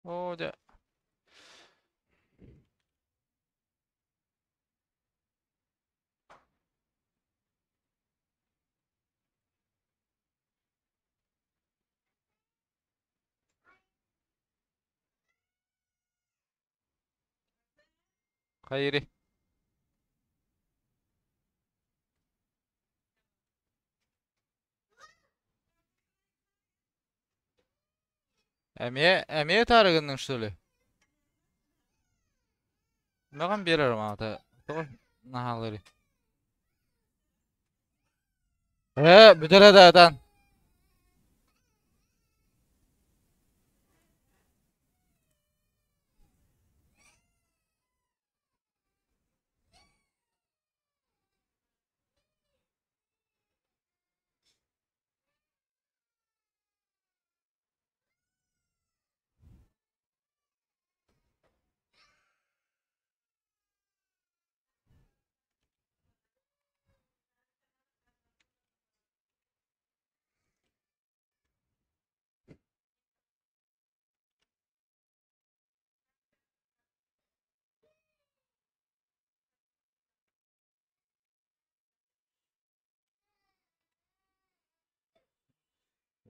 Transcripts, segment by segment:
Оо дьэ. Хайыри? Эмиэ эмиэ ытаары гынныҥ что ли? Мөҕөн биэрэр маата. Тоҕо наһаалыырый? Ээ, бүтэр да ытан.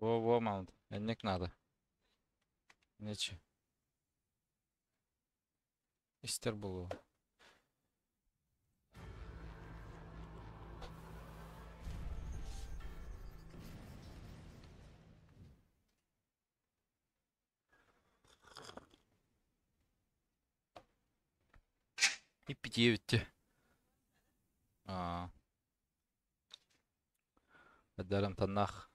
Во-во, маунт. Энник надо. Нече. Истер буолуо. Иппитиэбитти. Аа. Эдэр амтаннаах.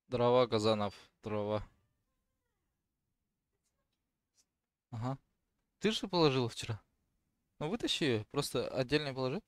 Дрова, Казанов, дрова. Ага. Ты же положил вчера? Ну вытащи ее, просто отдельно положи.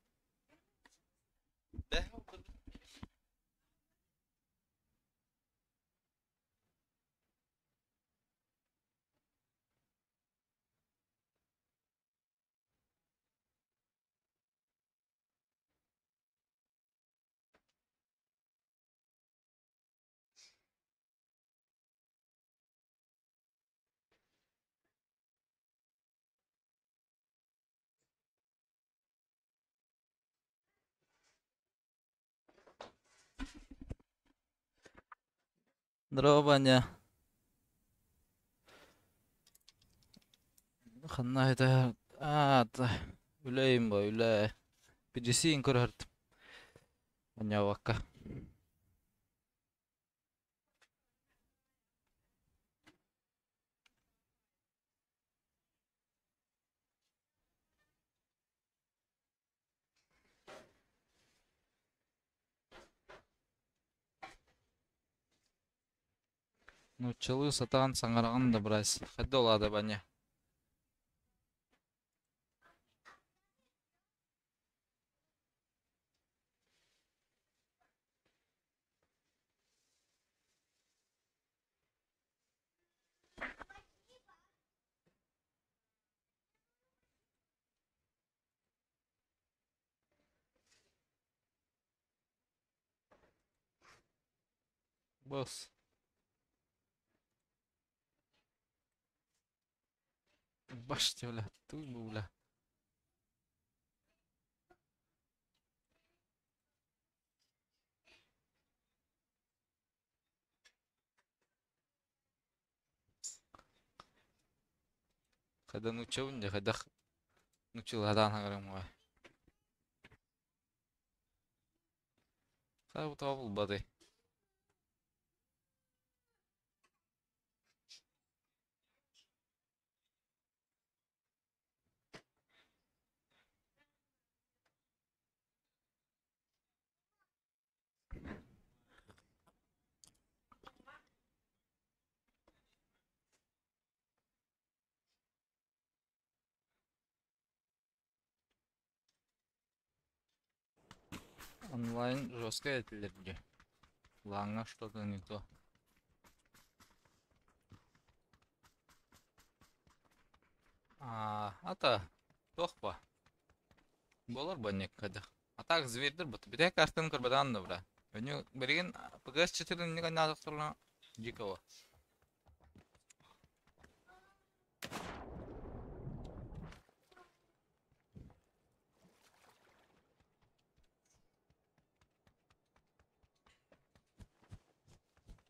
Здорово, Ваня. Ханна это... А, үлэйим бо, үлэ. Пидисин көрөрт. Онньообокко. Нууччалыы сатаан саҥараҕын да быраас, хайда улаата Ваня? Босс. Башня, бля, туй бля. Хайда нууччабын дии, хайдах нууччалаһадаан хаҥарыам уҕай. Хайа тоҕо булбатый? Онлайн жесткое этилэр дии. Лаҥҥа что-то не то. Аа, ата туох ба? Буолар бу хайдах. А так звердер бут. Бүтэ картаны көрбөтөөн да бра. Өнү билигин ПГС четырынньык аннаатахтарына дикого.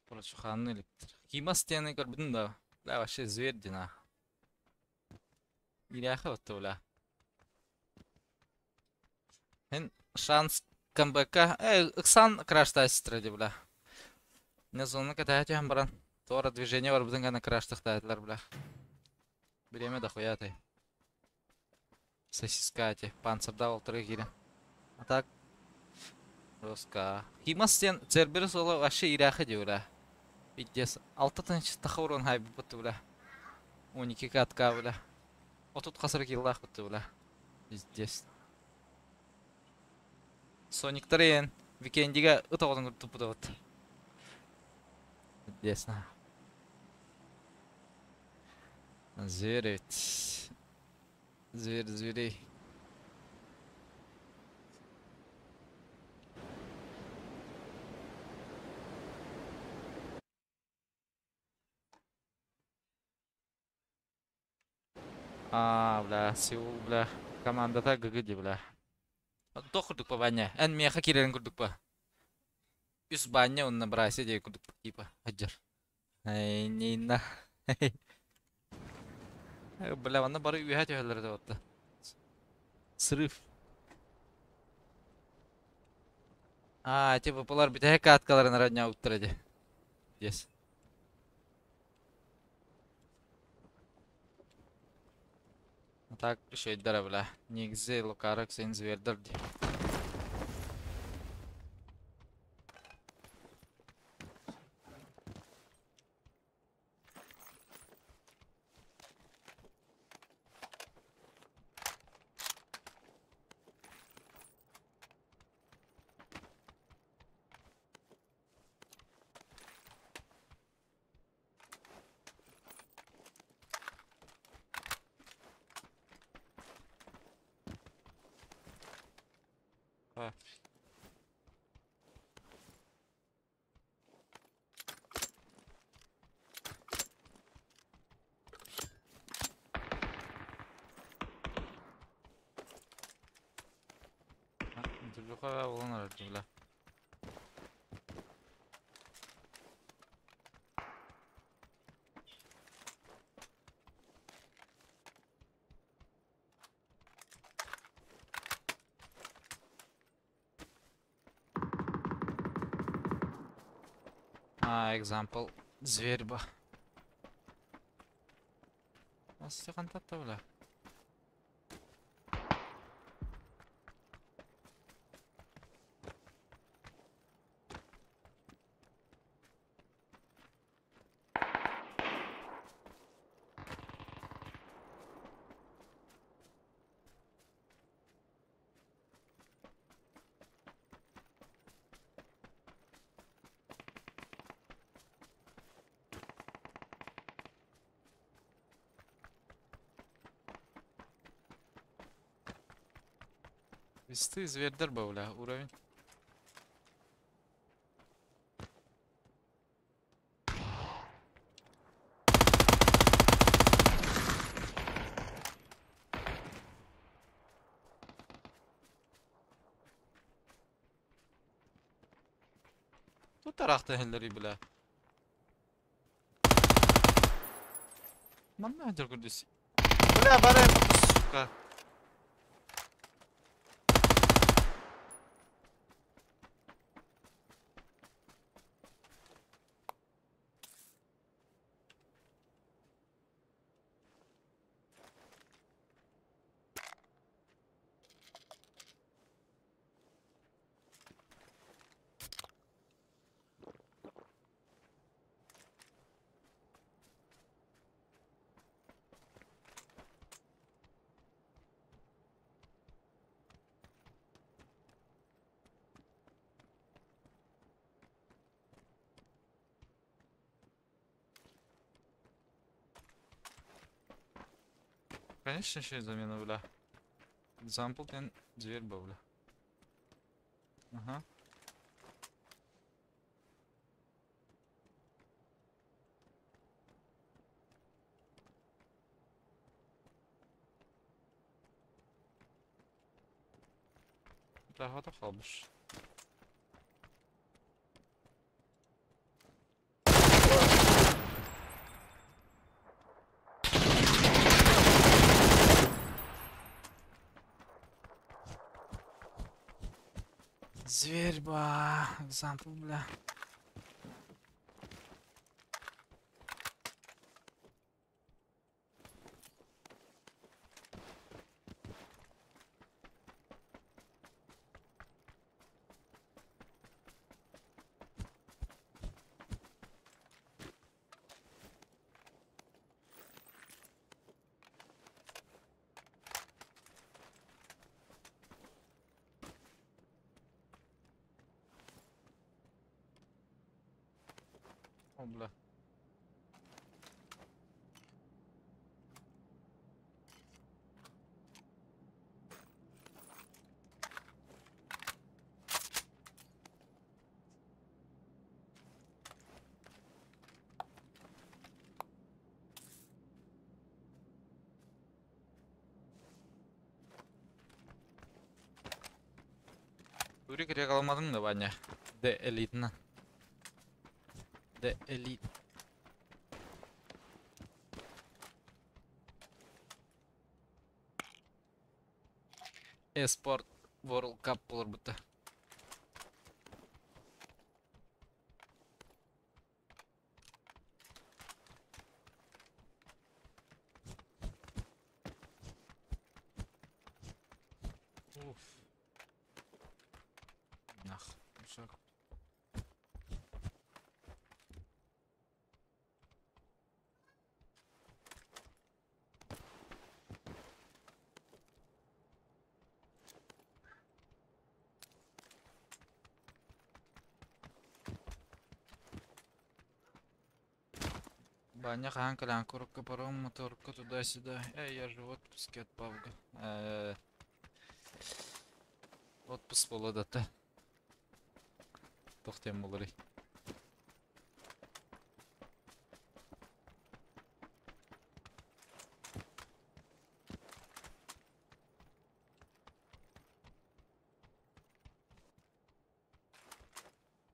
Короче, электр. Кимас диэни көрбүтүн да. Бля, вообще зверь дина. Иляха вот бля. Эн шанс камбэка. Ыксан краштайсытыр бля. Не зону катаятихан баран. Туора движение бар бутын гана краштахтаятылар бля. Время дохуя ты. Сосиска эти. Панцирда олтыры кире. А так. Роска. Химас сен Церберус ола вообще ирахы ди бля. Пиздец. Алты тынч тахаурон хай бутты бля. 12 катка бля. Отут касыр киллах бутты бля. Пиздец. Сониктар ен. Викендиге ыт оҕотун туппута бут. Пиздец на. Зверь ведь. Зверь зверей. А, бля, Сеул, бля. Командата ГГ бля. Туох курдук па баня. Эн меха кирерин курдук па. Үс баня онна брасе дей курдук типа. Хаджар. Ай, нина. Бля, онна бары үйә төһөлөр да отта. Срыв. А, типа булар битә каткаларын родня уттыр иде. Yes. А так еще бля. Негизи лукарак сен звердер ди. А. Интервью болон бля. А, example. Зверь ба. Nasıl контакта бля? Весты звердер ба, бля, уровень. Тут тарахта хеллери, бля. Манна дергүрдүс. Бля, бара, сука. Конечно, еще и замена, бля. Example ten дверь был, бля. Ага. Daha da kalmış. Зверь, ба. Example, бля. О, бля. Урик регаламадың да, Ваня. The Elite. The Elite. Esport World Cup болар бұта. Уф. Нах, ушак. Баня хаан курка паром моторка туда-сюда. Эй, я же в отпуске от Павга. Отпуск болады да. Тоқтайм болар.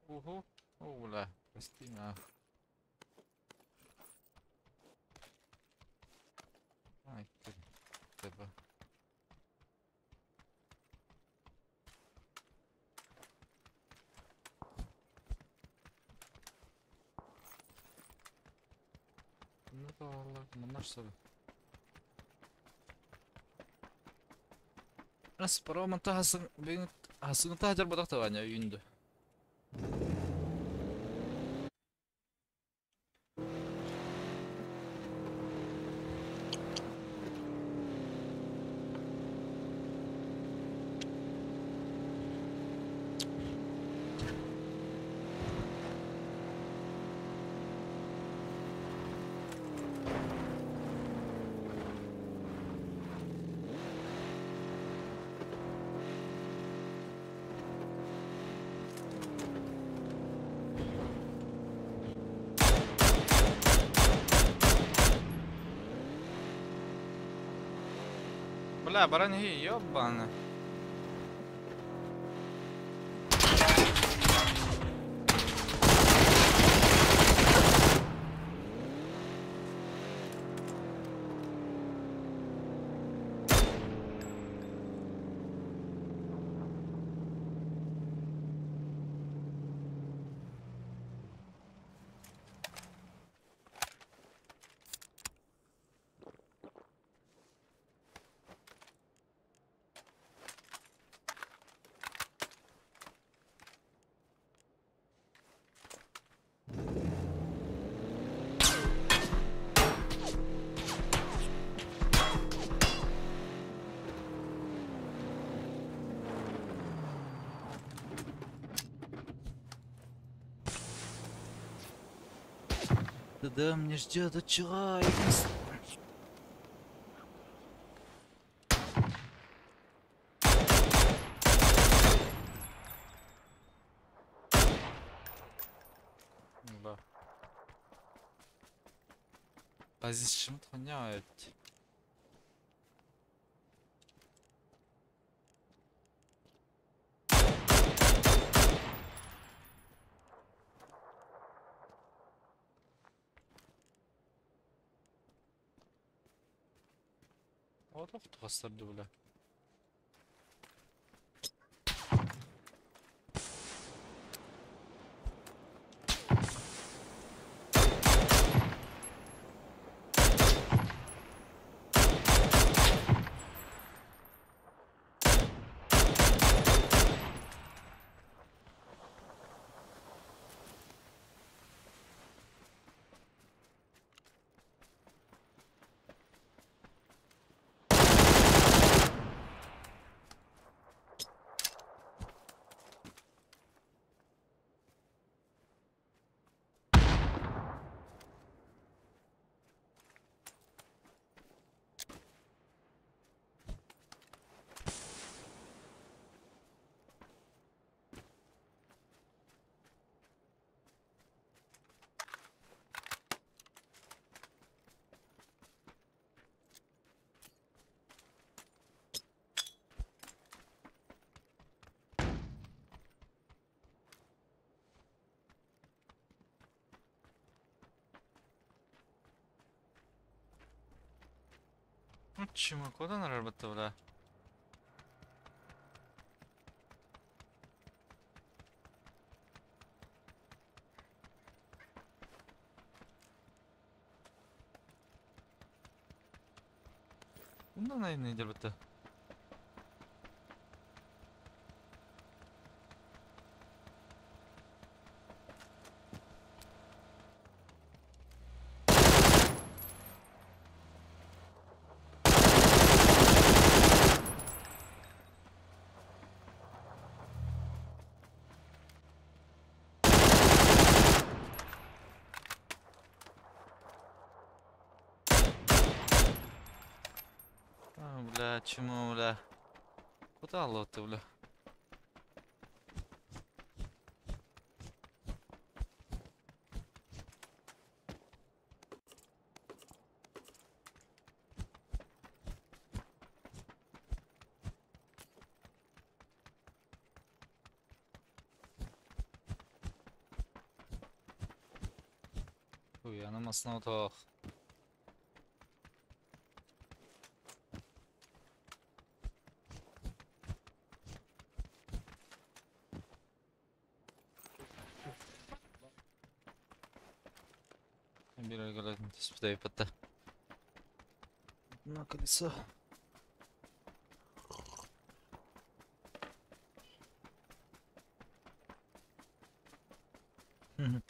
Ого, о, бля, прости, на. Ай, тебе. Ну да, ладно, наш собі. Нас пароманта хасын бин хасын тахар бодох таваня үйүндө. Бля, баранги, ёбана. Да, мне ждет от чего? Позициямыт хуйня эбит. Олох тухастарды бля. Чему, куда она работала, бля? Bundan ayın nedir bitti? Бля, чему, бля? Куда лоты, бля? Ой, она масна тох. Түспүтэ На колесо. На,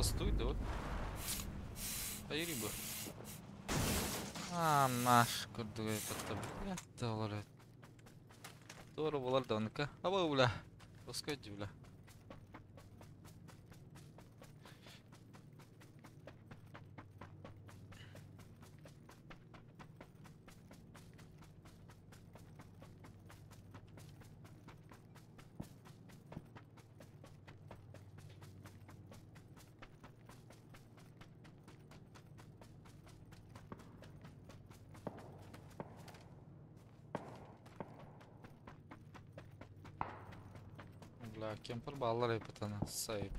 Стой, да вот. Айриба. А, наш курдугай потом. Доллар. Дорого булар да. Аба бля. Пускай бля. Бля, кемпер баллар епетана, сайп.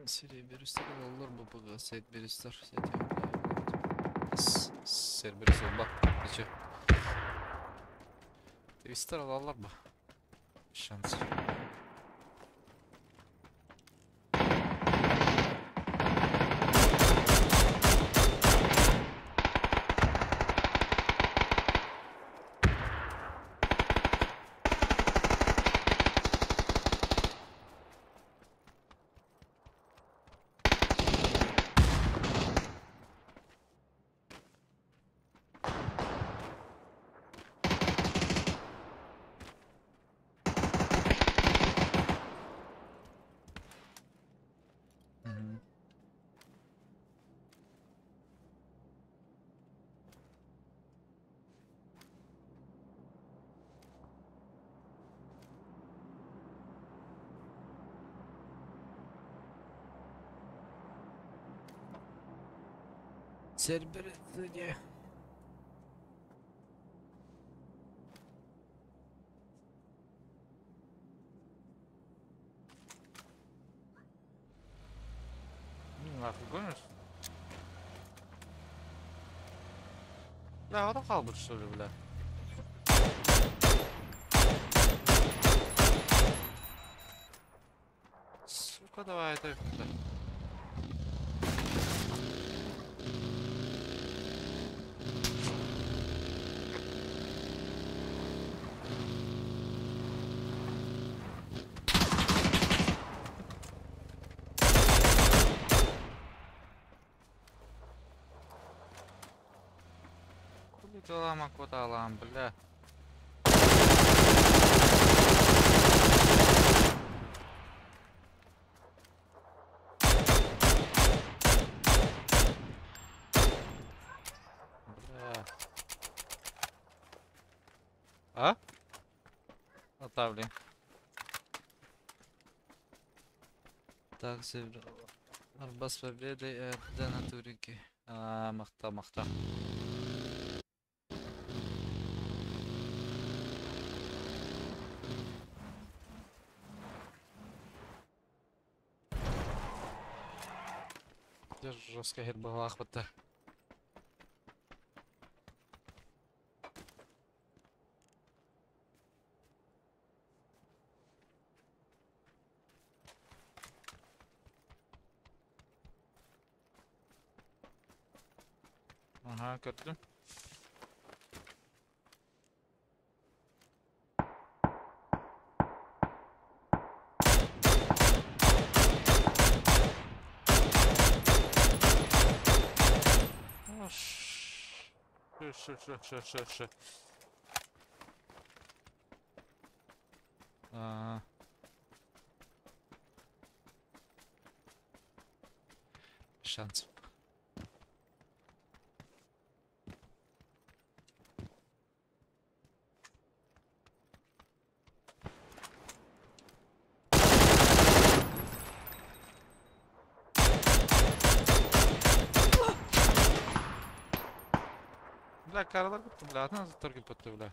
Серебристер олар БПГ, Серберистер, Серберис олба, ты че? Твистер ылаллар бу. Шанс. Мгм. Цербер дии. Ну, нахуй гонишь? Бля, ота хаалбыт что ли, бля? Сука, давай это. Хули ты куда бля. Бля. А? Отавли. Так, Арбас победы это на турики. А, махта, махта. Где жестко гербалах вот Ага, көрдүм. Ш, ш, ш, ш, ш, ш. А. Шанс. Бля, каралар бітті, бля, атын торги бітті, бля.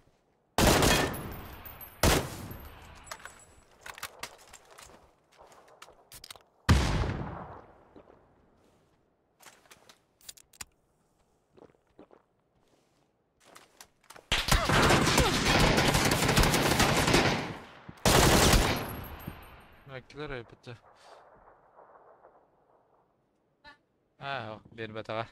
Бля, килер бітті. А, бер бетаға.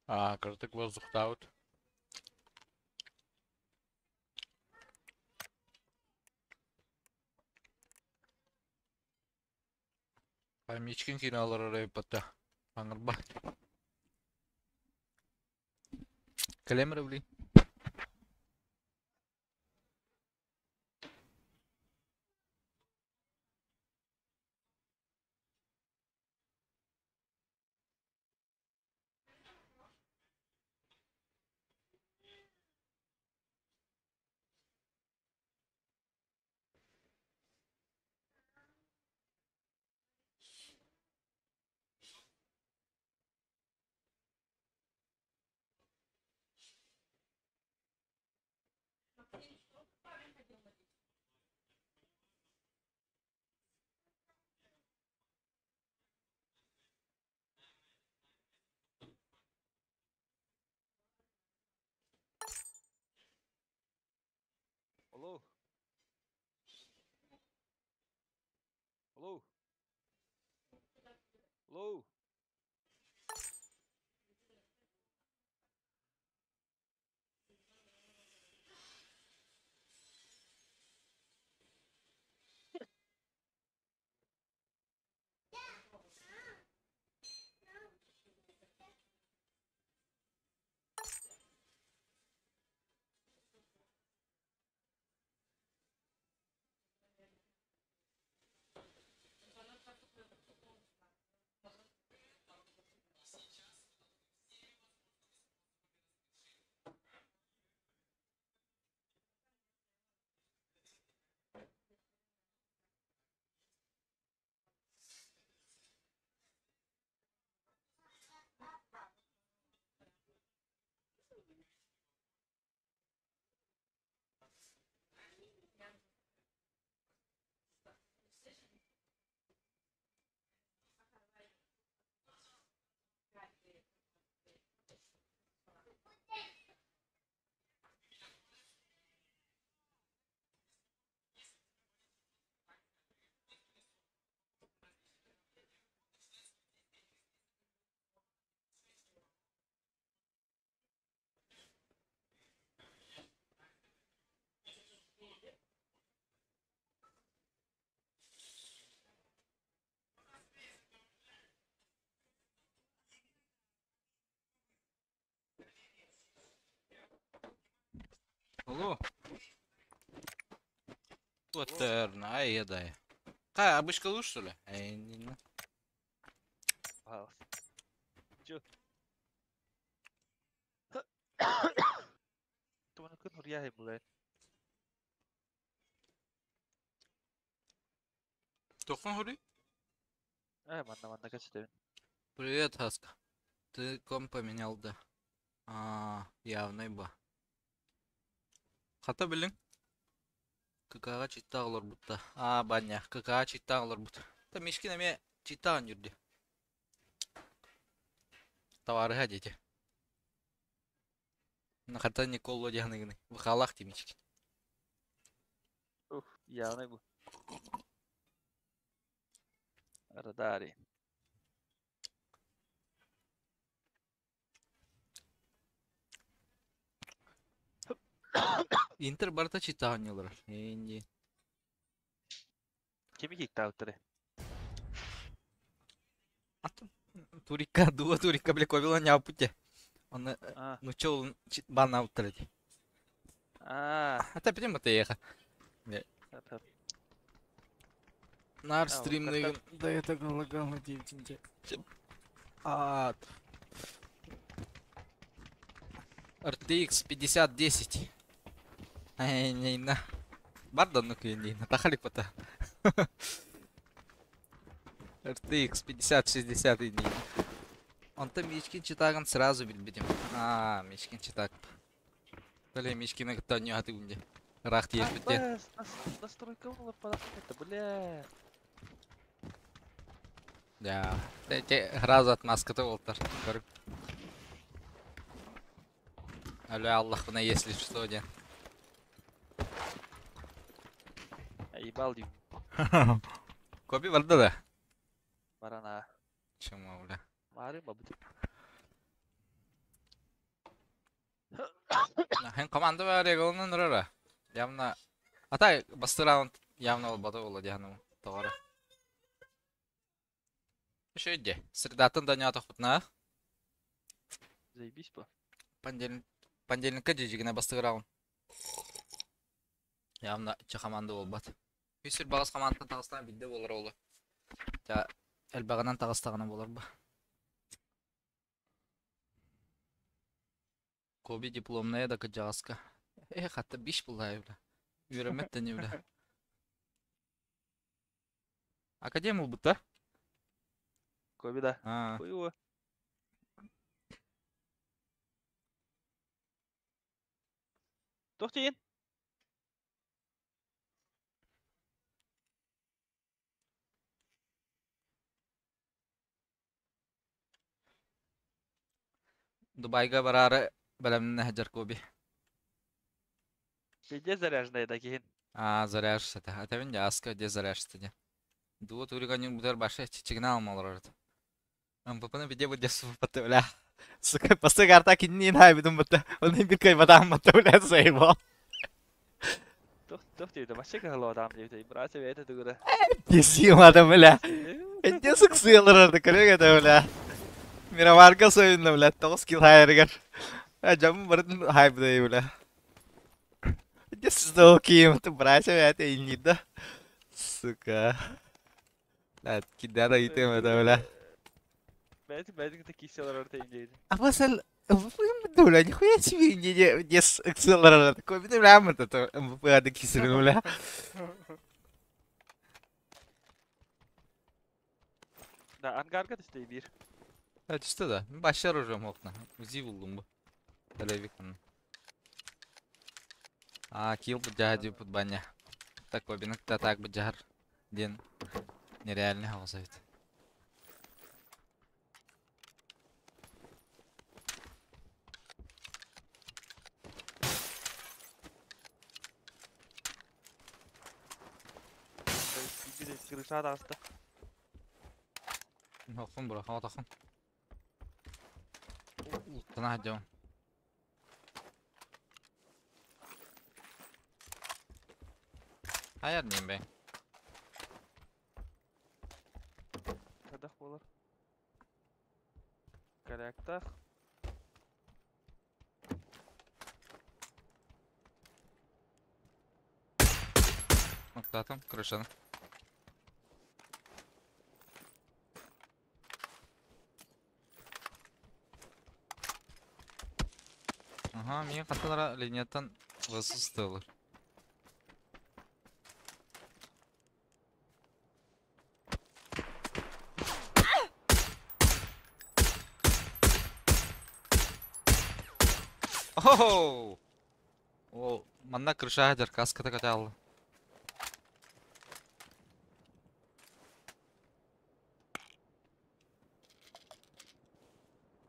А, кырдык воздухтаут. Мичкин киинэ олорор эбиппат Аңырба. Кэлэмэр блин. Алло. Алло. Алло. Алло. Вот, наверное, ай, едай. Какая, обычка лучше, что ли? Эй, не, не. Пожалуйста. Чё? Туаны күн хурьяхи булай. Тохон хури? Э, манна манна кэстэбин. Привет, Хаска. Ты ком поменял, да? А, явный ба. Хата билин? КК-ҕа читтаах олорбутта. А, баня, КК-ҕа читтаах олорбут. Та Мишкин эмиэ читтаҕын жүрдү. Товарыһа дети. Хата Николо диэхныгыны. Бухалах ти Мишкин. Ух, явный бу. Радари. Интер барыта читтаҕын олорор. Инди. Кими киктаабыттары? Атын Турика, дуа Турика, бля, ковила не апуте. Он А, ну чё, он бан ауттар. а, А та прямо ты еха. это, Нар а, вот карта. стримныгын. Да я так лагал на 9. А, RTX 5010. Эй, не на. Бардан ну не на тахали пота. RTX 5060 и не. Он там Мичкин читаган сразу билбитим. А, Мичкин читак. Бля, Мичкина кытта не аты гунде. Рах А, тиэспитте. бас, настройка была это, бля. Да. Те сразу отмазка-то болтар. Аля Аллах, на если что, де. Ебал дим, Коби барда да? барана. Чему, бля? Мары бабыт. Хэн команда бар регулны нұрара. Явно... Атай, басты раунд явно ол бата болады, яғны тоғары. Үчүгэй дии. Средаттан да ньаатахпытына Заебись по. понедельник понедельникка дьидьигинэ бастыгыраҕын. Явно иччи хамаанда буолбат. Үс сүр баҕас хамаандаттан таҕыстаҕына биирдэ буолар оҕолор. Дьэ элбэҕинэн таҕыстаҕына буолар ба. Коби дипломная да кырдьаҕаска. Э, хатта биш буллаайы бля. Үөрэммэт да бля. Академ ылбыта. Коби да. А, Хуево. Туох тиийин? Дубайга бараары бэлэмнэнэ сылдьар Коби. Везде заряженная да киһин. Аа, заряжься-то. Этэбин дьэ, аска где заряжься диэн. Дуо туриганньык бутар баша чичигинэ алмалар орот. МППны виде бу десу бля. Сука, после карта кинини хайбытым бутта. Оны бир кайбатаам бутта, бля, заебал. Туох туох диэбитэ вообще кыһаллыбатаҕым диэбитэ. Братья бэйэтэ тугура. Десим бля. Эдде сыксыалар коллега это, бля. Мироварга союнна, бля, 9 килл хайырыгар. Жамын барын хайбыдай, бля. Десу ким, ты братья бэйэтэ иннида. Сука. Бля, кидара итем это, бля. Бэйэтэ бэйэтин кытта киирсэ олорор тэйин диэбитэ. А после бля, нихуя себе не не не с Акселерата. Такой, бля, мы это МВП адекисили, бля. Да, ангарга түстэ биир. Evet işte de. Başlar hocam okna. Uzi buldum bu. Televik bunu. А, килл бу жаһа пут баня. Такой бинок та так бу жахар. Ден нереальный хаос ведь. Биир крыша таҕыста. Хохун бура, хаватахун. Тана жон. Hayır diyeyim be. Хайдах буолар? Корректах. Ноктатым, крышаны. Аха, миин хатталара линияттан васыстылар. Оу! О, манна крыша хадер, каската каталла.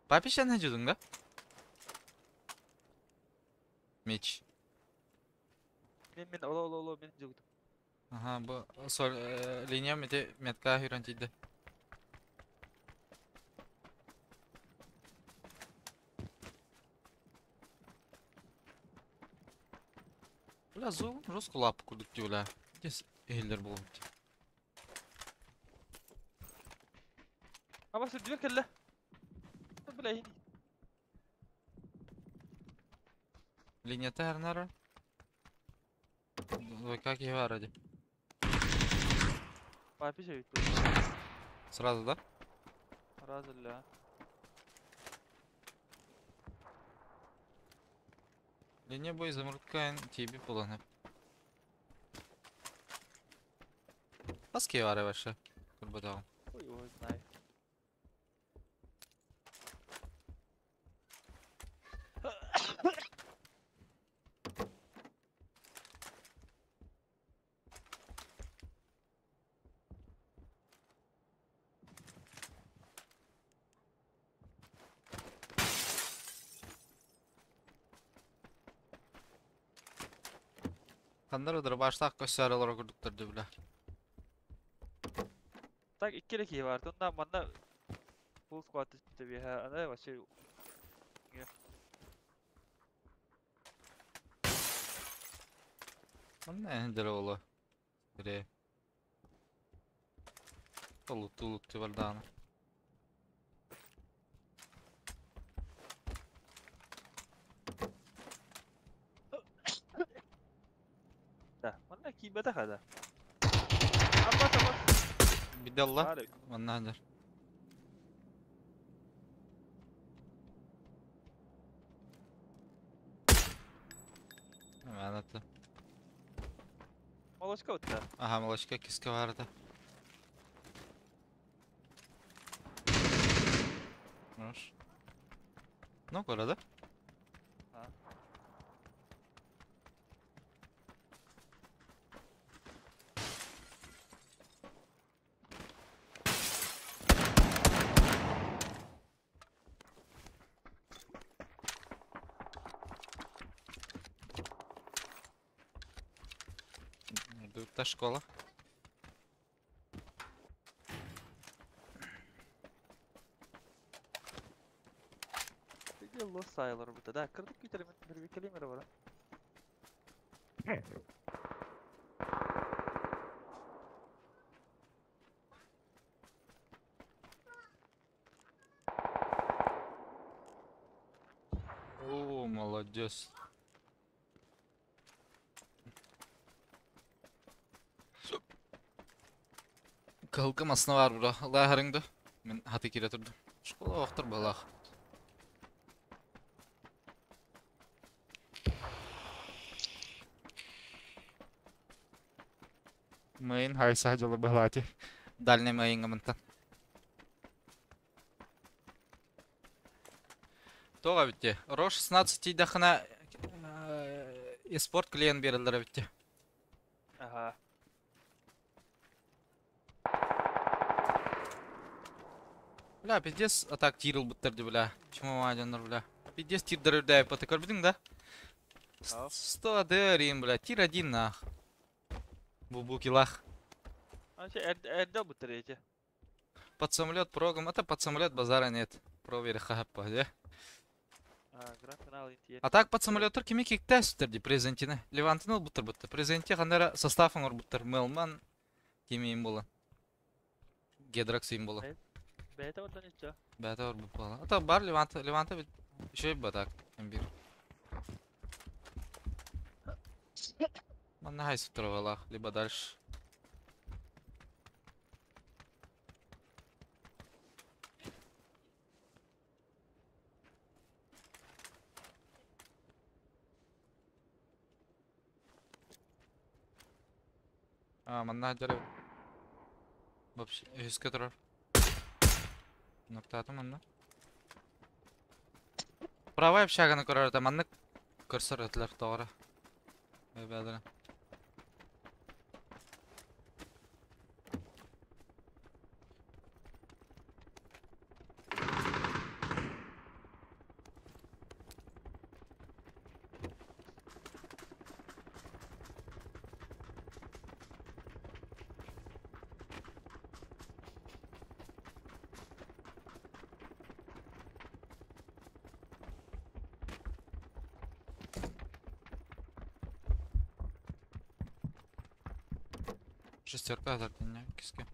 Папи sen ne diyordun da? Меч. Мин мин оло оло оло мин дьугутум. Ага, бу сол линия мете метка хүрэн тиийдэ. Бля, зугум жестко лапу курдук дии, бля. Дес эһиллер буолбут. Аба сүрдүбэр кэллэ. Бля иһин. Линията хэрнара. Двойка киһи баара дии. Папи сөйүт. Сразу, да? Разу ля. Линия бой изумрудка тиби буолан. Хас киһи баара вообще? Көрбөтөҕүм. Хуй его знает. Ханнар дробаштаах көссөөр олоро курдуктар дии, бля. Так икки эрэ киһи баар. Тонна манна full squad түспүтэ аны вообще Онно эһиндere ола. Бире. Толутту улутту бардаана. Киирбэтэх да. Абас абас. Бидалла. Баар эбит. Манна сылдьар. Маната. Молочка утта. Ага, молочка киска барда. Хорош. Ну, кора, да? А. Та школа. Лос сайылар бу да. Кырдык күтәрем бер бикелем бара. О, молодец. Кылкым асына бар бура. Ла харыңды. Мен хаты кире турдум. Школа вақтыр балах. Мейн хайса жылы балати. Дальний мейнга мынтан. Тоға бітте. Ро 16 тейдахына эспорт клиент берілдір бітте. Ага. Бля, пиздец, а так тирил буттар бля. Чему мадяндар, бля. Пиздец тирдер үрдәй паты көрбүдүң да? Ау. 100 дэрим, бля, тир один нах. Бубукилах. Анча эрдә бу третье. Под самолет программ, это под самолет базара нет. Провери хапа, да? А, гранд финал интиер. А так под самолеттер кими киктә сүтер презентine. Левантын буттар бутты. Презенте хандара составын ор буттар. Мелман кими им була. Гедракс им була. Бәйте оттан ичә. Бәтә ор була. А то бар Левант, Леванта бит еще и батак. Имбир. Манна хай сүтер либо дальше. А, манна жарып. Вообще, үскә торар. Ноктаты манна. Правая общаганы көрөр да маннык көрсөр өтлөр тоғра. Бәдір. Шестерка азартыня киске.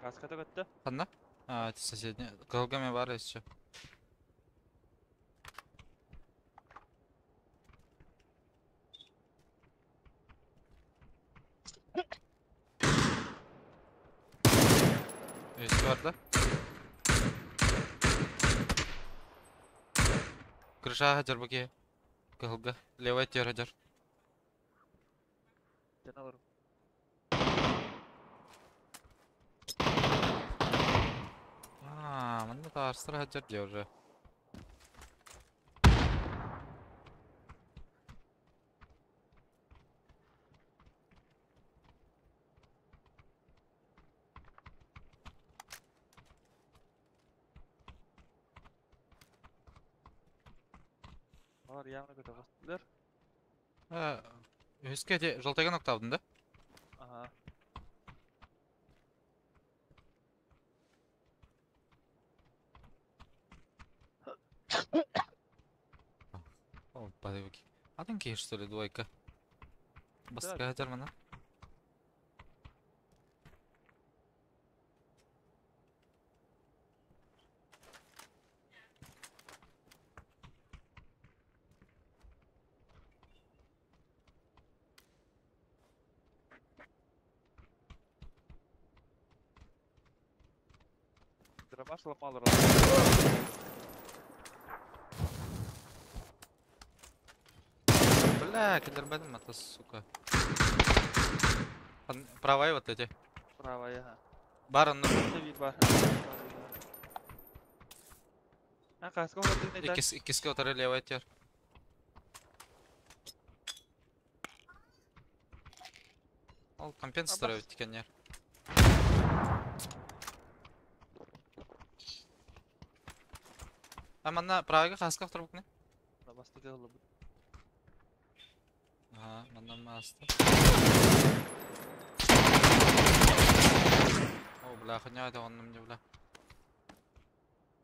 Каската көттө. Ханна? А, это соседняя. Кылгами бар еще. Есть бар, да? Крыша хажар баки. Кылга. Левая тер хажар. Жан алыр. А, манна тарстыр хажар де уже. Алар явно көтө бастылар. Өске де жолтайган октавдың да? Ага. О, подывки. А там кеш, что ли, двойка? Басқа хажар мана? Дробаш ломал рот. Бля, киллэрбэтим это, сука. Правая вот эти. Правая, ага. Бар онно. Биир бар. А, каска олордун этар. Иккис, иккиске утары левая тер. Ол компенсатор Абас. эбит кеннер. А манна правайга хаска вторбукны? Бастыгы ыллыбыт. Ага, манна маста. О, бля, хуйня это он мне, бля.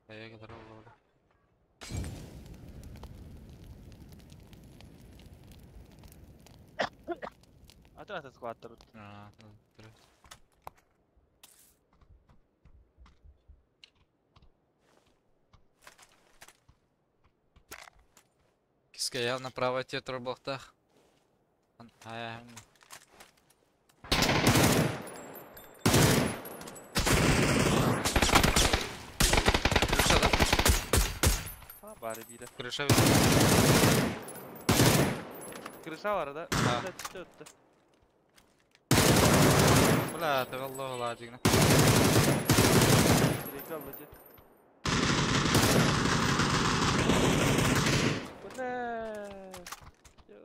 Я говорю, бля. Атын атын скваттар. А, Киска явно правая тетра бахтах. А, Крыша, да? А, бары бире. Крыша. Крыша бар да. Да. Өттө өттө. Бля, это Аллах ладигна. Direkt aldı. Bu ne? Yo.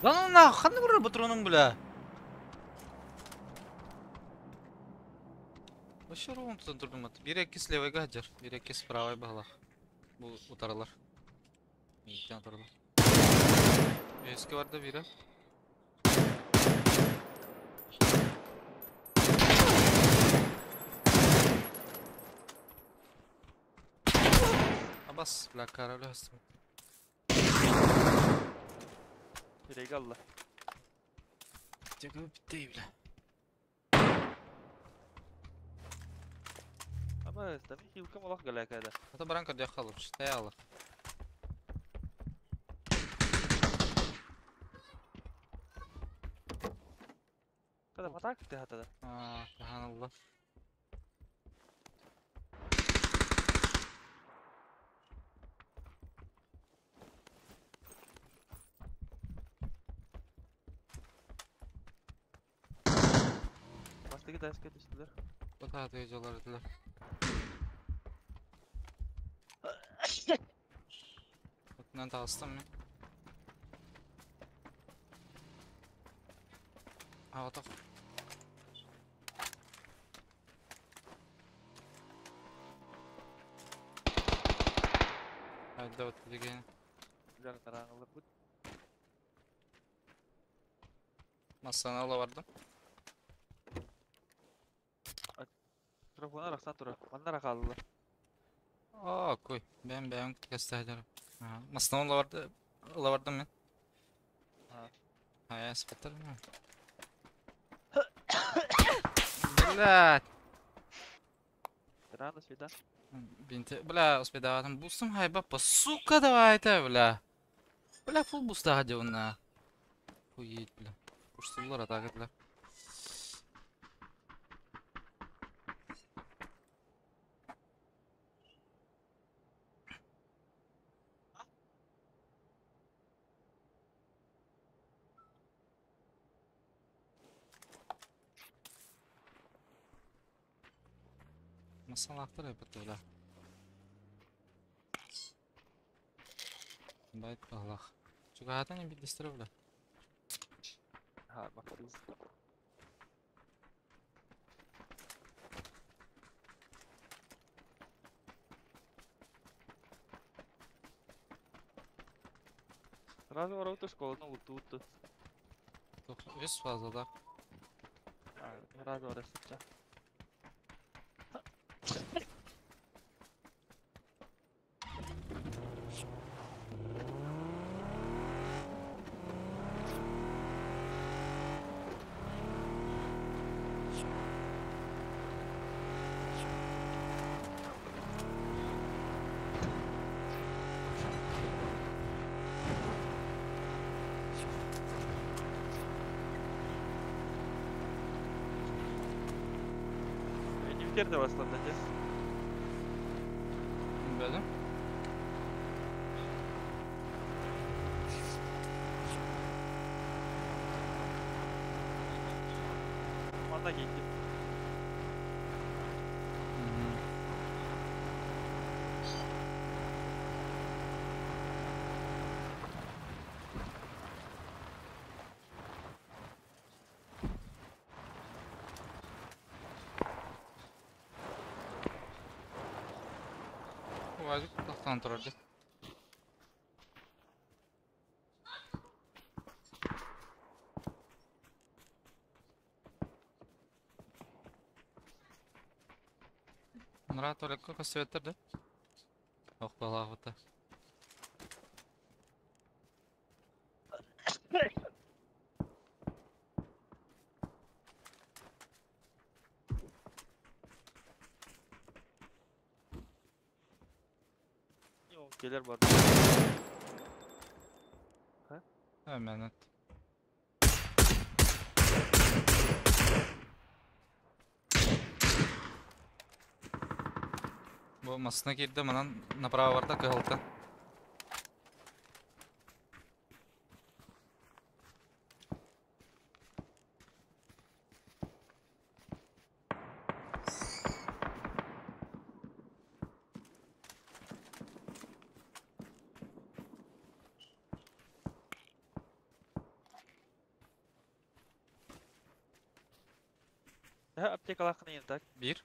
Да ну нахуй, ханны бұрыр патроном, бля. Вообще ровно тут турдум. Бир икки левый гаджер, бир икки правый балах. Бу утаралар. Миттен утаралар. Eski vardı biri. Абас, бля, король астым. Direkt aldı. Тегы битти, бля. Ama tabii ki yılkım olak galakada. Это баранка для халып, стояла. Kada matak gitti hatada. А, Allah. Бастыгы daska düştüler. Bu da ediyorlar dediler. Өтінен тағыстым мен. А, отақ. Айда вот деген. Güzel karanlık bu. Массаны ала бардым. Mikrofona raksan tura. Manlara kaldı. А, кой. Бәм бәм göstereceğim. Массаны ала барды. Ала бардым мен. Ha. А, я спаттарым. Блядь. Рано свида. Бинте, бля, успедаватым бустым хайба, по сука давай это, бля. Бля, фул буста гадевна. Хуеть, бля. Уштулар атака, бля. Масалахтар это, бля. Байт Аллах. Чугата не бидистер, бля. Ha bak biz. Сразу ворота школы, ну вот тут. Вес фаза, да. Сразу orası. Керде бастан да. Böyle. Манна кийдим. Вазик тахтан турар. Нара туалекка көстүбэттэр да. Ох балаах. Келер бар. Hemen. Бу масына киирдэ манан направо барда кыһылта. Аптекалаахын иин так. Бир.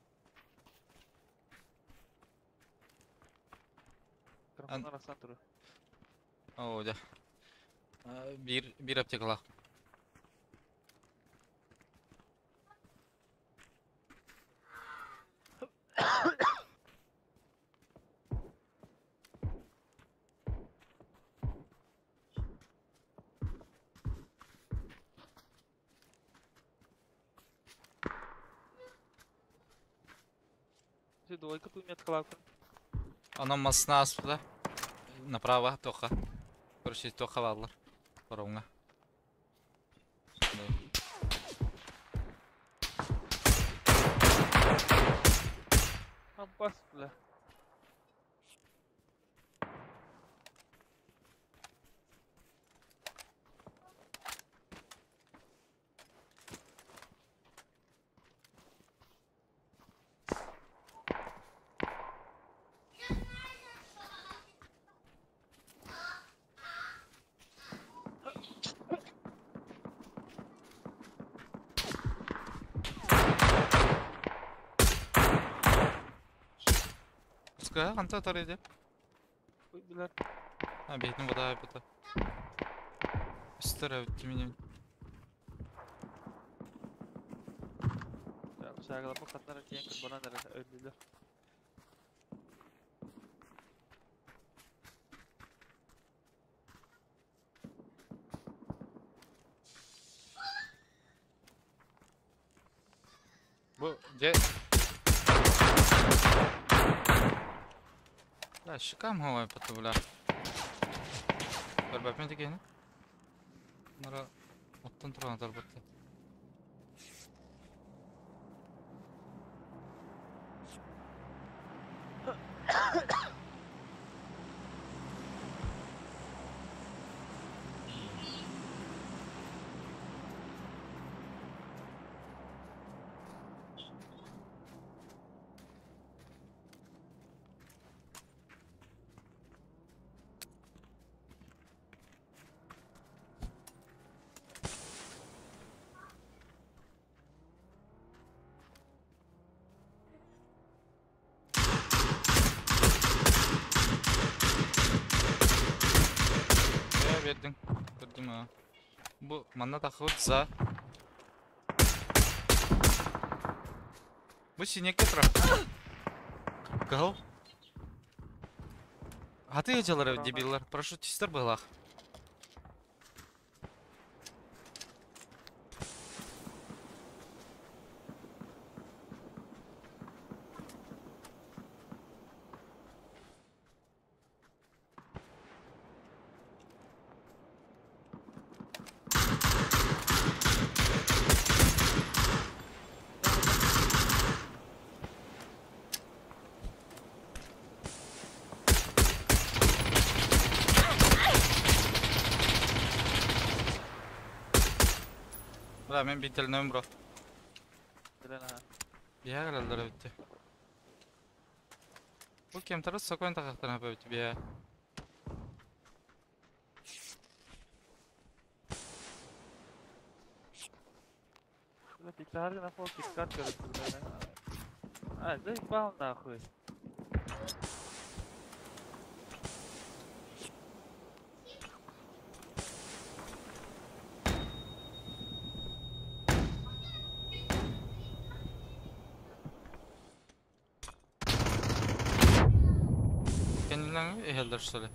Кырманар асан туру. О, да. Бир аптекалаах. Ты двойка пулемет калаахын. Онон масына аспыда. Направо тоха. Короче, тоха баалар. Паромҥа. Ампас бля. Пускай, ханта тарыйды. Ой, билер. А, бейтин вода бұта. Үстір әуітті. Шагылапы катнар тиен кырбанан өлдүлөр. Бу, же... Да, шикам хавай пату, бля. Барбапен текени? Нара оттон турган тарбатты. Бердиң. Көрдүм а. Бу манна тахыбыт за. Бу синекке тура. Кыл. Аты жалар дебиллар. Прошу тистер былах. Бра, мен бителнем бро. Билен аха. Биһа кэлэллэр эбитти. Бу кемтары сокон тахахтан эбит биһа. Бля, пиктарга нашел пиккат, короче, бля. А, заебал нахуй. Кэннилэн иһэллэр что ли?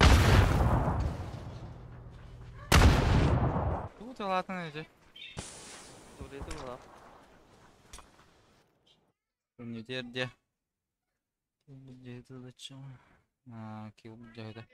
Тугу тылаатын эти? Туалеты была. Где? Где это зачем? А, килл где это?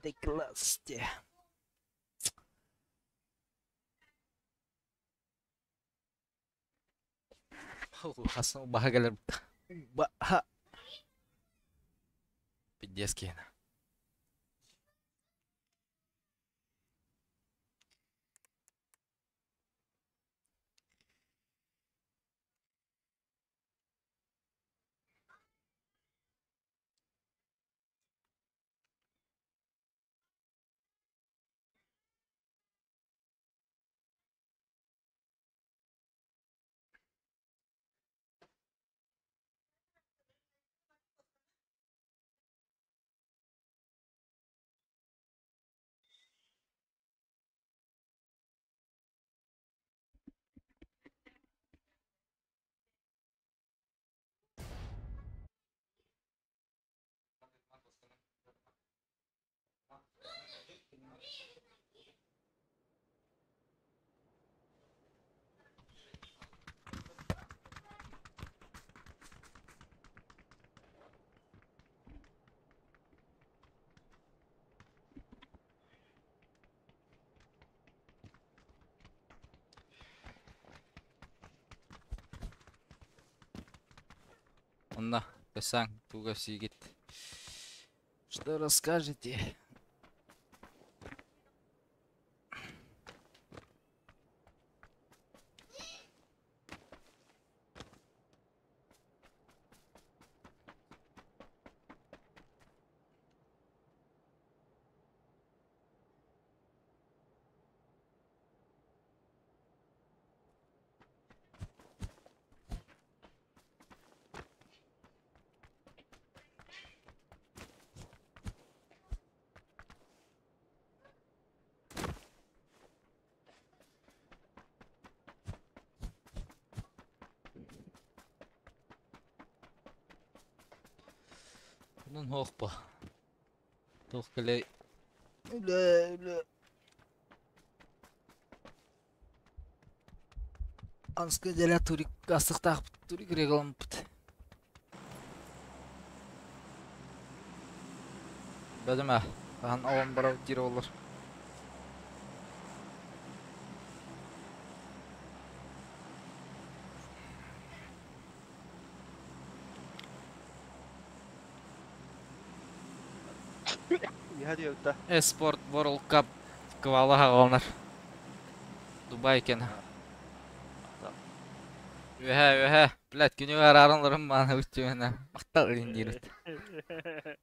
Декласте. Хасан убаха кэлэр. Убаха. Пиздец киһи. Онна, Касан, туга сигит. Что расскажете? Bunun hohpa. Tohkele. Үлэ, үлэ. Анска деля турик астықтақ турик реглампыт. Бәдіме, хан аван барау дир олар. Иһэ диэбитэ. Esport World Cup квала хагалнар. Дубай кен. Үһэ, үһэ. Блядь, күнү араарынларым маана үттүмэнэ. Мактал индирит.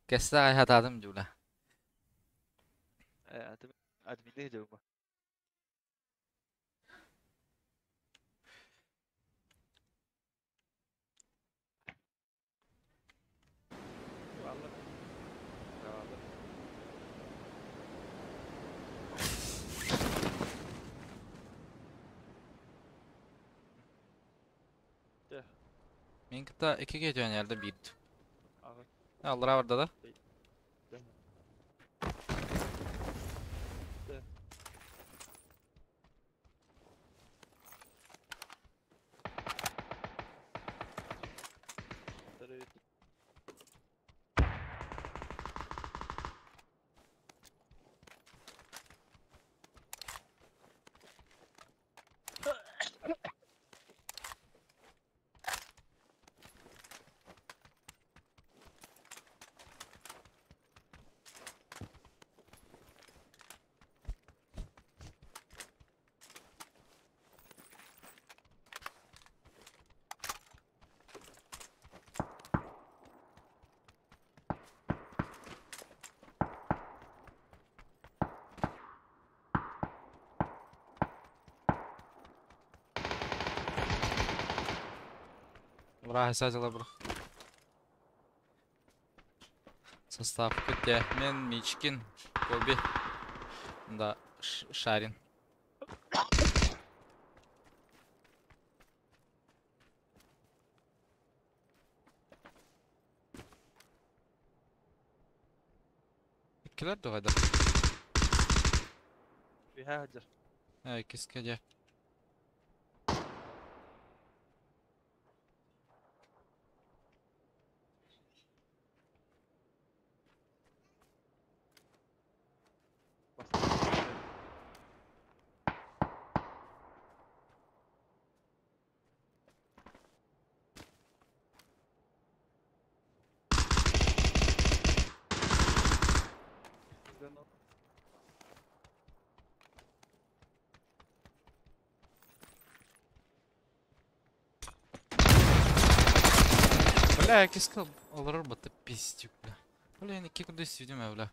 Кессе ай хатадым жула. Э, админде жаума. Валла. Валла. Мен кытта иккигэ түһэн эрдэ биир. Аллара барда да? Ура, садила бро. Состав күтте. Мен Мичкин, Коби. Да, Шарин. Иккилэр дуҕайда. Үһэ сылдьар. Э, иккискэ дьэ. Бля, иккискэ олорор батта пиздюк, бля. Бля, икки курдук сидим, бля.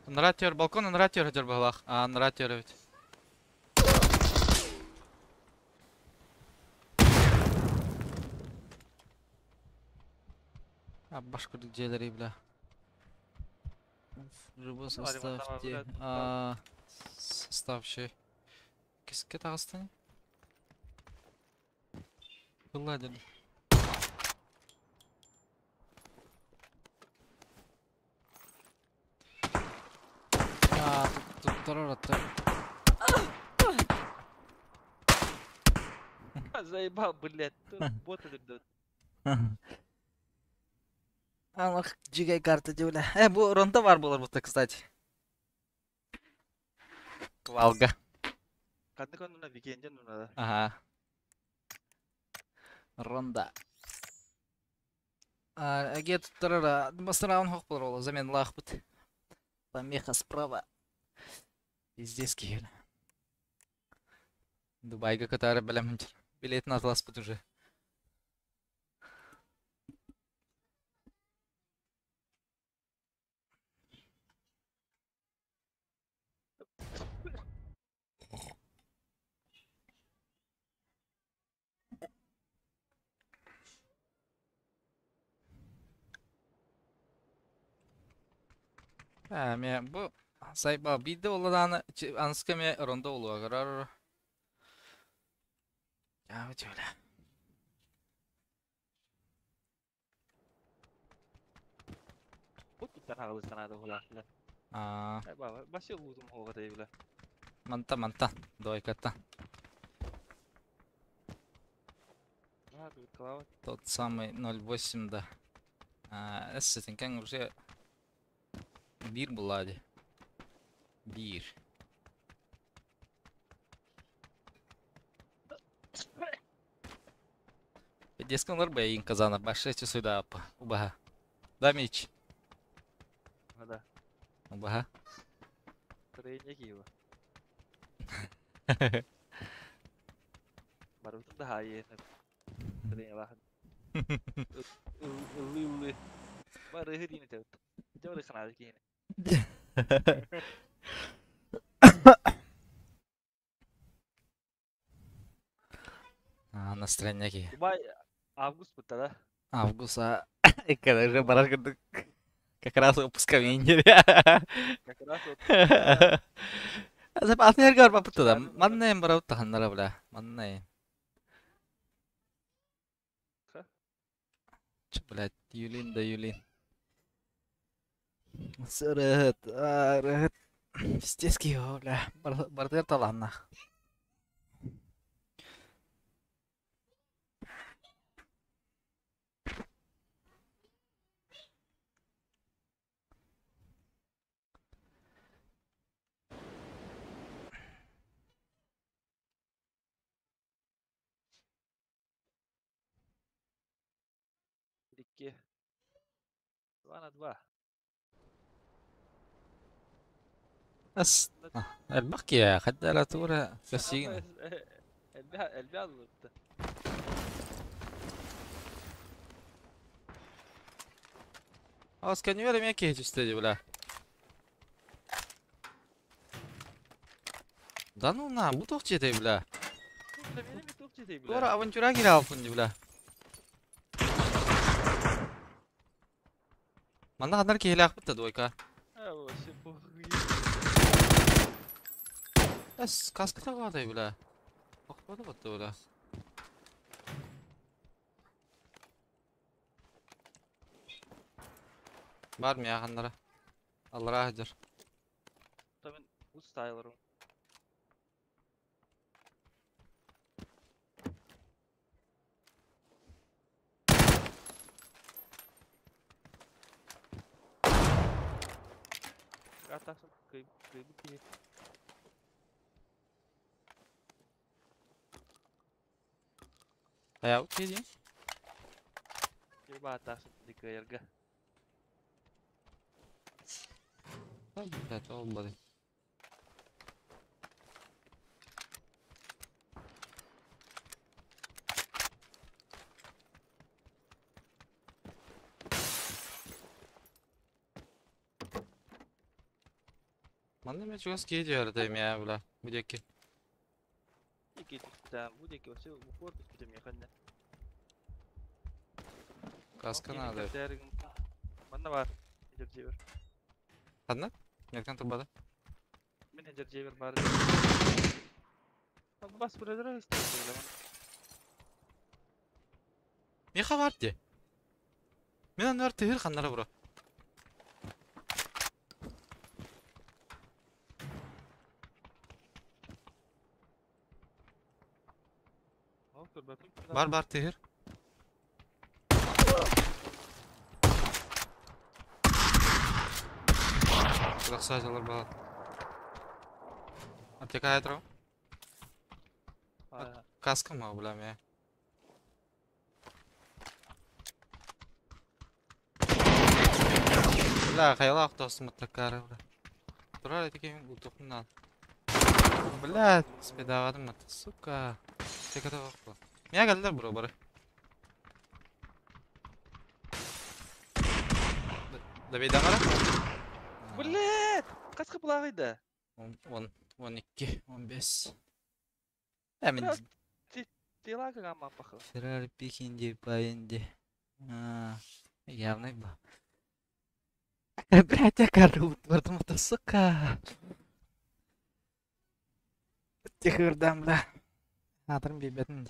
Нратер, балкон нратер хотел бы. А, нратер ведь. А, башку где бля. Любой состав те. А, состав ще. Киске тағыстан? Выладили. А, тут второй. Заебал, блядь. Тут боты идут. Аллах, жигай карта дивля. Э, бу ронда бар болар бұта, кстати. Квалга. Ханнык оннуна викенден нунада. Ага. Ронда. Әге туттарара, бастыраун хоқ болар ол, замен лах бут. Помеха справа. Пиздец киһи. Дубайга катары білемін. Билетін атлас бут уже. А, ме бу сайба бидде оладаны анска ме ронда олуа Я вот бля. Бу туттан хагалыстан хула. А, Башы уутум хоҕа бля. манта манта дойката. Тот самый 0.8 да. А, с этим уже бир булади. Бир. Десконлар бэйин казана башы сюда апа. Убаха. Да, Мич? Да. Убаха. Тренье киева. Барыбытын да хайы. Тренье лахан. Ылы-ылы. Бары хырины тәут. Жабыры ханады кейіне. А, настроение ки. Дубай август бутта да. Август, а. Когда уже барар кырдык. Как раз выпуска минери. Как раз вот. Атын эрге барбаппыт да. Манна эм барабыт таханнара бля. Манна. Ч, блядь, Юлин да Юлин. Сырыт, арыт. Пиздец киһи, бля. Бардыр таланна. Икки. 2 на 2. Ас. Элбэх киһи, хаддара тура кассигин. Элбэх элбэх алыпты. Ас кэннибэр эмиэ киһи түстэ дии, бля. Да ну на, бу туох дьиэтэй, бля. Бля, мени ми туох дьиэтэй, бля. Туора авантюра киирэ хаалбын дии, бля. Манна ханнар киһилээхпит да двойка. А, вообще похуй. Эс, каската баадай, бля. Охподу батта, бля. Бар мия ханнара. Аллара хадыр. Тамын устайларым. Атасым кыйбы киһи. Аяу киһи. Кыйба атасым дикаярга. Блядь, olmadı. Манна мен чугас киһи дьиэрдэйм я, бля. Бу диэки. Ики түстәм, бу диэки вообще упор түспүтүм яханна. Каска надо. Манна бар. Эдер жебер. Ханна? Нертен турбада. Мен эдер жебер бар. Бас бүрелер истер. Миха бар ди. Мен аннар тыһыр ханнара бро. Бар бар тыһыр. Рахсажалар бар. Аптека айтырам. Каска ма, бля, ме. Бля, хайла ақтосым такары, бля. Турар этики ултухуннан. Бля, спидавадым мат, сука. Теката бак. Мия келдер бро бары. Добейдан Блядь! Каска булагыйда. 10, 12, 15. Эми Тела гамма пахал. Феррари пикинди паинди. Явный ба. Блядь, я кору, потому что, сука. Тихо, бля. Атрым бибетин.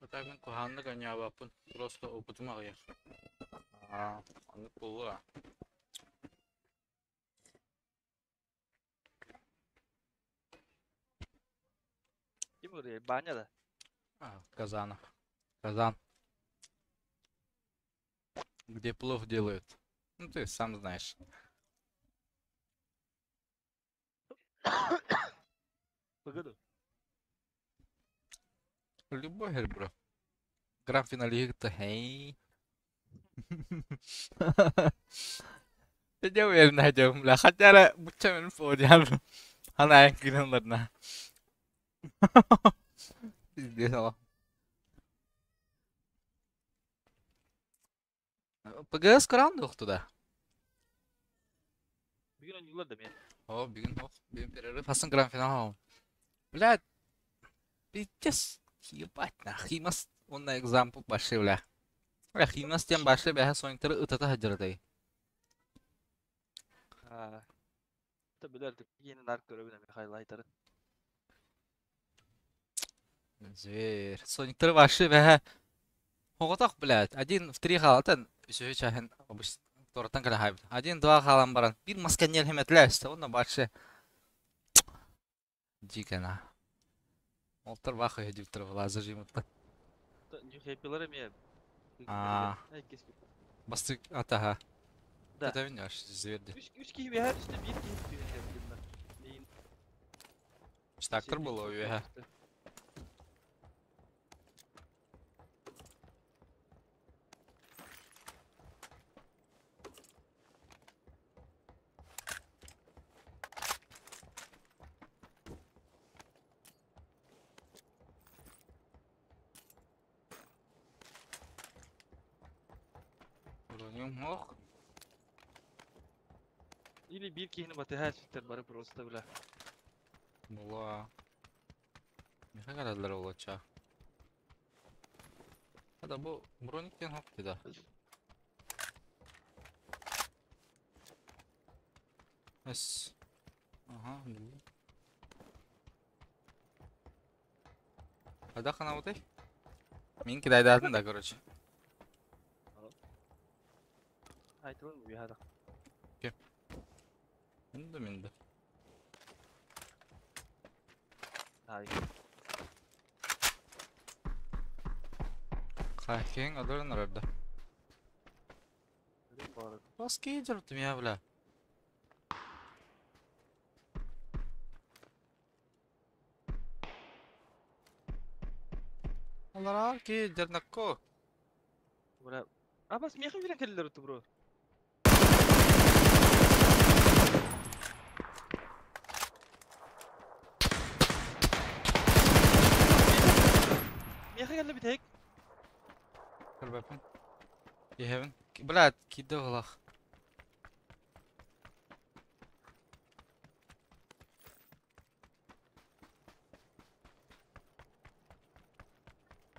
Так мин куһаҕаннык оонньообоппун, просто опытым аҕыйах. Аа, оннук буолуо. Ким ырыай? Баня да? А, Казанов. Казан. Где плов делают. Ну ты сам знаешь. Погоду. Любой бро. Гранд финале хей. Дьэ уверен дьэ бля хотя бы бучча мен фодиан хана киренларна. Пиздец ала. ПГС кыран туда. Бүгүн оонньуулар да мен. О, бүгүн ох, бүгүн перерыв хасын гранд финал. Блядь, пиздец, ебать нахуй, мас он на экзампл башли, бля. Бля, химас тем башли, бля, сониктары ытата хаджырдай. Аа. Та билэр киһини нар көрөбүн эмиэ хайлайтарын. Зверь. Сониктары башли, бля. Хоҕотох, блядь, один в три хаалатын, үсүһү чаһын обычно торотан кэлэ хаайбыт. Один-два хаалан баран, биир маска ньэлхэмэтилээ өстө, онно башли. Дико на. Олтор бах өйдүктөр была зажимыттан. Хэппилар эмиэ. Аа. Бастык атаха. Да. Көтөбүн аш зверди. Үс үс киһи үөһэ түстэ, биир киһи түһэн кэлбит. Миин Штактор было үөһэ. Бронем ох. Или биир киһини батыһа сүттэр бары просто бля. Була. Меха карадылар олоча. Хада бу брониктен хоп да. Эс. Ага, бу. Хада хана утай? Мин кидайдатын да, короче. Айтылын үөһэ да. Минді минді. Ай. Кайфен алырын арарда. Бары. Бас кейджер я, бля. Алар кейджер накко. Бля. А бас миэхэ билэн кэллэр уту бро. Миэхэ кэллэ бүтэһик. Көрбөппүн. Иһэбин. Блядь, киирдэ булах.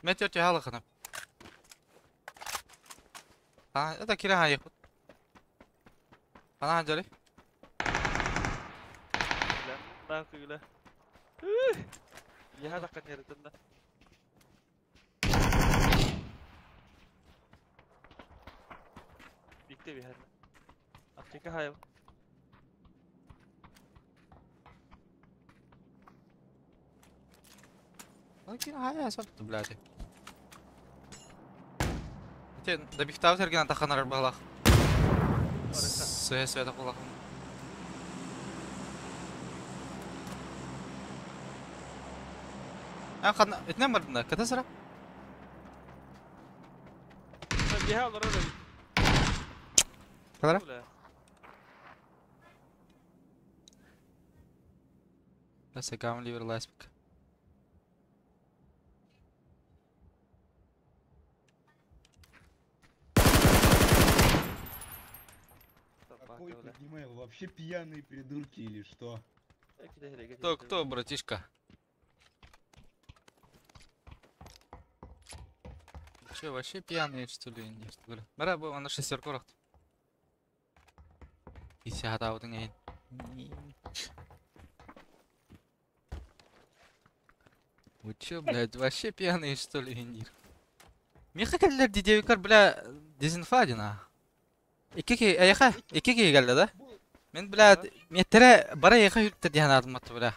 Метеор түһэ А, это кире хайыхпыт. Ана ханжары. Бля. Нахуй бля. Үөһэ таххан ярытын да. Бикте биһэрнэ. Аптека хайыл. Аны кире хайа сатты, блядь. Те, добихтабыт эрген атаханар балах. Сөе сөе булах. А хана, этнем бардында, ката сыра? Биһэ олорор эбит. Калара? Бля. Баса гам ливер ласпик. Какой поднимай, вы вообще пьяные придурки или что? Кто, кто, братишка? Че, вообще пьяные, что ли? Не, что ли? Бара, бу, ана шестерку рахт. Иси хатаудың эйн. Вы чё, блядь, вообще пьяные, что ли, индир? Миэхэ кэллэр дии диэбиккэр, бля, дезинфа диэн аа. Икки киһи, эйиэхэ икки киһи кэллэ да? Мин, бля, миэттэрэ бары эйиэхэ үүттэр дии санаатым матта, бля.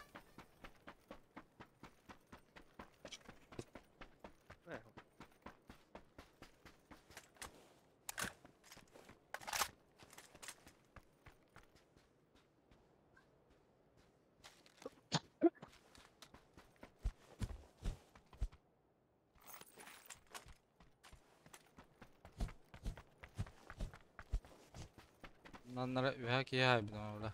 Маннара үһэ киһи хаайбытым бля.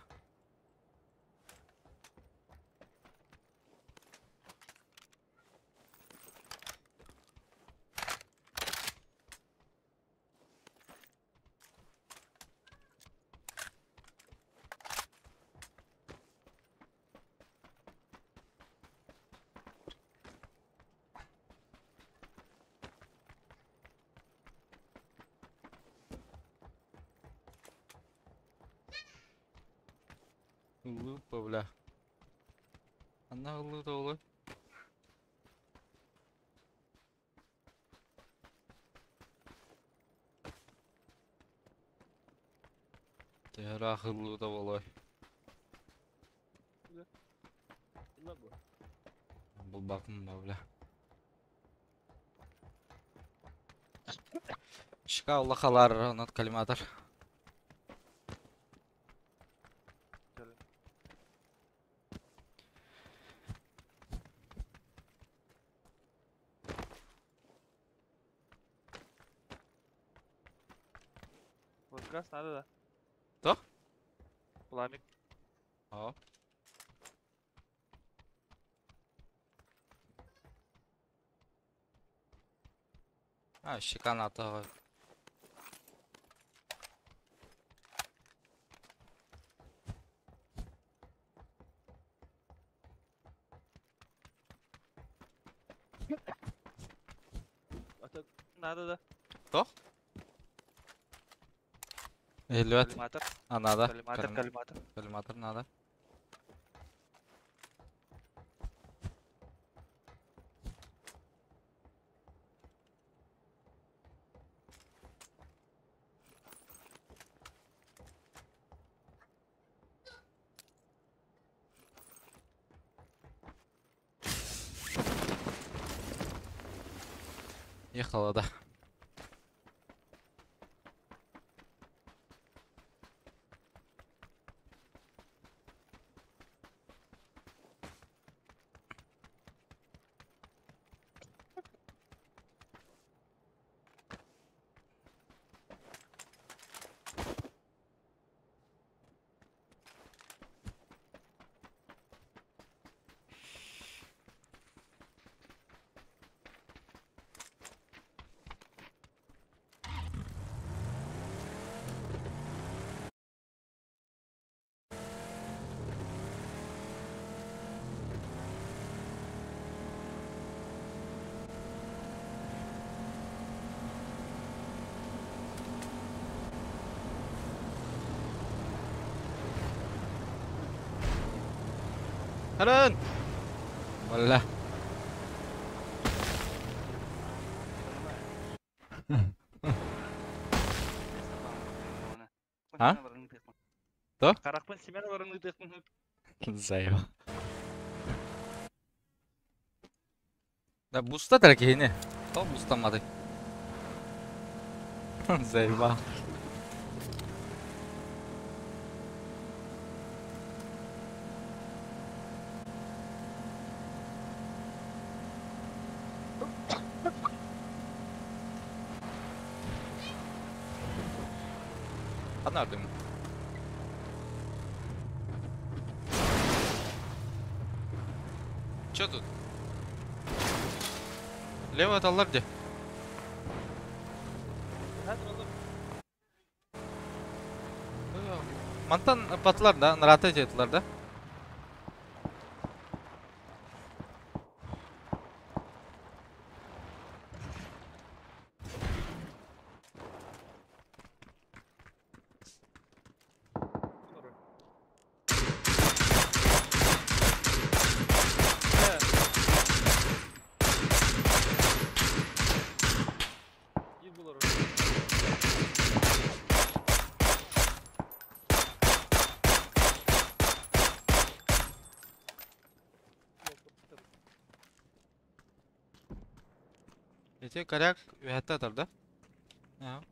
Глупо, бля. Анна глупо олой. Төһө ыллыыта буолуой? Булбатым да, бля. Шка улахалар онот коллиматор. Вот газ надо, да? Что? Пламик. О. А, щека на того. Надо, да? Что? Эллиот. Коллиматор. А, надо. Коллиматор, коллиматор. Коллиматор надо. Ехала, да. Харан! Валла. А? То? Харахпын Семен баран ыытыахпын. Заеба. Да буста киһини. Тоҕо бустамматый? Заеба. Ханна ардым. Чё тут? Лево аталлар где? Мантан патлар да, нарата етилер да. Ити коряк үһәттә атар да? Ага.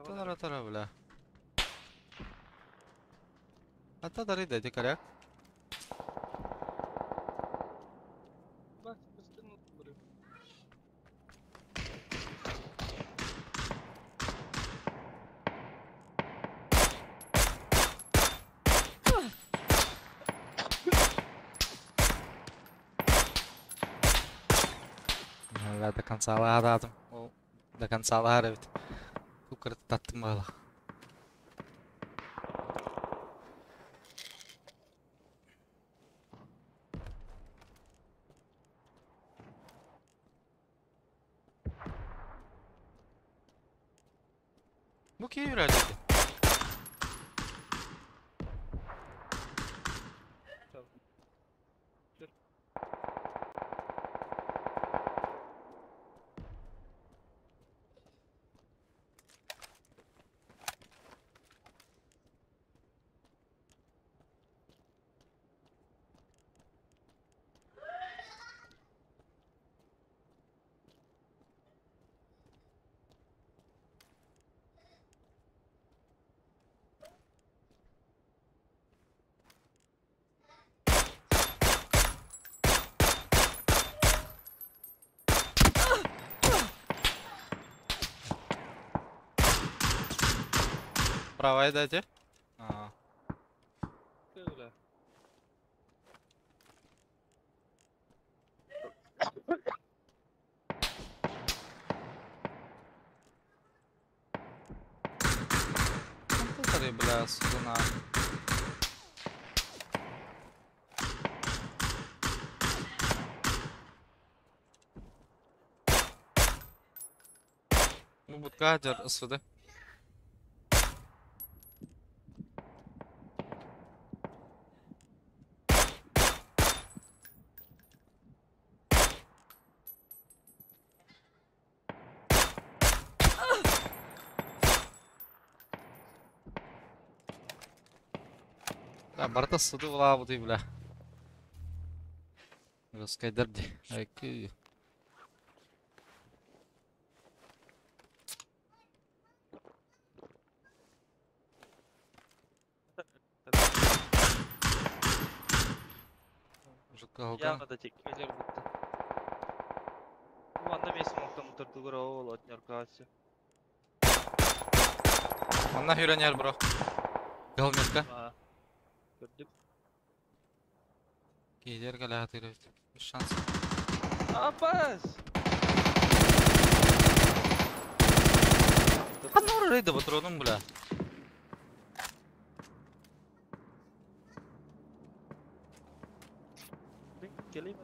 Тара тара бля. Ата тары да ити коряк. Бля, до конца лададым. Ол до конца лаар эбит. Кукырты таттым бала. Бу киһи үрэлдьити. Правая дайте. А. Бля, сука, Бу бутка дьар ысыды. Да, барта сыды була бу бля. Рускайдерди. Айкы. Явно да теккелер бутта. Манна мен смоктан утырдыгыр ол отнеркасы. Манна хүренер бро. Гал метка. Көрдүм. Кейдер калаатыр. Шанс. Апас! Ханнор рейді батронум бля. Келейм.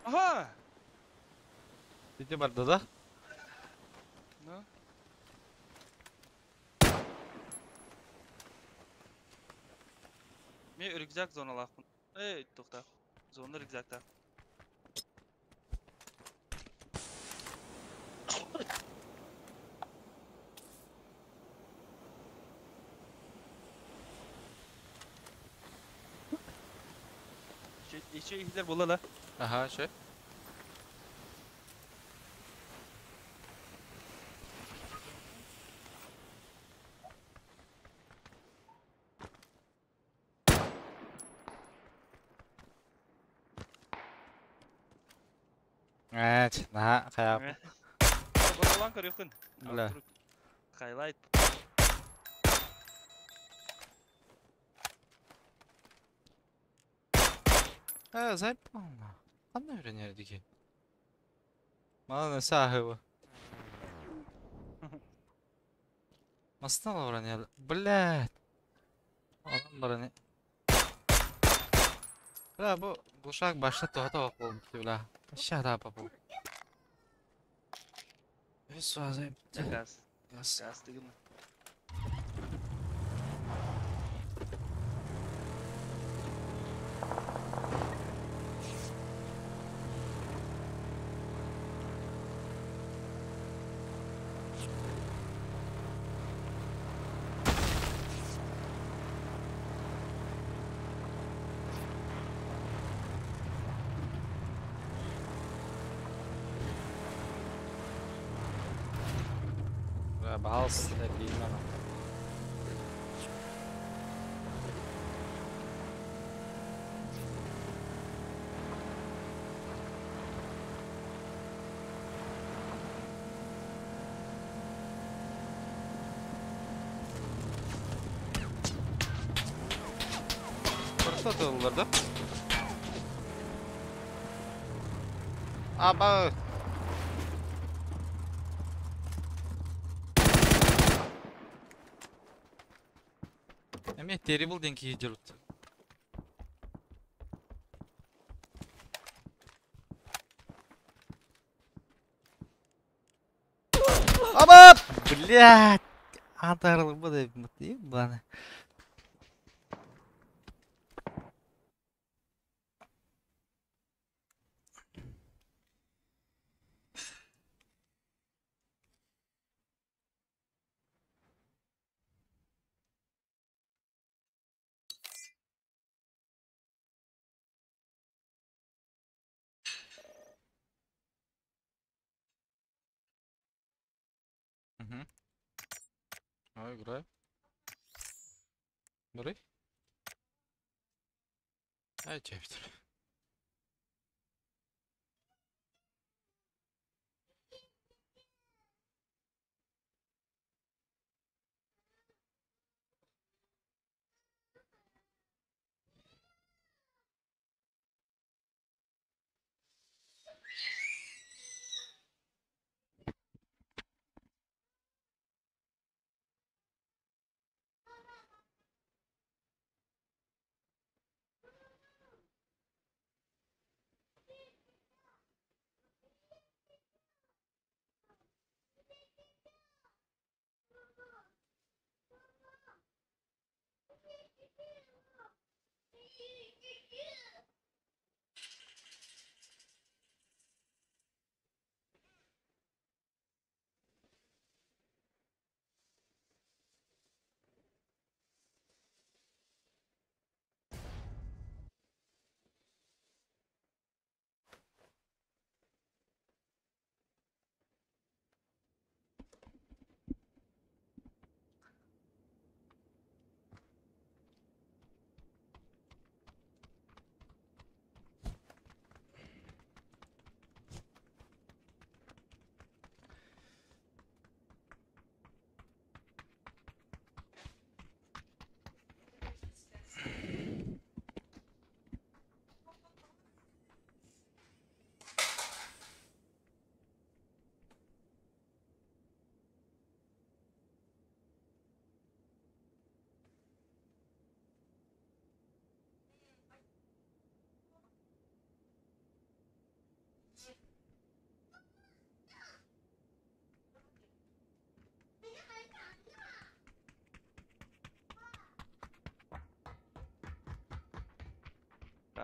Ага! Ити барды да? Ну? Мен рюкзак зоналаахпын. Эй, тоқта. Зона рюкзакта. Еще ихлер була ла. Аха, шö. Evet, наһаа хайа. Баралан көрүөхүн. Бля. Хайлайт. Зайпал. Ханна үөрэнэр дии? Манан өссө ааһыба. Мастан олорон Блядь. Онон баран. Бля, бу глушак башта тоҕо буолбут, бля. Ща да попу. Үс сразу. Газ. Газ. Газ дыгына. Бля, баһаалыста билмэн. Просто atılırdı. Да? Аба. Эме terrible ден кии жүрүт. Аба! Блядь! Атарылы да ебаны. Угу. Ой, играю. Бери. Ай, чептер.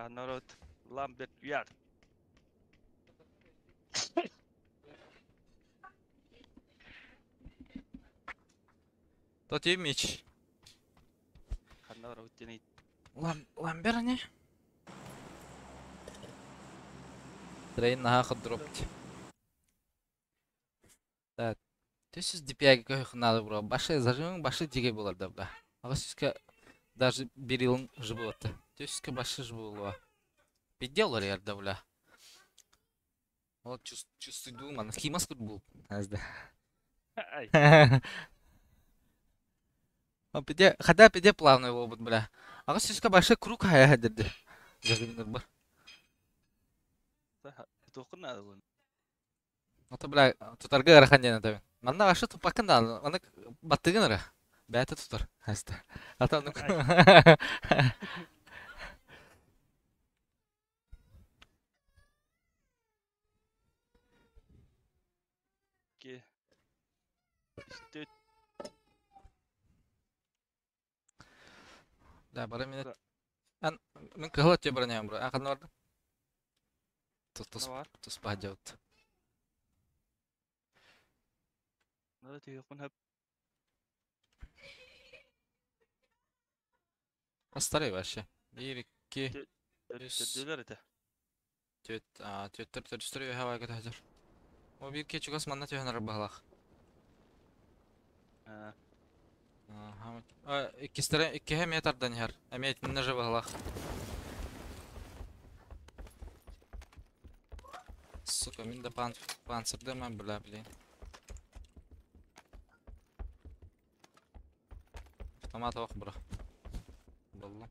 Народ Ламберт Ярд. Тот меч. Народ теней. Ламбер не? Трейн наха дропти. Да. Төсіз DPI көйх надо бро. Башы зажимың башы диге болар да бля. Ага сүзкә даже бир йылың жыбылаты. Төсізкә башы жыбылуа. Пиделар ярда бля. Вот чувствую думан. Химас тут был. Азда. Ай. А пиде, хотя пиде плавный опыт, бля. Ага сүзкә башы круг хая хәдерде. Зажимнар бар. Тутуоххун наада буолан. Ото бля тутарга ыарахан диэн этэбин. Манна вообще туппаккын да аны баттыгын эрэ. Бэйэтэ тутар. Хаста. Ата оннук. Ки. Үстүт. Да, бары минут. Ан мин кыһыл өттүө баран иһэн бро. Ан ханна бардың? Тус Бар. туспа дьабыт. Надо түйөккүн хөп. Старый вообще. Биир, икки, үс. Төрдүлэр этэ. Түөт, түөттэр төрүстэр үөһэ баайга түһэр. О биир киһи чугас манна түһэн эрэр быһалаах. Иккистэрэ иккиһэ эмиэ тардан иһэр. Эмиэ итиннэ же быһалаах. Сука, мин да панцирдым, бля, блин. Автомат ох, бро. Буллум.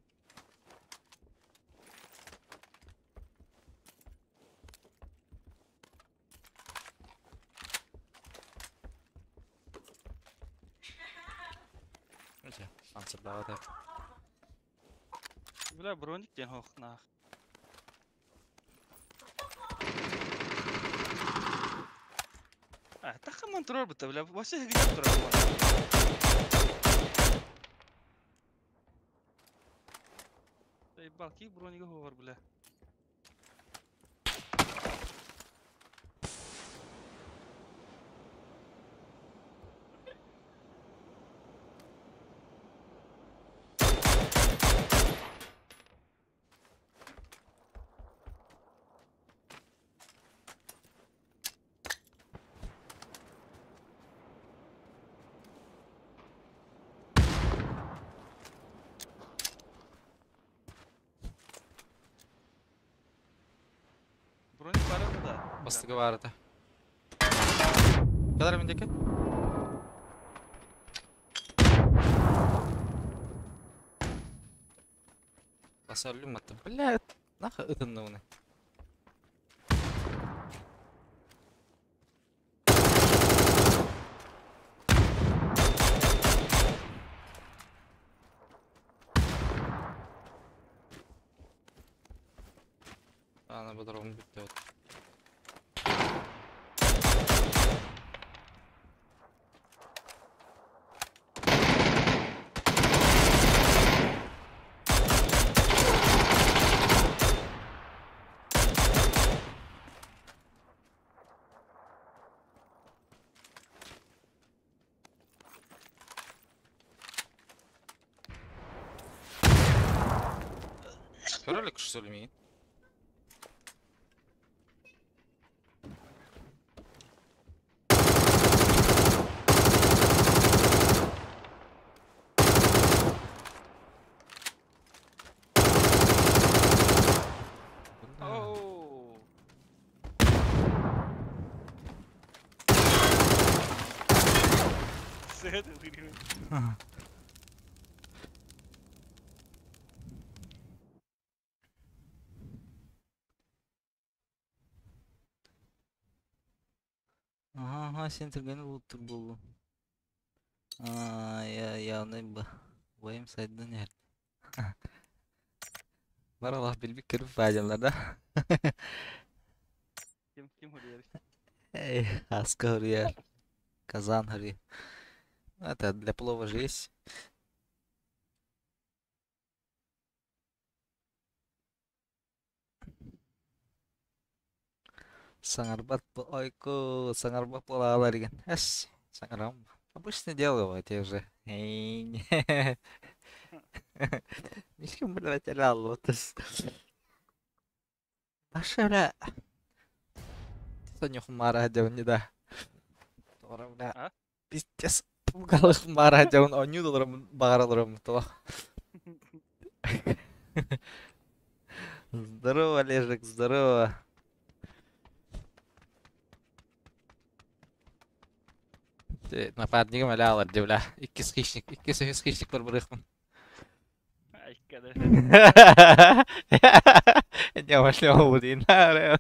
Панцирдаабат Бля, броник диэн хоохнаах. А, тахаман турар быта, бля, вообще хигнеп турар буолан. Балки бронига хоҕор, бля. Броник баар да. Бастыгы баар этэ. Кэлэр мин диэки. Басаллым матты. Бля, нахуй ытынны уны. Ана бодором бүттэ вот. Көрөлүк что ли миигин? Оу. Сыт выигрывает. Ага, сен түргені луттур буоллум. Я явно бойым сайдан иһэр. Бар Аллах билбит көрүп баадьаллар да. Ким ким хоруйар? Эй, аска хоруйар. Казан хоруйар. Это для плова же есть. Саҥарбат ойку, саҥарбат буолаалар деген. Эс, саҥарам. Обычное дело вот я уже. Мишкин, блядь, аллотас. Паша, бля. Соня хумара не да. Тора, бля. А? Пиздец. Пугалы хумара дьон онньуу долларым баҕараларым туох. Здорово, Олежек, здорово. Напарнигым әле алар ди, бля. Иккис хищник, иккис үһүс хищник бар бырыхпын. Ай. Не вошли на.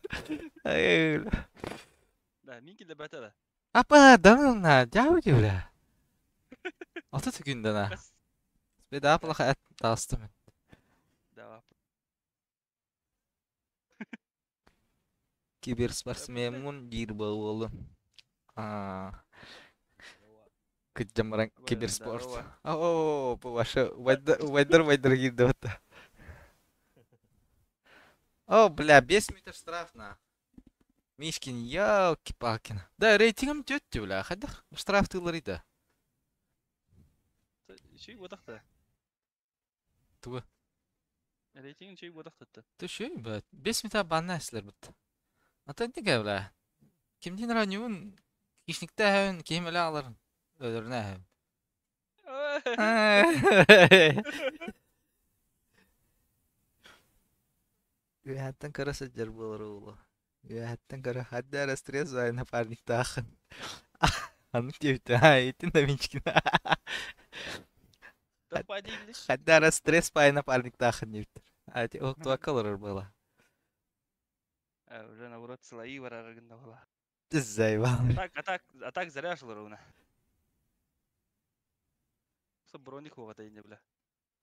Да, мин киллэрбэтэ да. Апа, данылна, дьабы бля. Ата түгүндана. Бедаплаха эт таастым. Да. Киберспортсменмун диир буолуолун. Кыдьамаран киберспорт. Оо, бу ваша вайдар вайдар киирдэ бата. О, бля, 5 метр штраф на. Мишкин, елки-палкин. Да, рейтингом тетти, бля, хайдах штраф тылларыйда. Үчүй буотахта. Тугу? Рейтинг үчүй буотахта. Түшүй, бля. 5 метр банна эслер бит. Ата диге, бля. Кимдин ранюн кишникте әвен ким эле алар. Өлөрүнө әвен. Үһәттен кара сылдьар буолар уолу. Үһәттен кара хадда эрэ стресс баай напарниктаахын. Аннык диэбитэ аа итин да Мичкин. Хадда эрэ стресс баай напарниктаахын диэбиттэр. А ити уһуктубакка олорор буола. Уже наоборот слои барар гынна буола. Заебал. Так, а так, а так зря шло Броник не бля.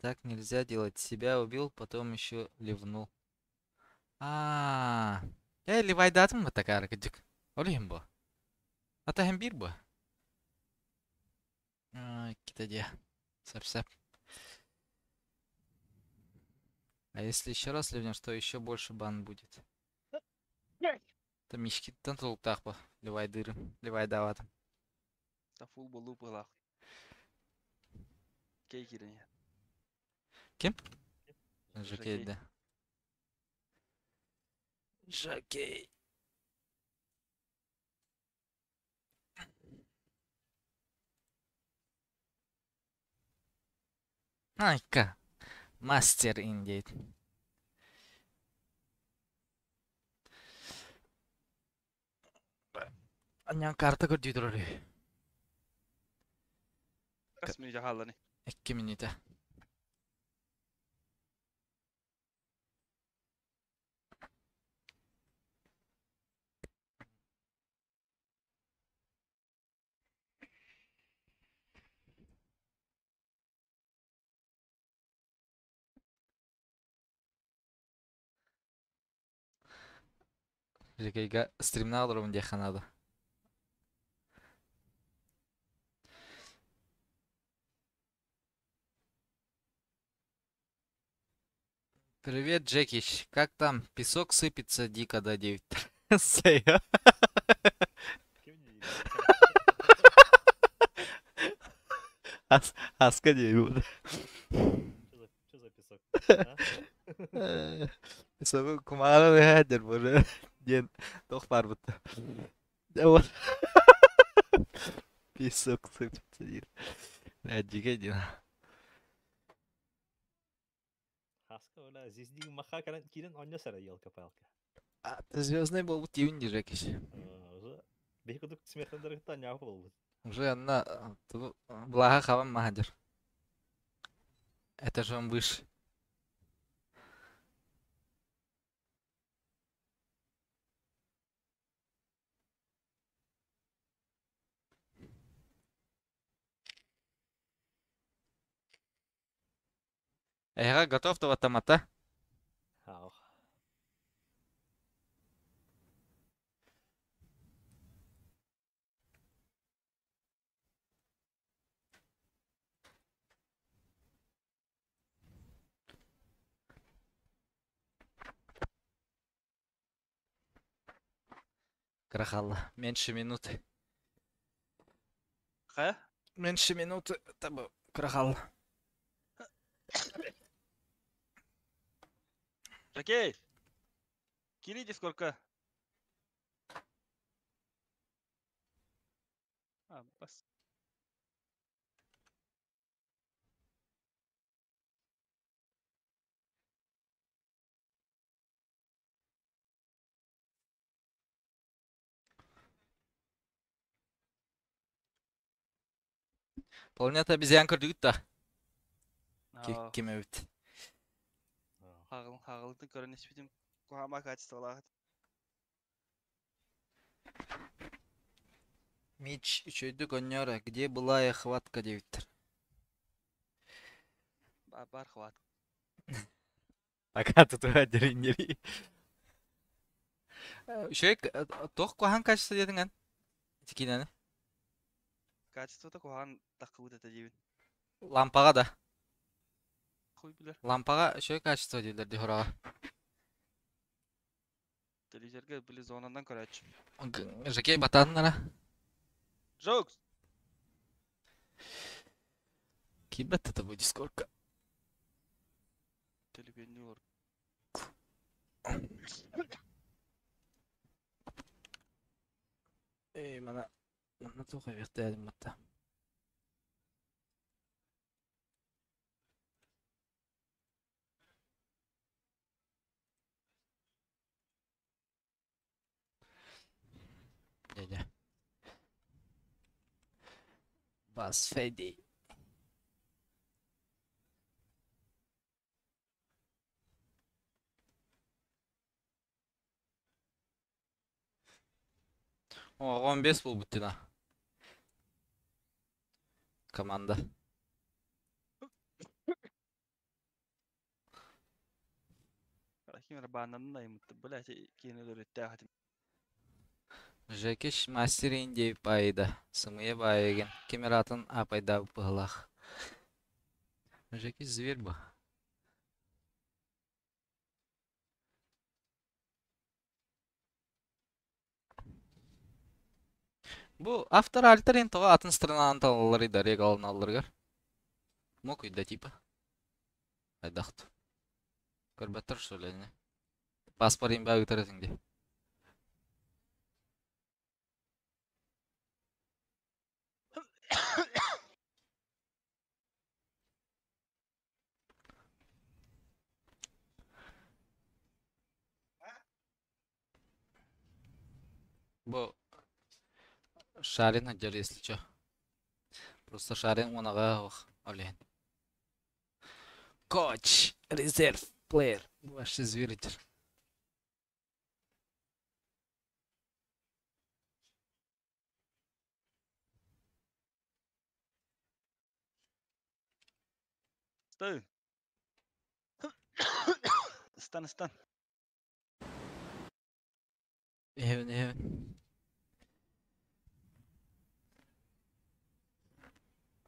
Так нельзя делать. Себя убил, потом еще ливнул. А, я ливайдатым такара кыдык. Олихим бу. Ата hem bir bu. Кита Сап-сап. А если еще раз ливнешь, то еще больше бан будет. Там мишки тан толуктаах бу. Ливайдырым, ливайдаватым. Та фул болу пылах. Кей кирене. Ким? Жокей, да. Жокей. Айка. Мастер индейт. Анян карта көрдүү турар. Хас минута хаалланы. 2 минута. Жекейга стримна олорум диэххэ наада. Привет, Джекич. Как там? Песок сыпется дико до 9. Аска не Что за песок? А? Песок кумара хадер боже. Диэн тох бар бутта. Вот. Песок сыпется диир. Диге дин. Хаска, бля, здесь маха кирен оння сара елка-палка. А, звездный был тивин Жекич. Уже бейкудук смертен няху был. Уже анна блага хаван махадер. Это же он выше. Эга готов до автомата? Ау. Крахалла. Меньше минуты. Ха? Меньше минуты. Табы крахалла. Жокей! Кирите сколько? А, бас. Планета обезьян көрдүгүт да. Ким эбит. Хаҕылытын көрөн испитим. Куһаама качестволаах. Мич үчүгэйдик оонньоро, где была я хватка диэбиттэр. Баар хват. Пока тутуһа дириҥнири. Үчүгэй туох куһаҕан качество диэтиҥ эн? Ити киинэни? Качествота куһаҕан таххыбыт этэ диибин. Лампаҕа да? Хуй билэр. Лампаҕа үчүгэй качество дииллэр дии хороҕо. Телевизорга били зонанан көрөөччүм. Жекей батааннара. Жокс! Киирбэт да бу дискордка. Телевидение олор. Эй, мана манна туох эбиэхтээдим батта. Дядя. Бас Феди. О, 15 буолбут дина. Команда. Ким эрэ бааннанан айыммыт бля киһини өлөрүттээх этим. Жекиш мастер Индии баайда. Сымыйа баайыгын. Ким эрэ атын аапайдаабыт быһыылаах. Жекиш зверь бу. Бу автор альтерин тоҕо атын странанан талалларый да регаланалларыгар? Мокуйда типа. Хайдахт. Көрбөттөр что ли не? Паспорт имбаа ыытар этиҥ дии. Бу Шарин сылдьар если чё. Просто Шарин уонаҕа ох олehen. Коч, резерв, плеер. Бу вообще зверь этер. Стой. Ыстан, ыстан. Эһэбин, эһэбин.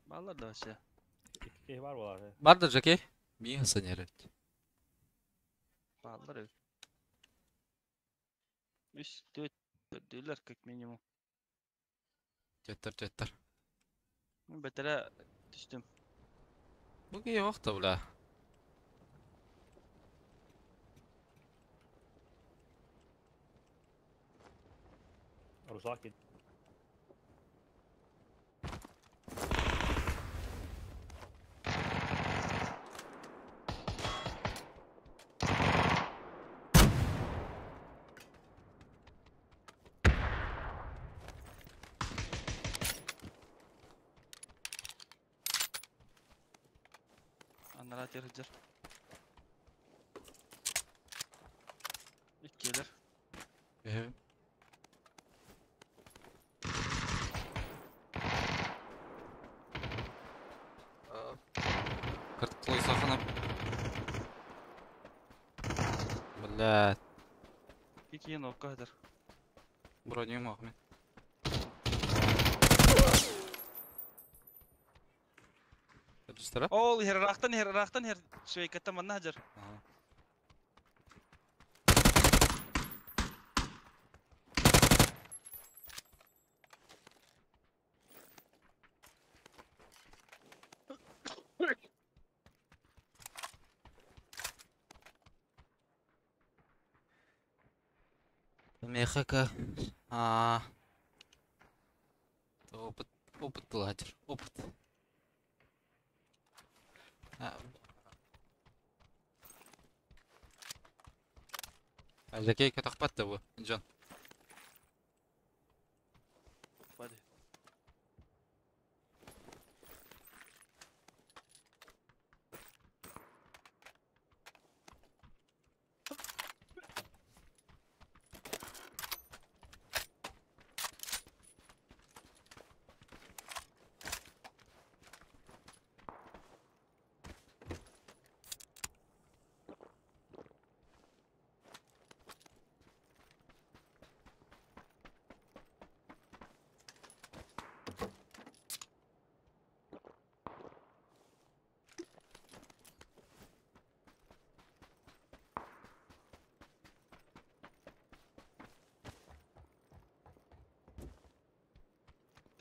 Бааллар да вообще. Икки киһи баар буолар. Бар да Жакей. Миигин саньар эбит. Бааллар эбит. Үс, төрт, төрдүүлэр как минимум. Төттөр, төттөр. Мин бэтэрээ түстүм. Бу киһи охто бля. Русак кит. Анараа тиэр сылдьар. Иккиэлэр. Эһэбин. Кыртклой сахана. Блядь. Икки нокка сытар. Броню мох мин. Көрдүстэрэ? Ол иһэр ыраахтан иһэр ыраахтан иһэр швейкаттан манна сылдьар. Ага. Мехака. А. Опыт, опыт лагерь, опыт. А Жакей көтөхпөт да бу, Джон. Бади.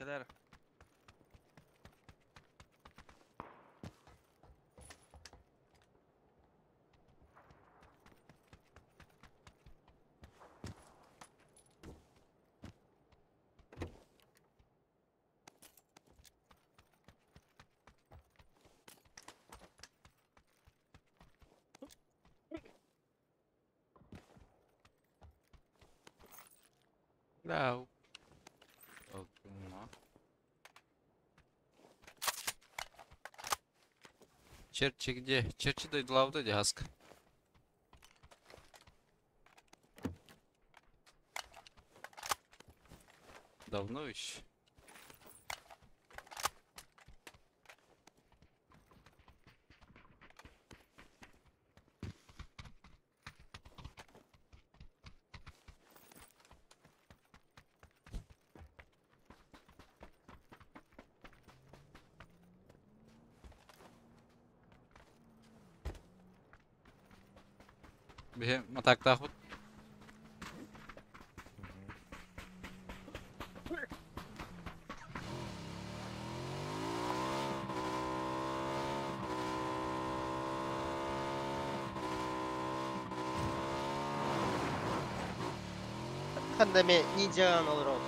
Кэлэр. Да. Черчи где? Черчи дойдулавда дяска. Давно еще. Биһи матаактаахпыт. Ханна ме ниндзя олорор.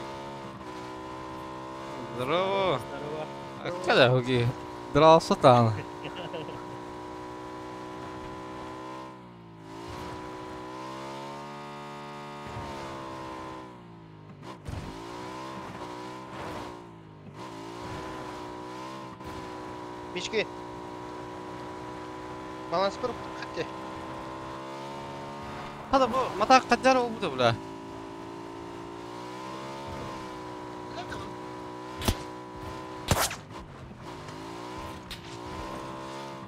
Здорово. Здорово. А когда хуги? Дрался там. Мички. Баланс куруп хатте. Hada bu matak kadar oldu bula.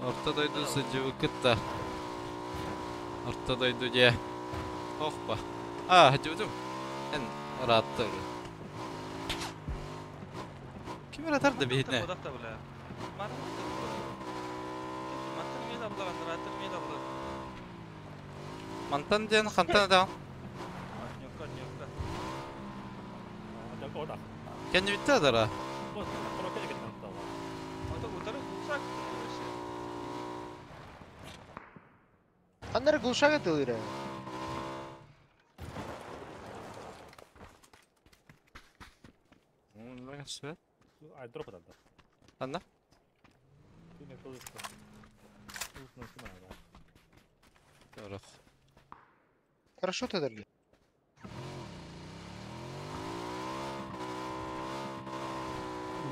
Орто дойду сылдьыбыккыт да. Орто дойду дьэ. Ох ба. А, сылдьыбытым. Эн ыраатта ыры. Ким ыратар да биһитинэ? Бодақта бля. Мантан мен аблаган, ратын мен аблаган. Мантан диэн хантан этэҕин? Ньокка, ньокка. Дьэ, ода. Кэннибиттэ адара. Вот, прокеле кетен тала. Ото утары глушак вообще. Ханнары глушак этилире. Свет. Айдроп адарда. Ханна? Киме кылышты. Улутун сымана. Көрөх. Хорошо тедерли.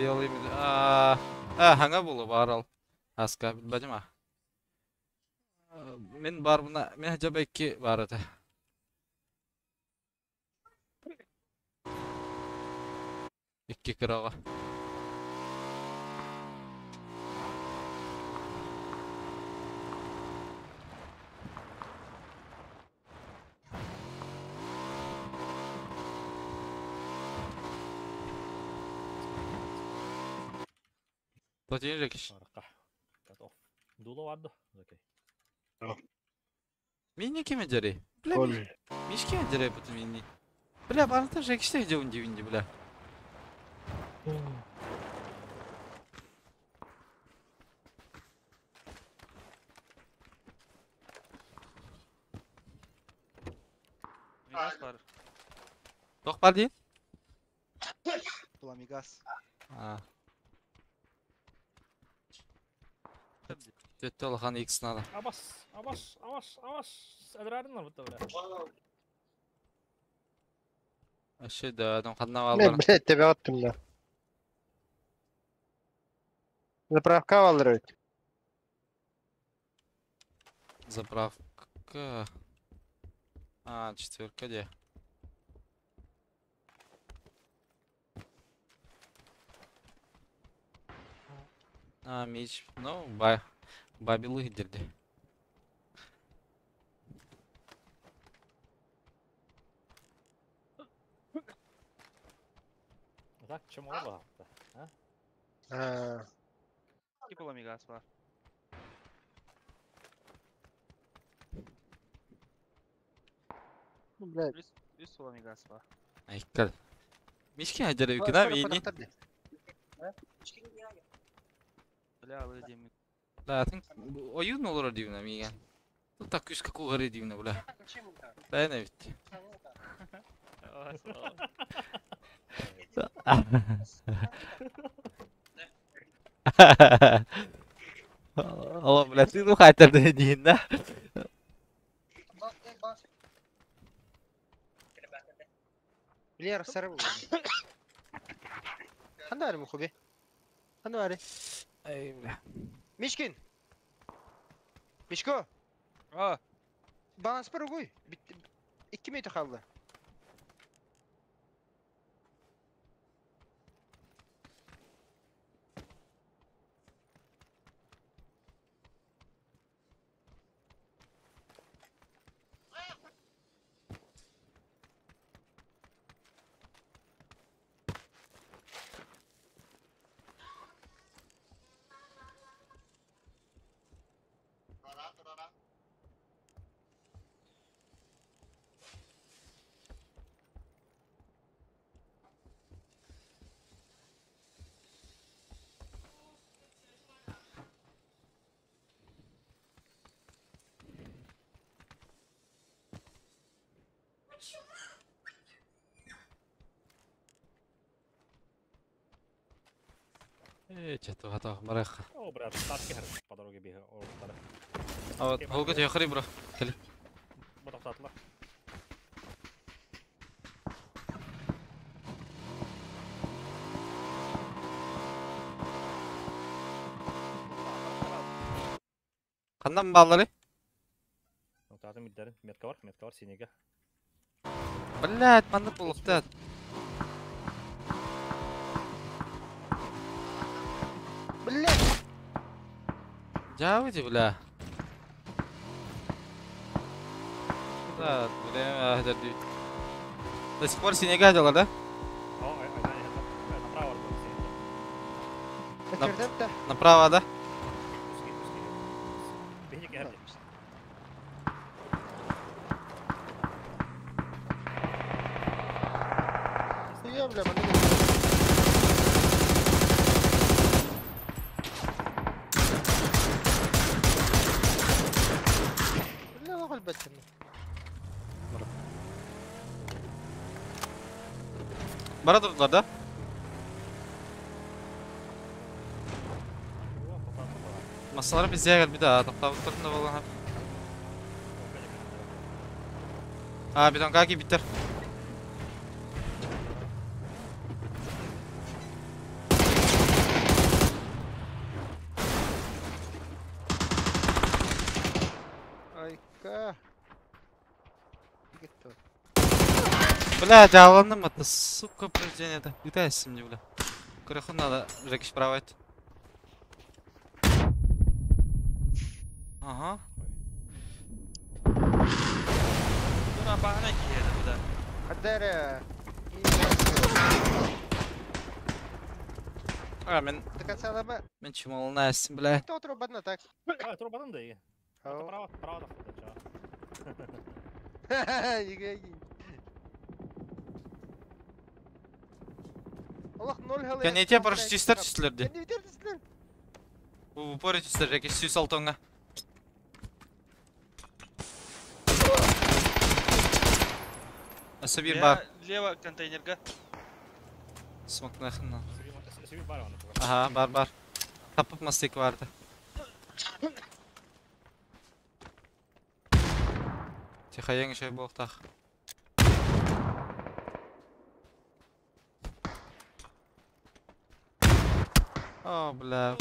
Белый а, а, ханга булу барал. Аска билбэтим а. Мин бар буна, мин хотя бы икки бар этэ. Икки кыраҕа. Платини рекиш. Арка. Cut off. Дула варды. Окей. Мини кеме жари? Бля, миш кеме жари бут мини. Бля, барыта жекиште жеун дивинди, бля. Мигас бар. Тох бар дии? Пламигас. А. Төттө улахан X надо. Абас, абас, абас, абас. Әдірәрін бутта бля. Вообще да, там ханна Мен алар. блядь тебе аттым да. Заправка алыр ведь. Заправка. А, четверка где? А, меч. Ну, ба. Бабилы дерди. Так, чем ола? А? А, Икки пламигас бар. ну, блядь. Үс, үс пламигас бар. Айкал. Мишки хадьары үкена мини. Бля, бля, диэммин. Бля, атын ойуун олорор диибин миигин. Тут так күүскэ кууһар диибин бля. Бэйэн эбит. Алло, бля, ты ну хайтер диин да. Бля, сарып. Ханда бары мухуби? Ханда бары? Эй, бля. Мишкин. Мишко. А, Баланс бар угуй. 2 метр қалды. Э, что-то готов, барах. О, брат, тачки по дороге бегаю. А вот, холга тебе хри, бро. Кели. Ботақтатылар. Қандан баллары? Тоқтатым биддерин. Метка бар, метка бар, синеге. Блядь, манны болуқтат. Блядь. Жабыти, бля. Да, время хадерди. До сих пор синега дела, да? О, направо бар, Направо, да? Я, бля, манны. Бля, лохал бәттім. Бара durdular да? Masaları bize gel bir daha. Toqtabıtların da bolgan. А, бетон каки биттер. Айка. Кетті. Бля, жаландым это, сука, повреждение это. Летайся мне, бля. Крыху надо, Жекич правать. Ага. Тура бағана киеді бұда. Хадара. А, мен, До конца лаба. мен чумалына эсим, бля. Кто трубадна так? А, трубадан да и. Право, право да. Аллах ноль халы. Кәнете парашютистер түстілерде. Кәнете түстілер. В упоре түстілер, Жекич сүй салтонға. Асабир бар. Лево контейнерга. Смок нахрен. Сибир бар оны. Ага, бар, бар. Тапып мастик барды. Тихо, ең шай болықтақ. О, бля.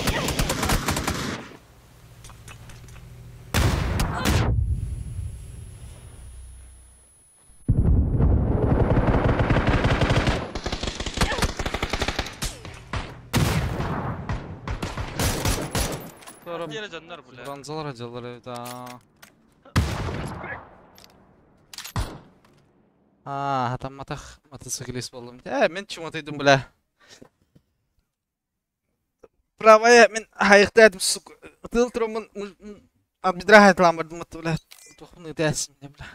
Sonra Diğer canlar бля. Бронзалар acıları да. А, хатам матах мотоциклист болдум. Э, мен чумотойдум бля. Правая, мен хайықтадым, сука. Тыл тұрамын, абдыра хайтлам бардым, бля. Тухмын өтәсім, бля.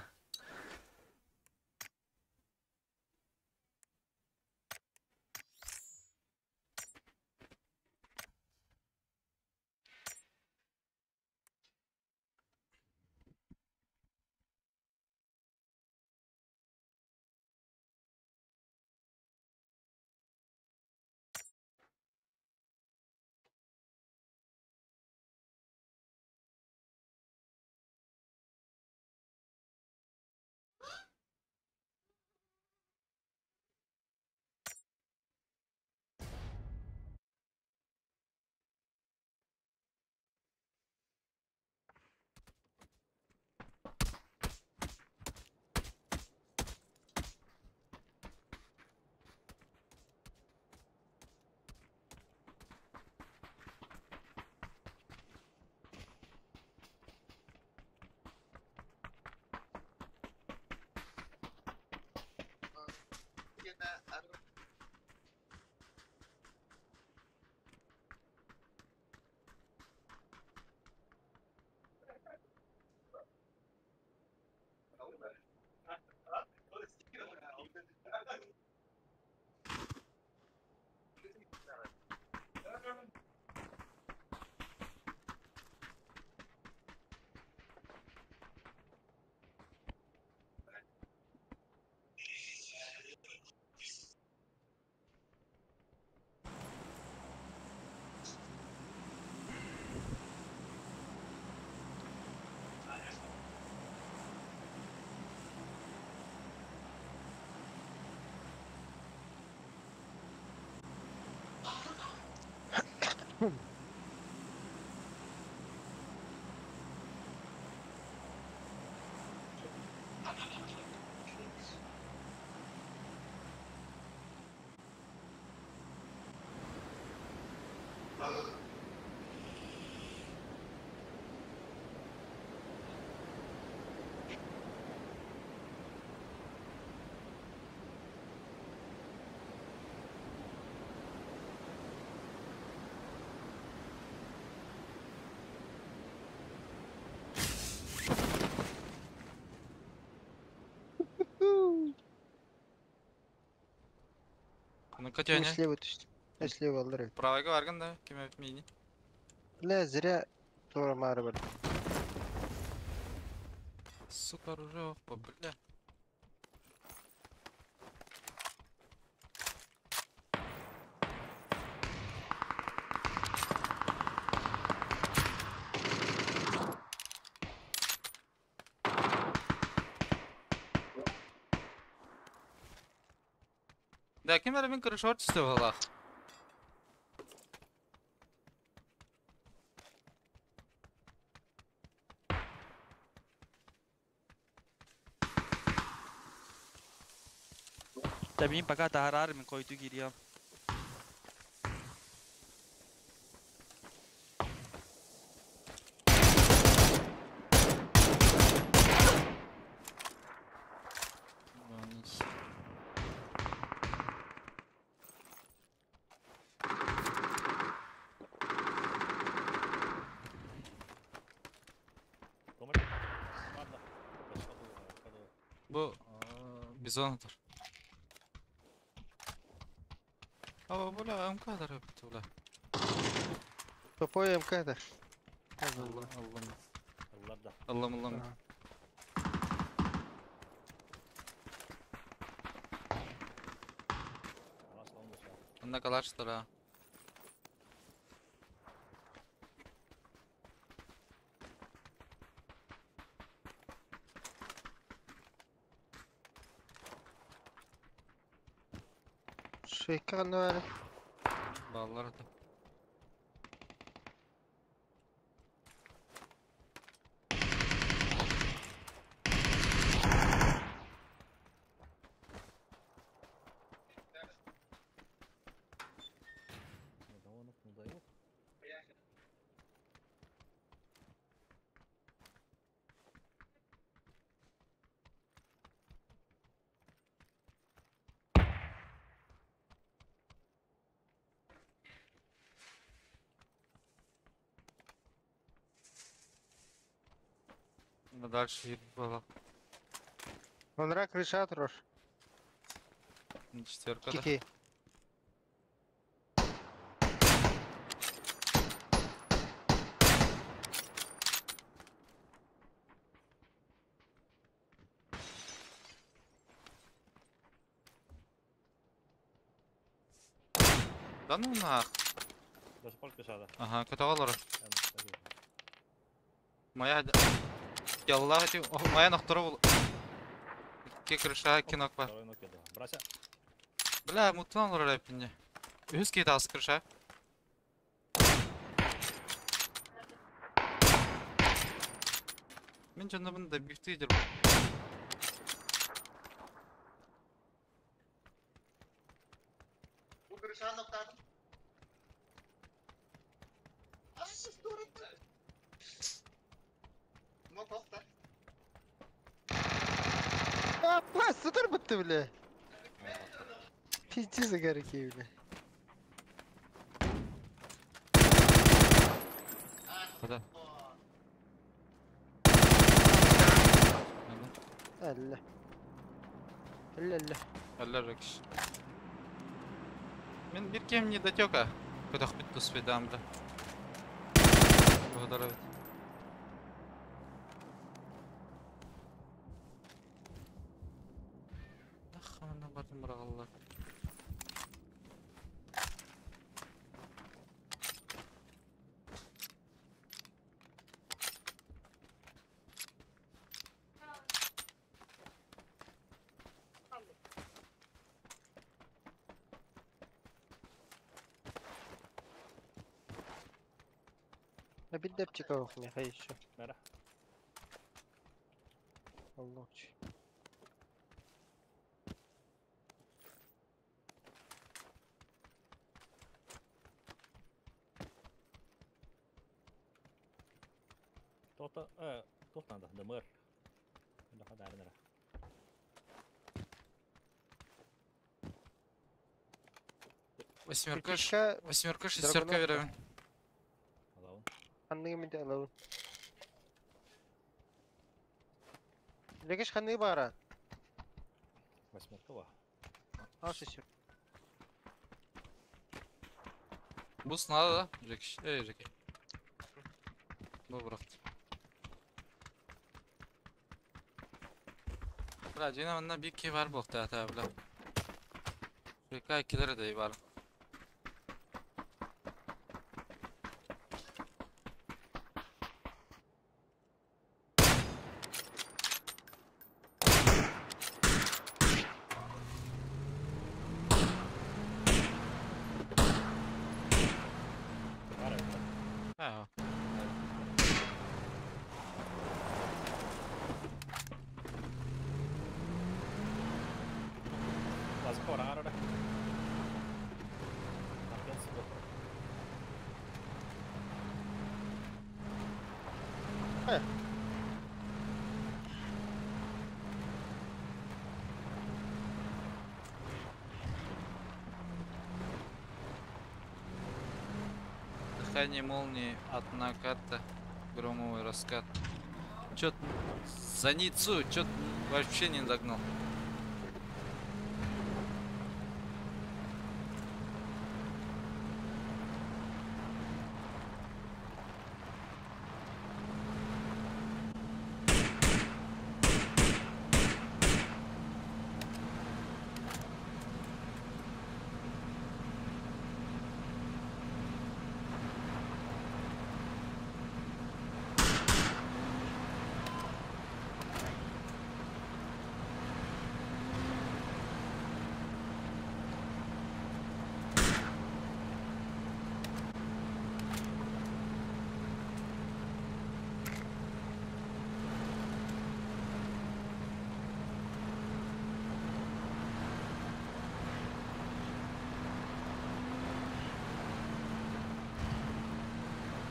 Ну-ка, тяня. Слева түстүм. Слева аллар эбит. Правайга баргын да, ким эбит мини. Бля, зря тура мары бар. Сука, оружие, бля. Да, ким эрэ мин крышор түсте буоллах. Табин пока таһараар мин койду киириэм. Бу бизон отор. Aba бля МК-дар эбит бля. Тупой МК-дар. Аллам аллам. Аллам аллам. Онна калаштара. Шейканы бар. Баллар ата. Дальше было. Онра крыша трош. Четверка, да? Кики. Да ну нах. Даже пол крышада. Ага, котоголор. Моя... Яллах эти... Моя нохтору был. Икки крыша кинок бар. Бля, мутан олар әппинне. Үз кейт ас крыша. Мен жонобун да бифти жер. Бу крыша ноктадым. А, сытыр бітті, бля. Пиздец, гарики, бля. Куда? Әллә. Әллә, әллә. Әллә рекш. Мен бир кем не дотека. Кудах бит туспедам, бля. Благодарю. Бырағаллар. Бир дэпчик меха еще. Бара. Аллоч. Тота туох надо дымыр. Даха дарынара. Восьмерка, Пятичка восьмерка, шестерка Драгунов. веровен. Алаун. Ханныгы мен алабын. Легеш ханныгы бара. Восьмерка ва. Ал шестерка. Бус надо, да? Жекиш. Эй, Жеки. Бу бырақты. Бля, дина манна bir ki var bu hafta бля. Шика ikilere de var. Бара. Ha. Лазка ора. Опять сюда. Дыхание молнии от наката, громовый раскат. Чё-то Заницу, чё-то вообще не догнал.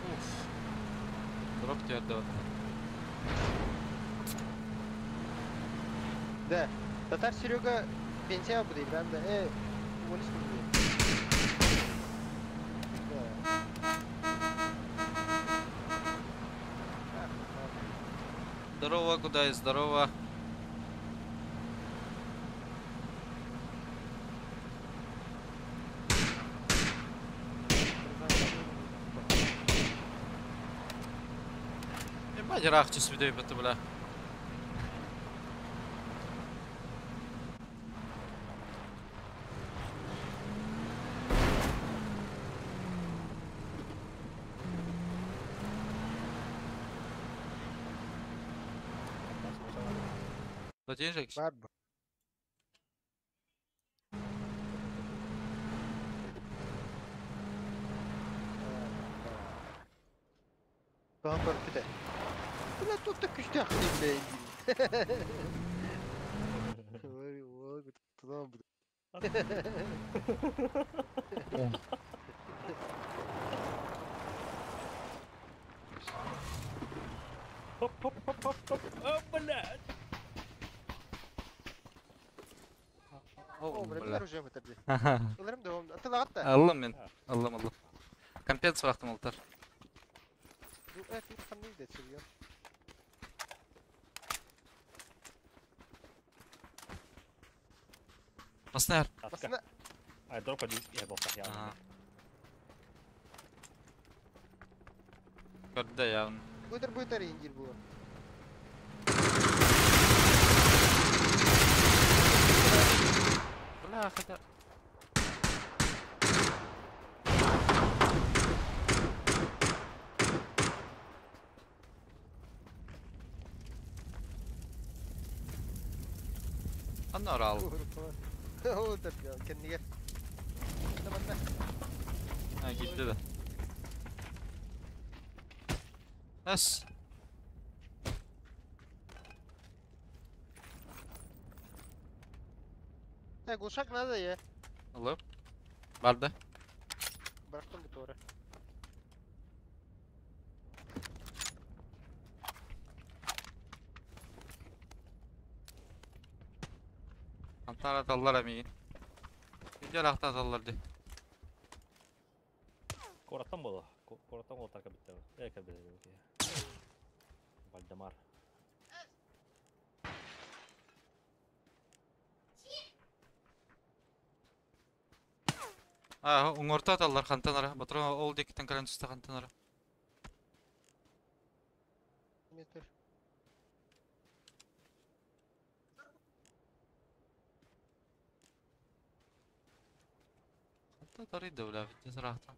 Уф. Дроп твердого. Да. Татар Серега пенсия будет, да? Уволись будет. Да. Здорово, куда и здорово. Ебать, рахтис видео это, бля. Платин же? Барба. Tamam bak. Бля, тут так күстях не бля. Ой, ой, туда буду. Хоп, хоп, хоп, хоп, хоп. О, блядь. О, бля, бля. оружие мы тогда. Ыларым да, атылагатта. Аллам мен. Аллам, аллам. Компенс вақтым олтар. Это ханны да серьезно. Маснар. Басына Ай, дроп один. Я был так, я. Көрді явын. Бутер бутер индир было. Бля, хотя... Анна орал. О, так, кеннигер. Ha gitti de. Эс. Глушак надо я. Алло. Барды. Бырахтым бу туора. Антара таллар амигин. Видео рахта таллар ди. Кораттан боло. Кораттан боло тарка битте. Э кабе. Вальдемар. А, уңорта таллар хантан ара. Батрон ол декитен кален түстэ хантан ара. Метр. Ханта тарыйды бля, видео рахта.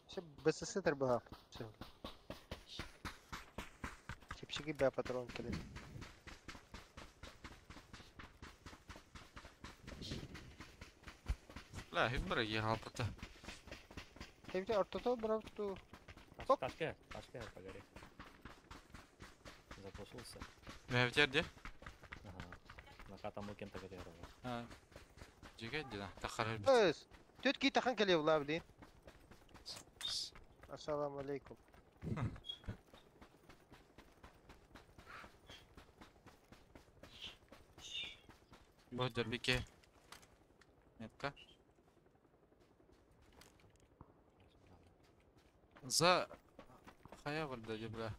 Все БСС тарбага. Все. Чепчиги бя патрон келет. Бля, химбер ехал пата. Хевде ортото бравту. Ташка, ташка, погоди. Запушился. Мевдер де? Ага. На катам кем-то говорил. А. Жеге дина, тахар. Эс. Төт ки тахан келе була блин. Ассаламу алейкум. Бу дербике. Метка. За хая барда бля.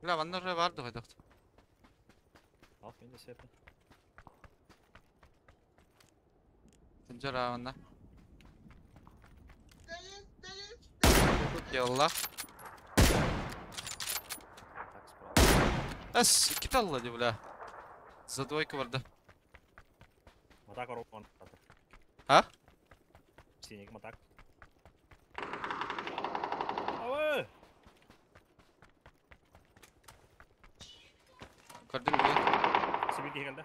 Бля, ваннар барды хайдакт. Ал, мен де сепі. Тынжара ванна. Ялла. Так, справа. Эс, киталла ди бля. За двойка барда. Матак орон. А? Синий матак. Авы! Көрдүм бля. Сибирге келді.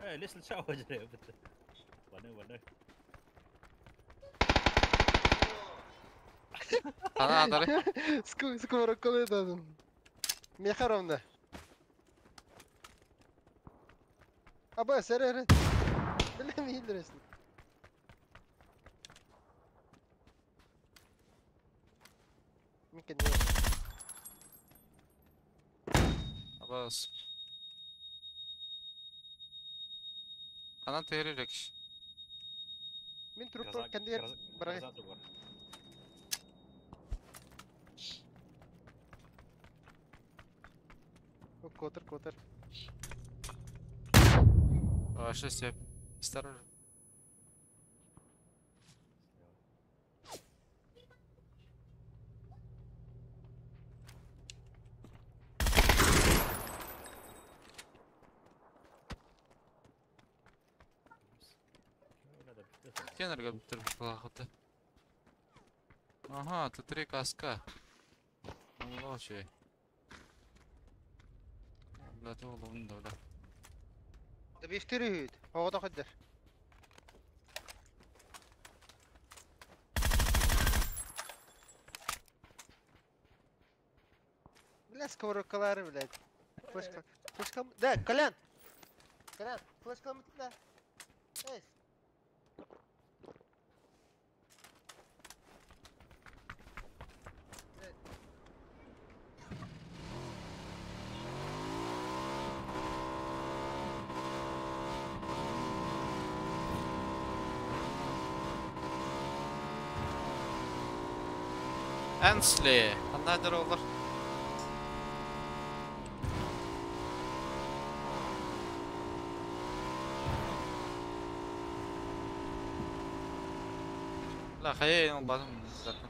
Эй, лес лечал бітті. Ваны, ваны. Ана адары. Сковородкалы дадым. Мехаровна. Аба, сәрі. Білем елдіресін. Мекен не? Абас. Анан теререк. Мен трупы кәндер барай. Котыр, котыр. Вообще сеп. Старый. Кенерге бітір бұлағыты. Ага, тут три каска. Ну, чей. Бля, ты уловын да, бля. Да бифтiri hüyt. Havada kadar. Бля, сковородкалары, блядь. Флешка. Флешка. Да, Колян. Колян, флешка да. Эй. Энсли, another olur. لا خلينا بعضهم zaten.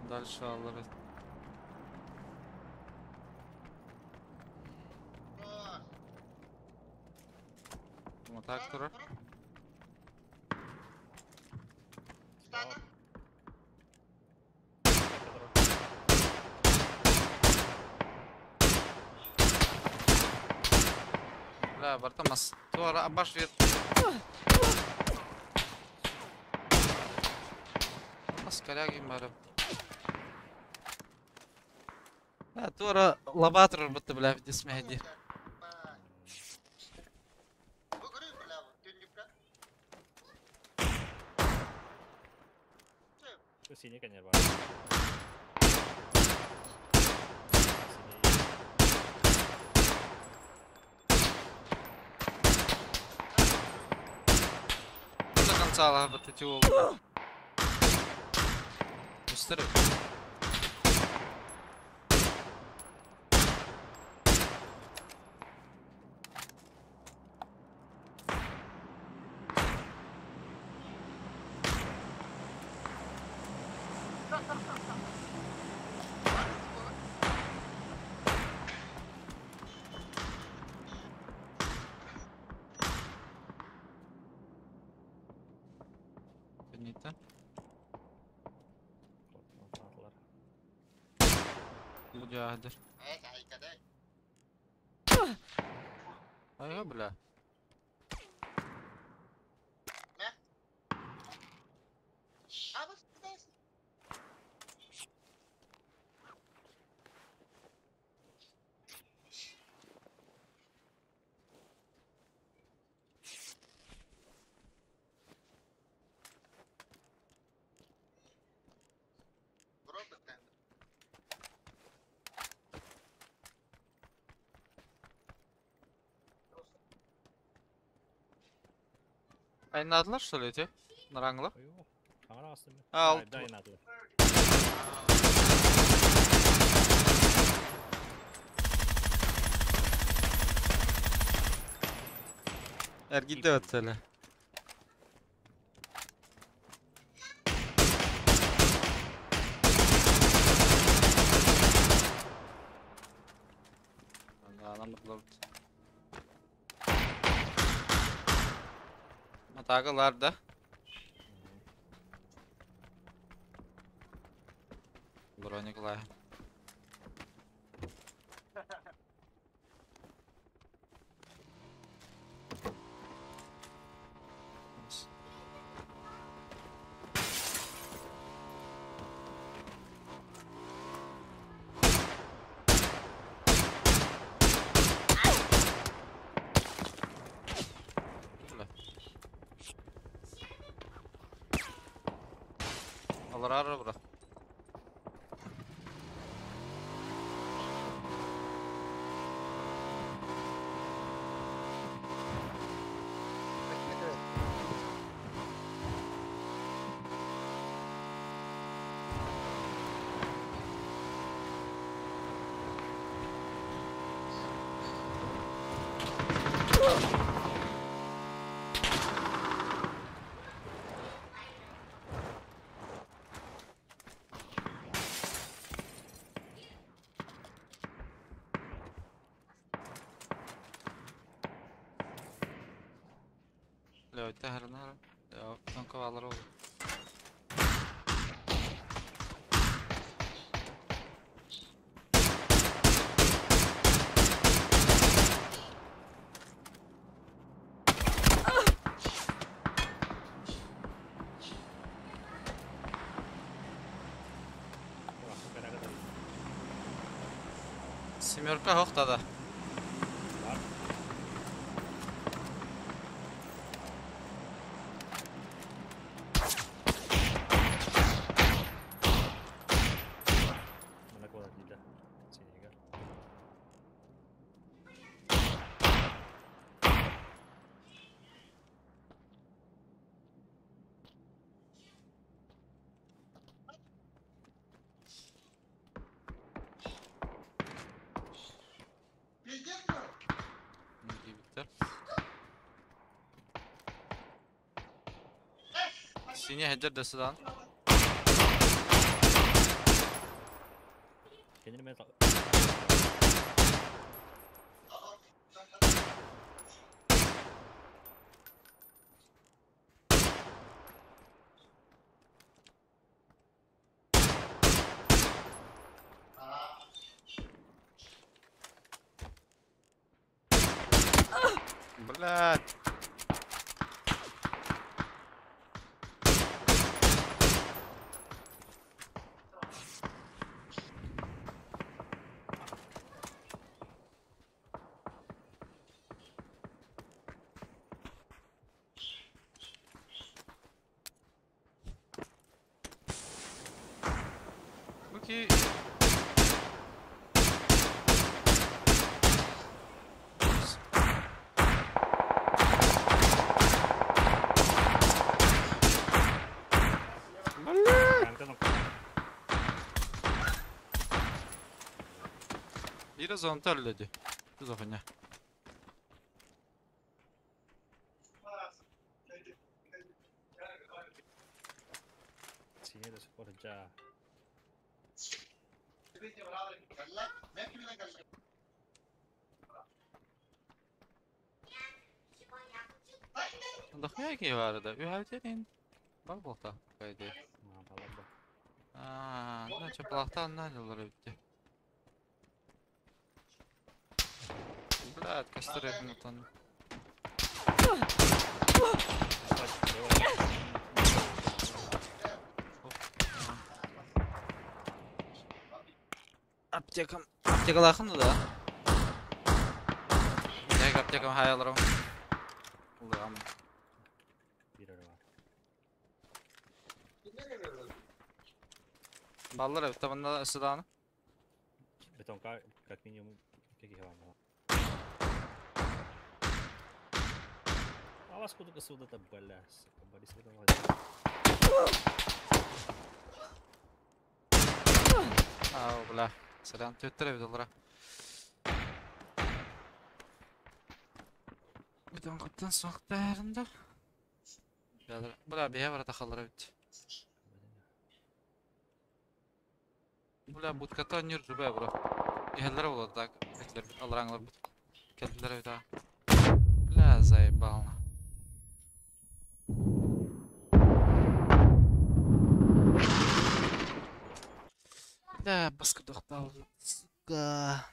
Дальше алырız. Трактора. Бля, барта мас. Туора баш вет. Мас коряги мары. Бля, туора лабатор бутта, бля, дисмеди. Синий конер бар. До конца лабаты тюл. Мистер. Finita. Mücahdir. Айга, бля. Aynadılar что ли эти? Нараңлы? Ал. Эргидде өтсөлі. Атагылар да. Брониклай. Алар бра. Лёй, тахарнар. Тонко алар ол. Семерка хоқтада. Синий хеджер дөсүдан. Блядь. Окей. Биирэ зонта өллө дии. Что за хуйня? Синий до сих пор жа. Дохуя киһи баар да? Үһэбитин бар буолта по идее. Баларда. Аа, ну чаплахтан налилар эбит. Блядь, костры внутри. Аптекам. Аптекалаахын да? Tek аптекам хаяларым. Улам. Биир эрэ баар. Баллар эбит табанна сыдааны. Бетонка как минимум икки киһи баар буолла. Алас кудука суудата бля, сука, Борис это Аа, бля. Сыран төттөр эбит олара. Бетон кыттан суақтарында. Бля, бия барата халлар эбит. Бля, будката нюр жубе бро. Ихеллер болот так. Этлер бит алраңлар бит. Келдилер бит а. Бля, заебал. Бля, баска дохтал. Сука.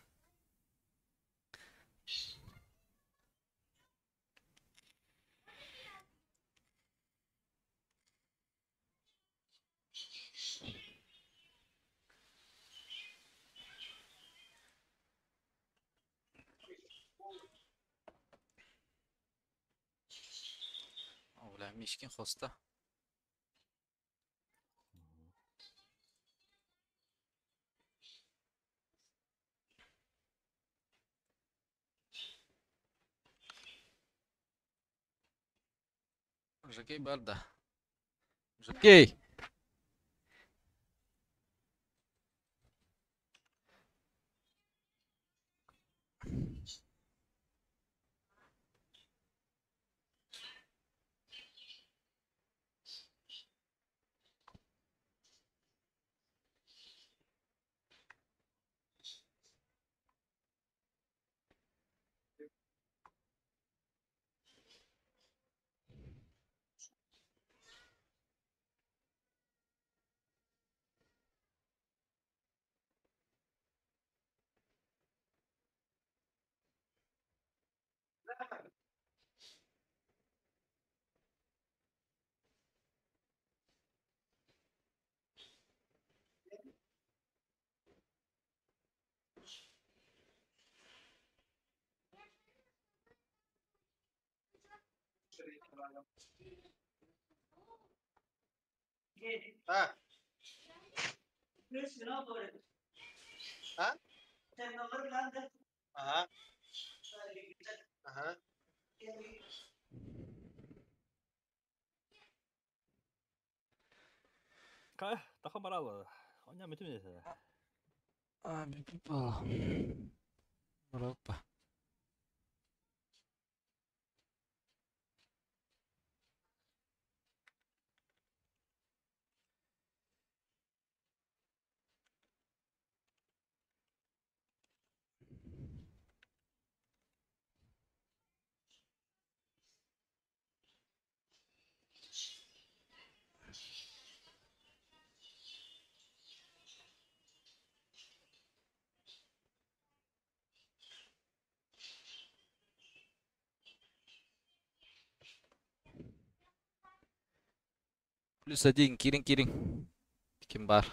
О, бля, Мишкин хоста. Жекей барда. Жекей! Ha. Ha? Aha. Aha. Таха баралы. Оня бүтүн этэ. А, бипал. Опа. +1 киирин киирин. Ким бар?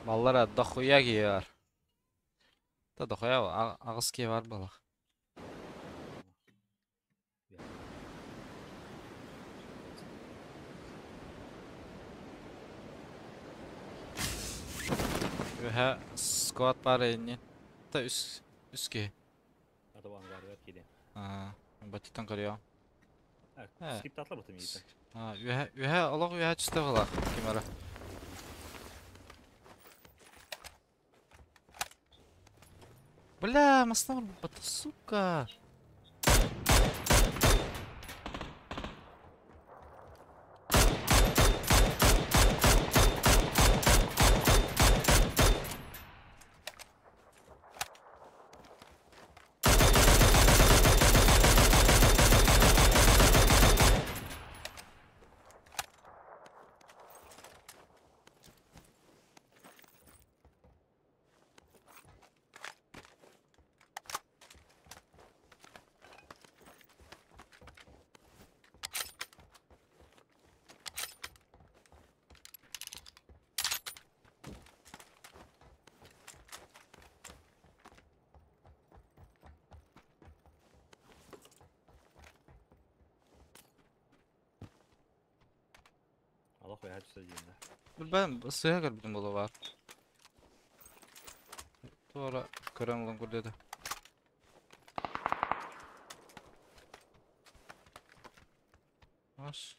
Баллара дохуя киһи. Та дохуя аҕыс киһи бар буолах. Үһэ сквад бар инни. Та үс үс киһи. Ата бу ангарыгар киирдэ. Аа, баттан көрüyor. He. Скип татлар бутым иитэ. Аа, үһэ үһэ олох үһэ түстэ буолах ким ара. Бля, масна бата сука. Аллах үһэ түстэ диэн. Билбэм, сыһа көрбүтүм буолуо бар. Туора көрөн улан көрдөдө. Аш.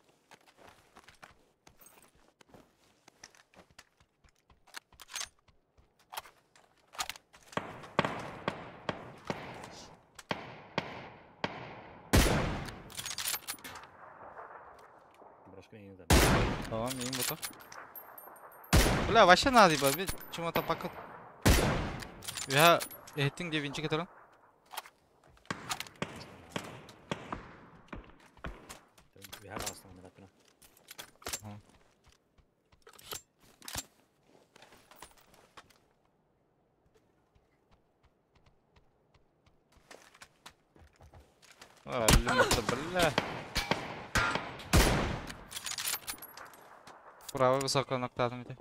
Брошка не знаю. Tamam iyiyim bu Бля, вообще надо ба, би чему-то пока. Я эттиң деп инчи кетерин. Үһэ бастан мен аппына. А, бля. Право высоко ноктадым ити.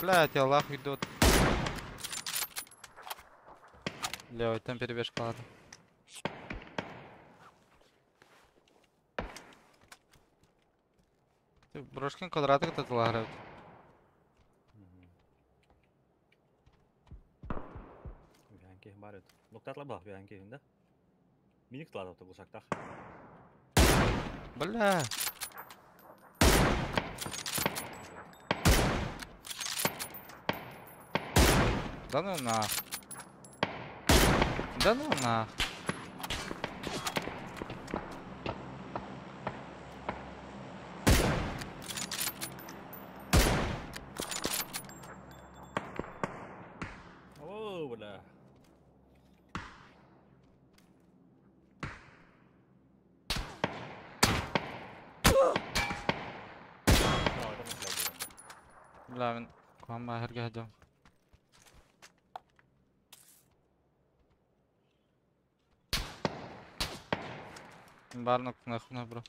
Блять, Аллах идет. Левый, там перебежка, ладно. Ты брошкин квадратик этот лаграет. Үһэнки бар өт. Ноктатлар бар үһэнки инде. Миник тлар авто булсактах. Бля. Да ну нах. Да ну нах. О, бля. Бля, мин куһаҕан баҕайы сиргэ сылдьабын. Бар нахуй, бро.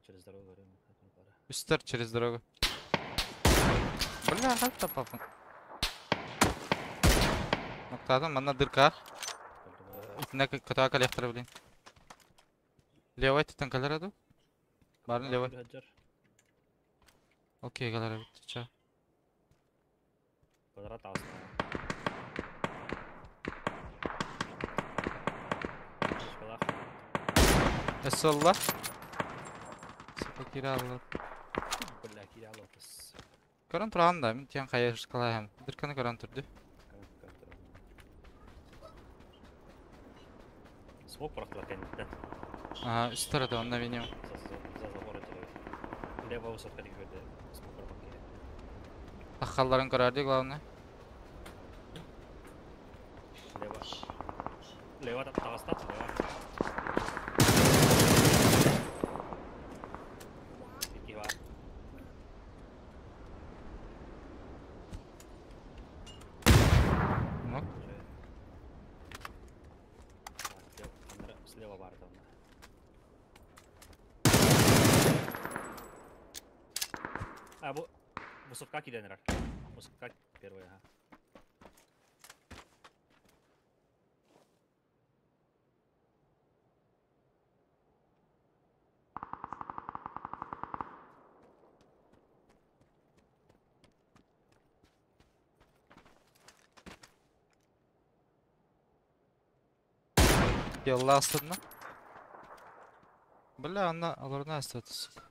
Через дорогу. Үстэр через дорогу. Бля, как папа? Нуктаатым, манна дырка. Итиннэ кытаа кэлиэхтэрэ блин. Левай тутан кэлэр ду? Барын левай. Окей, кэлэр эбит. Ча. Квадрат алсына. Эсолла. Сука киирэ Бля, киирэ аллар. Көрөн туран да, мин тиэн хайа шкалаһым. Дырканы көрөн турду. Смок бырахтылар кэнниттэн. Ага, үстэр это онно минимум. За забор этилер. Лево высотка диги көрдө. Смок бырахтылар. Таххалларын көрөрдү главное. Лево. Лево таҕыста, лево. Икки бар. Ну, Слева бар там. А, бу высотка киденер. Высотка первая, ага. Ялла астадна. Бля, анна аларна астады, сука.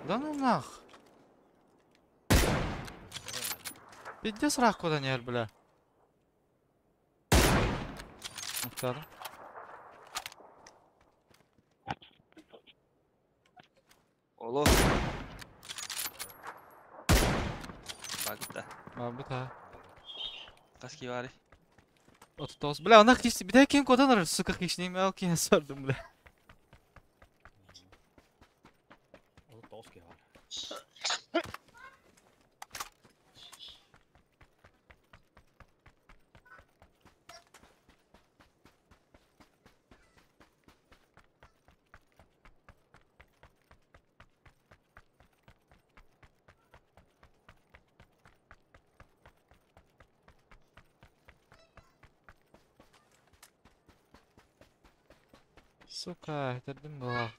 Да ну нах. Пиздец рак куда не, бля. Уктадым. Оло. Багта. Бабыт ha. Хас киһи баарый. 39. Бля, она хищ... Бля, ким куда сука, хищник, я окей, сордум, бля. 39 киһи бар. Сука, этэрдим была.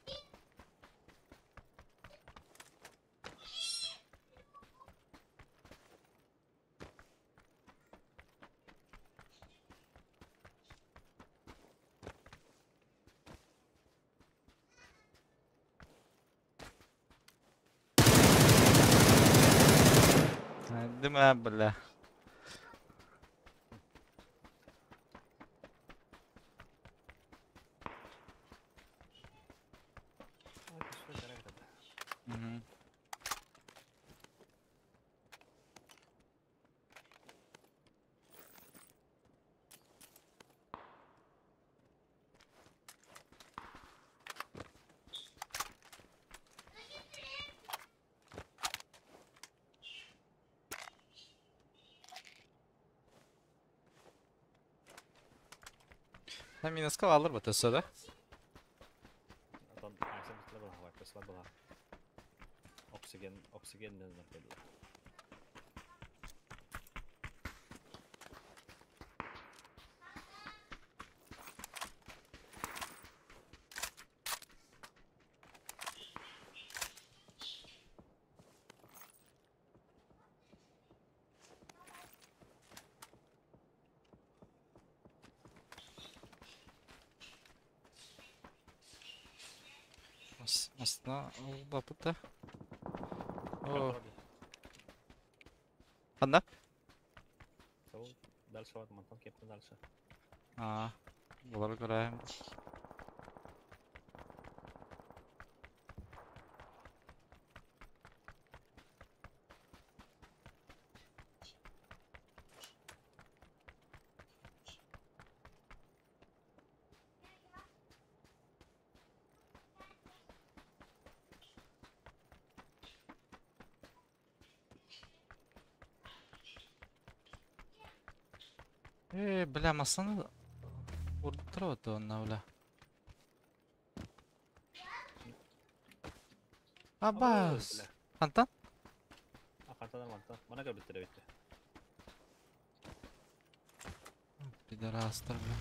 Дыма, бля. Мгм. Там минуска алыр бу төсө да. Оттон айсам была. Оксиген, оксиген нөр келди. Масна бапыта. О. Ханна? Дальше вот, мантан кепті дальше. А, бұлар көрәйім. Бля, масаны урдуттара онна, бля. Абас. Хантан? Хантан, мантан. Мана көрбүттер битти. Пидорастар, бля.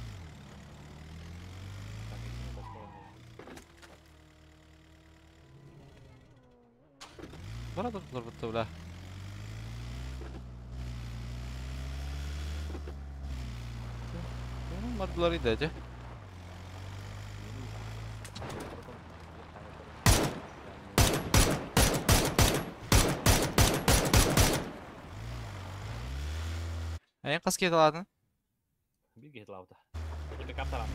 Бара турдулар бутта, бля. Бардылар иде, Эйн қас кет аладың? Bir кет алабыта. Эми каптарам.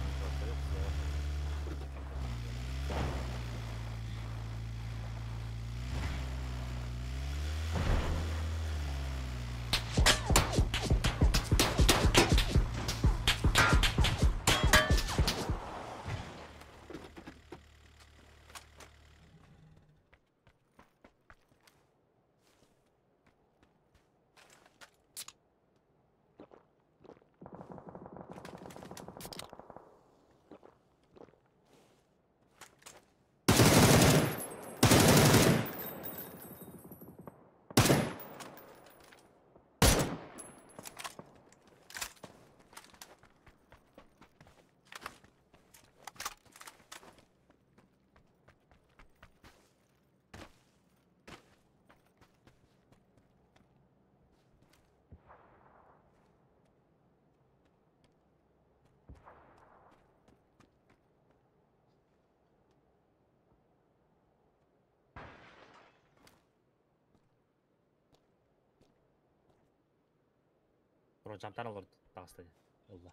Жамтан олар тағысты. Олла.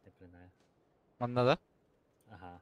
Эпленая. Манна да? Ага.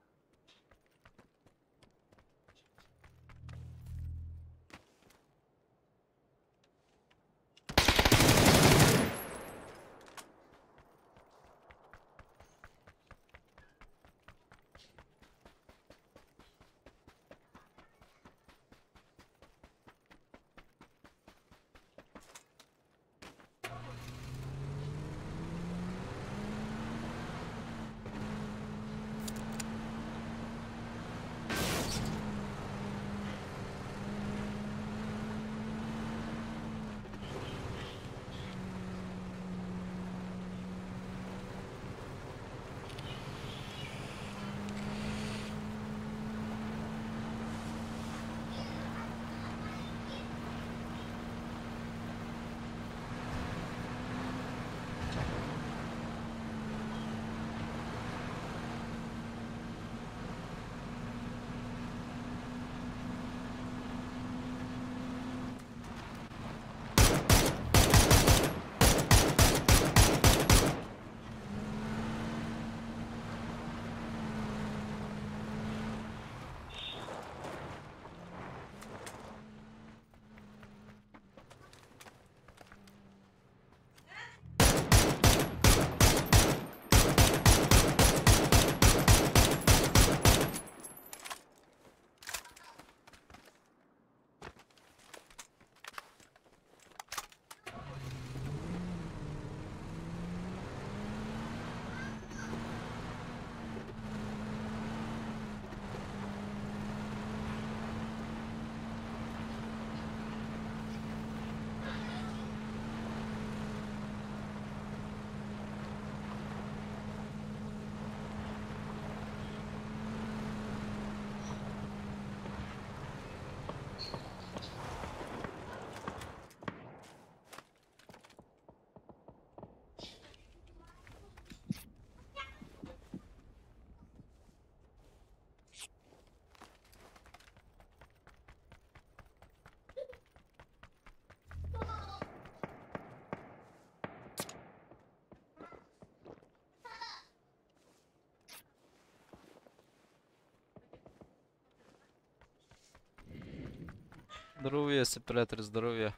Здоровья, сепаратор, здоровья.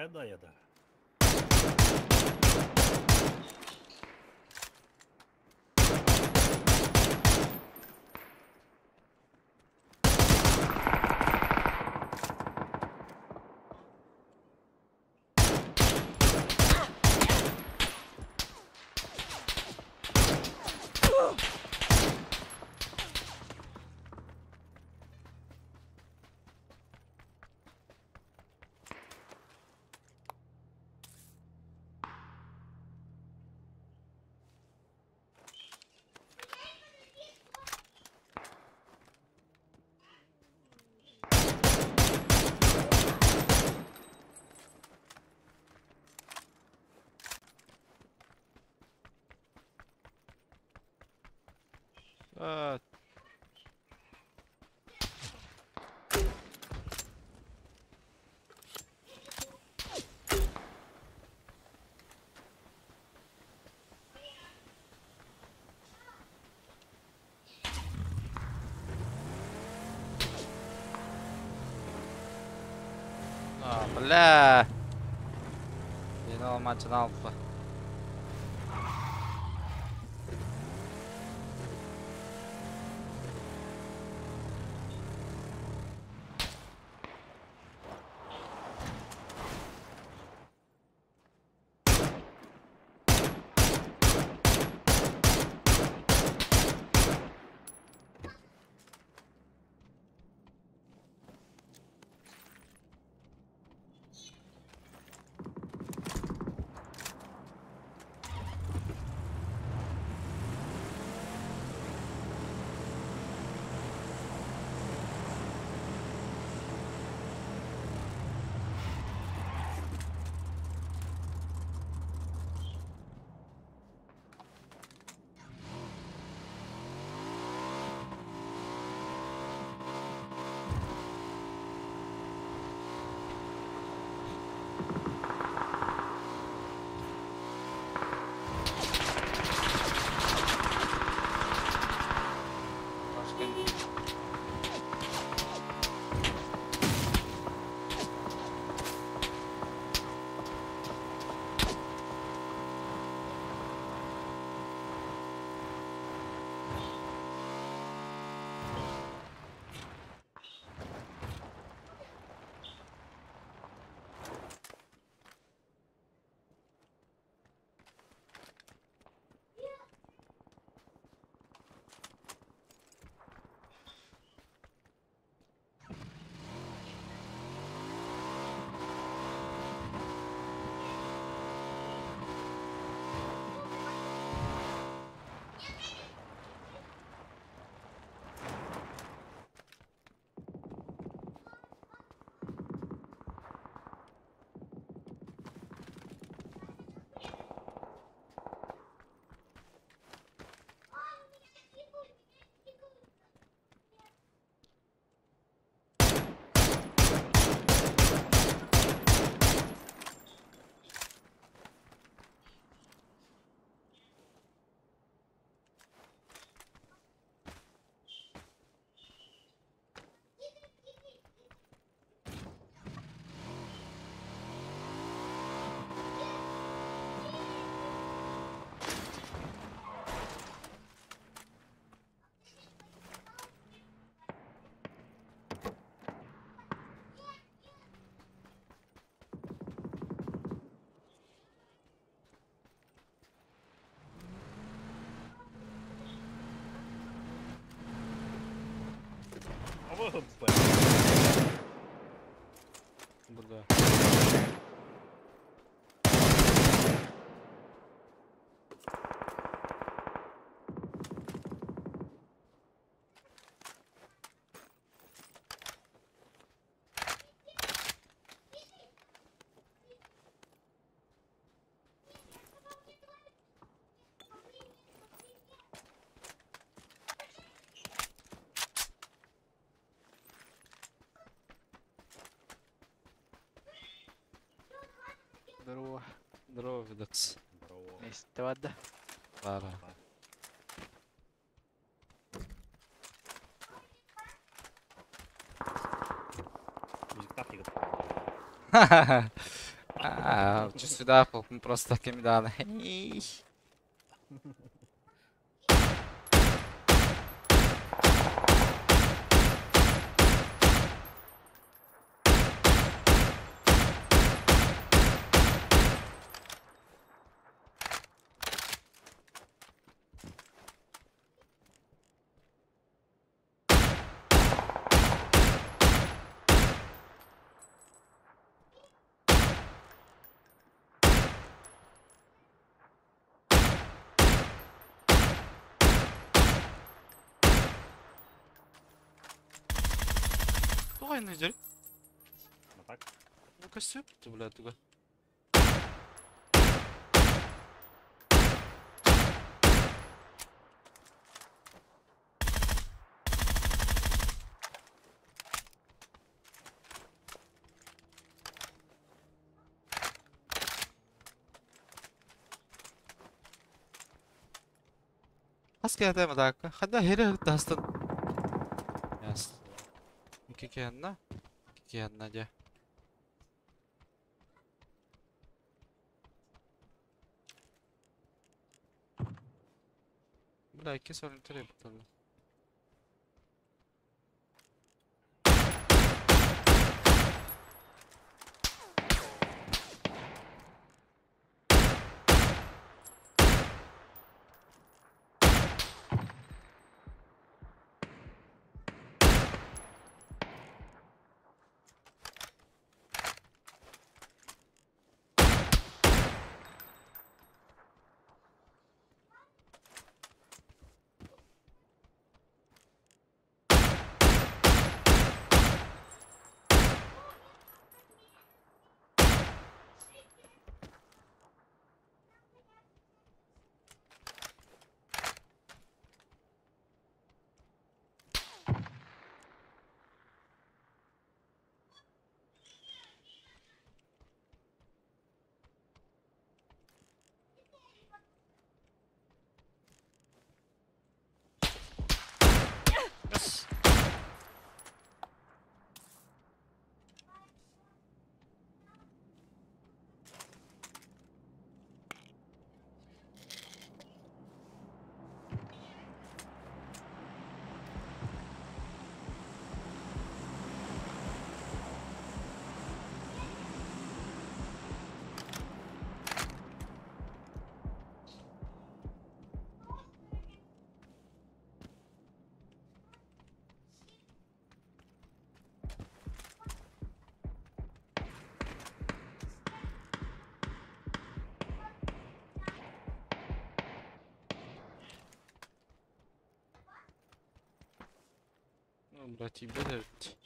Эда яда. А, а, бля. Yine o alfa. О, блядь. Бля. Здорово. Здорово, Видакс. Здорово. Вместе да. Пара. Музыка тактика. А, сюда, просто таким дали. Тугай незер. Ну так. Ну костюм, ты, бля, туга. Хаска ята мадака. Хада хире тастан. Яс. Ики кианна. Кианна дя. Бля, ики солитари буталла. Yes. Ну, блядь, ебать.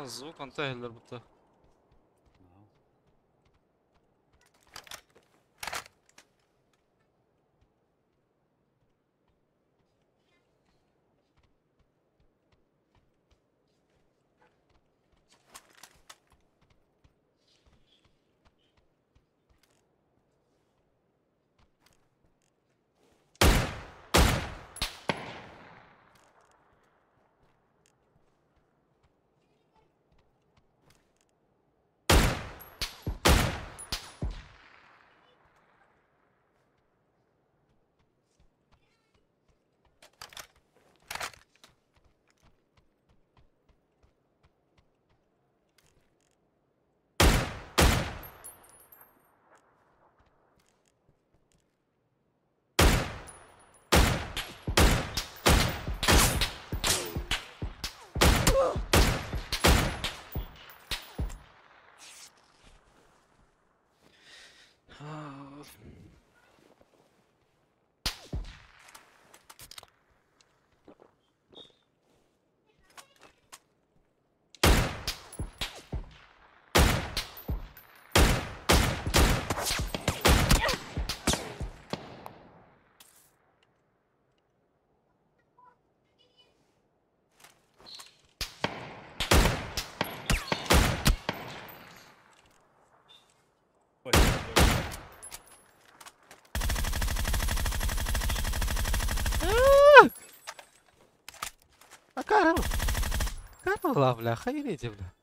Звук антагеллер бутта. была, бля, хайрите, бля.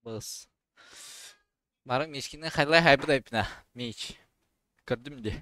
Быс. Барым мечкини хайлай хайбыт айпына. Меч. Көрдүм де.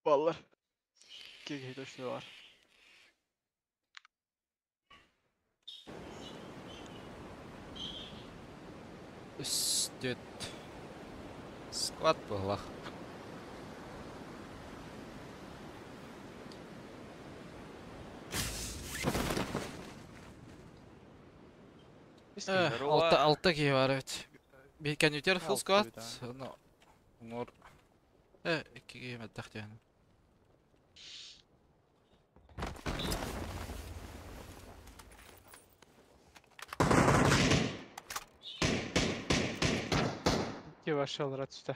Баллар. Киһи точно бар. Үс, түөрт. Сквад быһылах. Алта алта киһи бар эбит. Bir кэннүтэр full squad. Но умор. Икки киһи мэлтэх диэн. Икки вообще түстэ.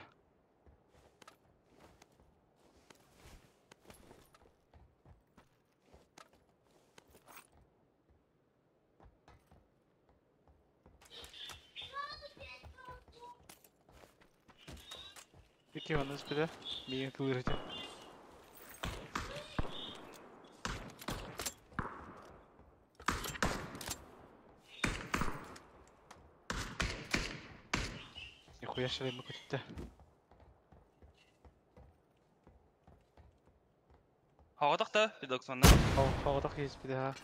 Икки ванна спиде. Миин кылырыты. Нихуя шалай мы көтүттэ. Хағатақ та, педоксонна. Хағатақ еспиде ха.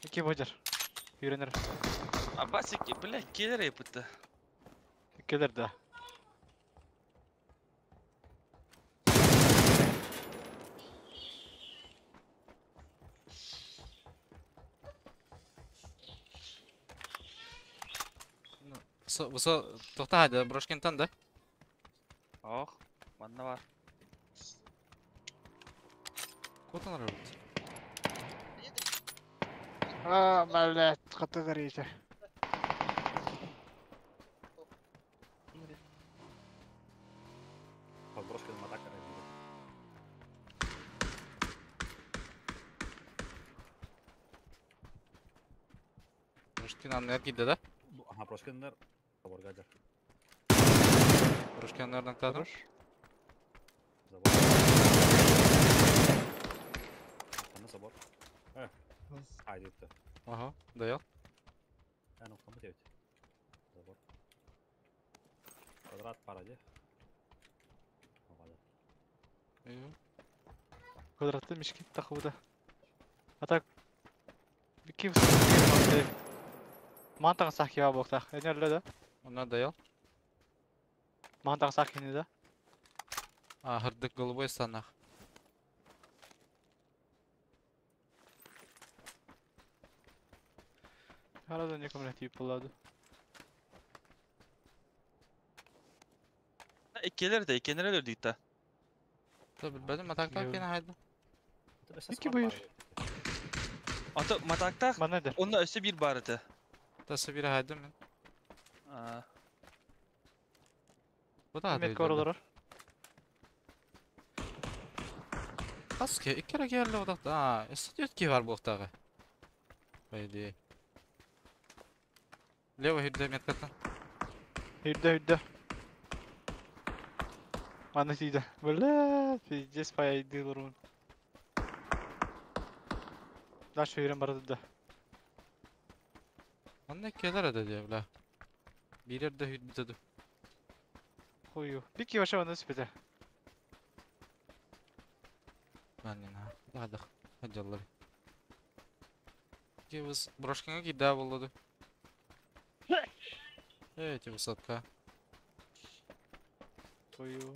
Икки божар. Үйренер. Абасик, бля, келер епітті. Келер да. Со тоқта хады брошкентан да? Ох, манна бар. Котан работает. А, блядь, хаты речи. Подброска на атака. Брошкин аннер кидде да? Ага, брошкиннер. Забор гаджер. Брошкин аннердан тадыр. Забор. Аны забор. Айдетті. Ага, даял. Ән оқтамы девет. Забор. Квадрат пара де. Ага, Квадратты мешки тахуда. А так... Кив с Мантан сахи боқтақ. Әне да? Онна даял. Мантан сахи да? А, хырдык голубой станах. Арада неком тип болады. Келер де, екенер өлдік та. Та білбедім, атактан Yok. кені haydi. Iki buyur. Ата матактақ, Мана дер. онда өсі бір бар еді. Тасы biri haydi мен. Bu da Метка оролорор. Қас ке, икки эрэ келли одақта. А, өссө ки бар буохтааҕы. По идее. Лево хирде меткаттан. Хүрдө хүрдө. Мана тиийдэ. Бля, пиздец пайды Дальше үйрен барды да. Онна келер эде дии, бля. Бирер да хүрбүтэ Хую. Бики вообще ванна спите. Маннин ха. Ладах. Хаджаллар. Ки выс брошкаңа кидаа боллоду. Эти высотка. Хую.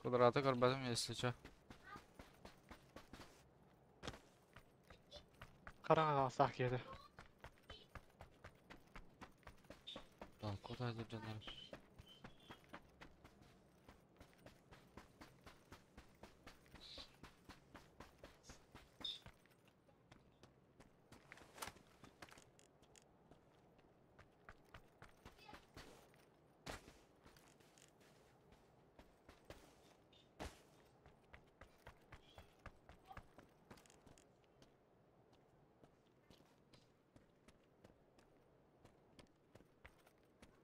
Квадраты көрбөтүм, если чё. Караңа сах киэде. Да, куда деп жанар.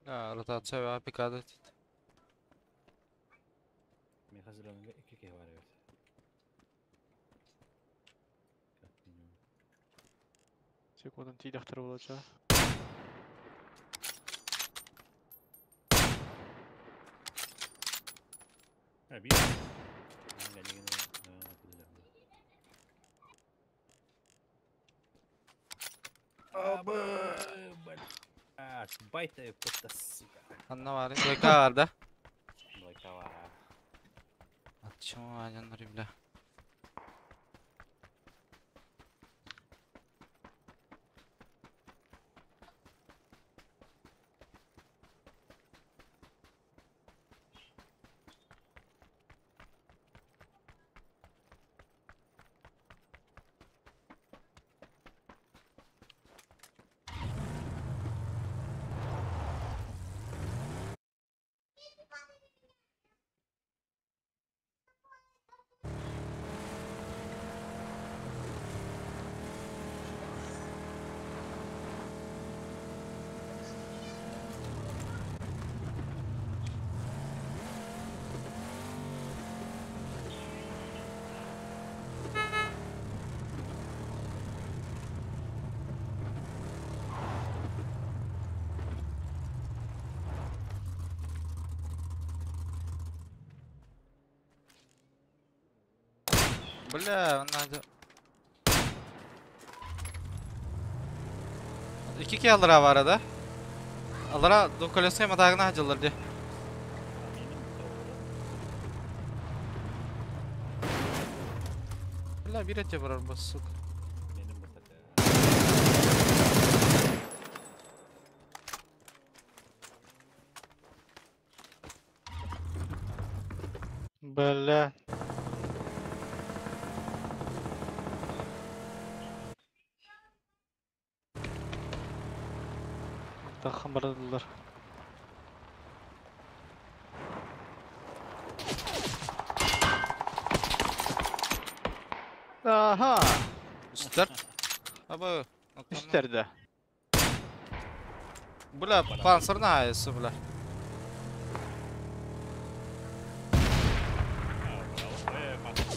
Ротация пикада. Миэхэ зеленыйга икки киһи баар эбит. Как минимум. Секундын тиийдэхтэрэ буолачча. А, биир. Аа, гэнигин Блядь, байта это, сука. Ханна баар. Двойка баар да? Двойка баар. Аччыма дьоннор бля. Бля, надо. İki ki alır abi arada. Alara do kolesaya matağına hacılar diye. Бля, bir etçe var bu сука. Меним бутата. Бля. Таххан барадылар. Аха! Üstler. Abi. Үстәрдә. Бля, панцирная ayısı бля. А, браво. Панцир.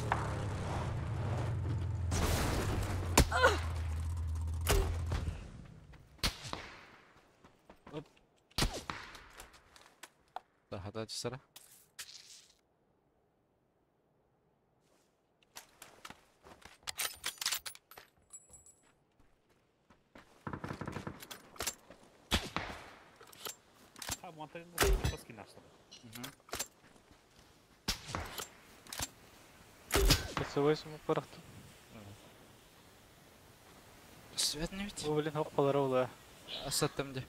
Daha da sıra. А, монтажын баскин ачтым. Косовой сумок барахты. Свет не ведь? Бу блин хокпалары була. Асаттым де.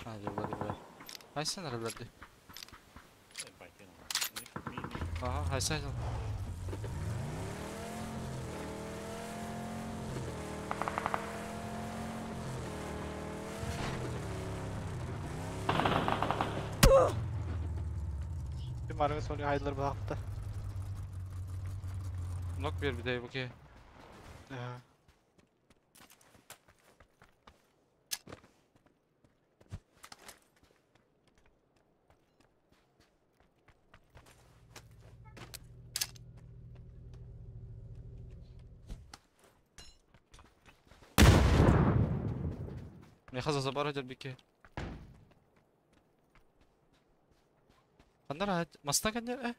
Hadi hadi be. Haysan herhalde. Байтен. Aha haysan. Bir marmı sonra haydılar bu hafta. Nok bir bir de bakayım. Aha. Ne хаза забар хажар бике. Хандар хаж масна канжар э.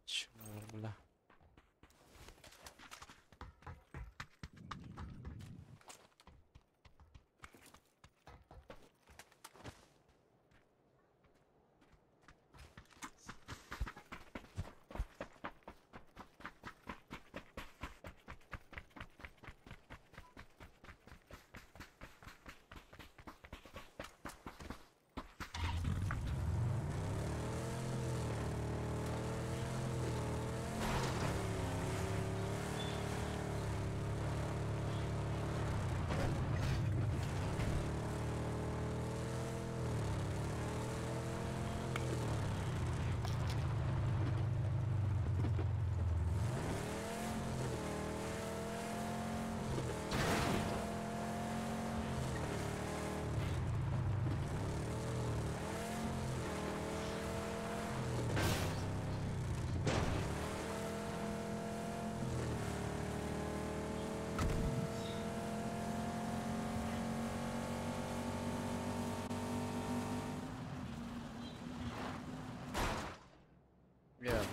Чё, бля.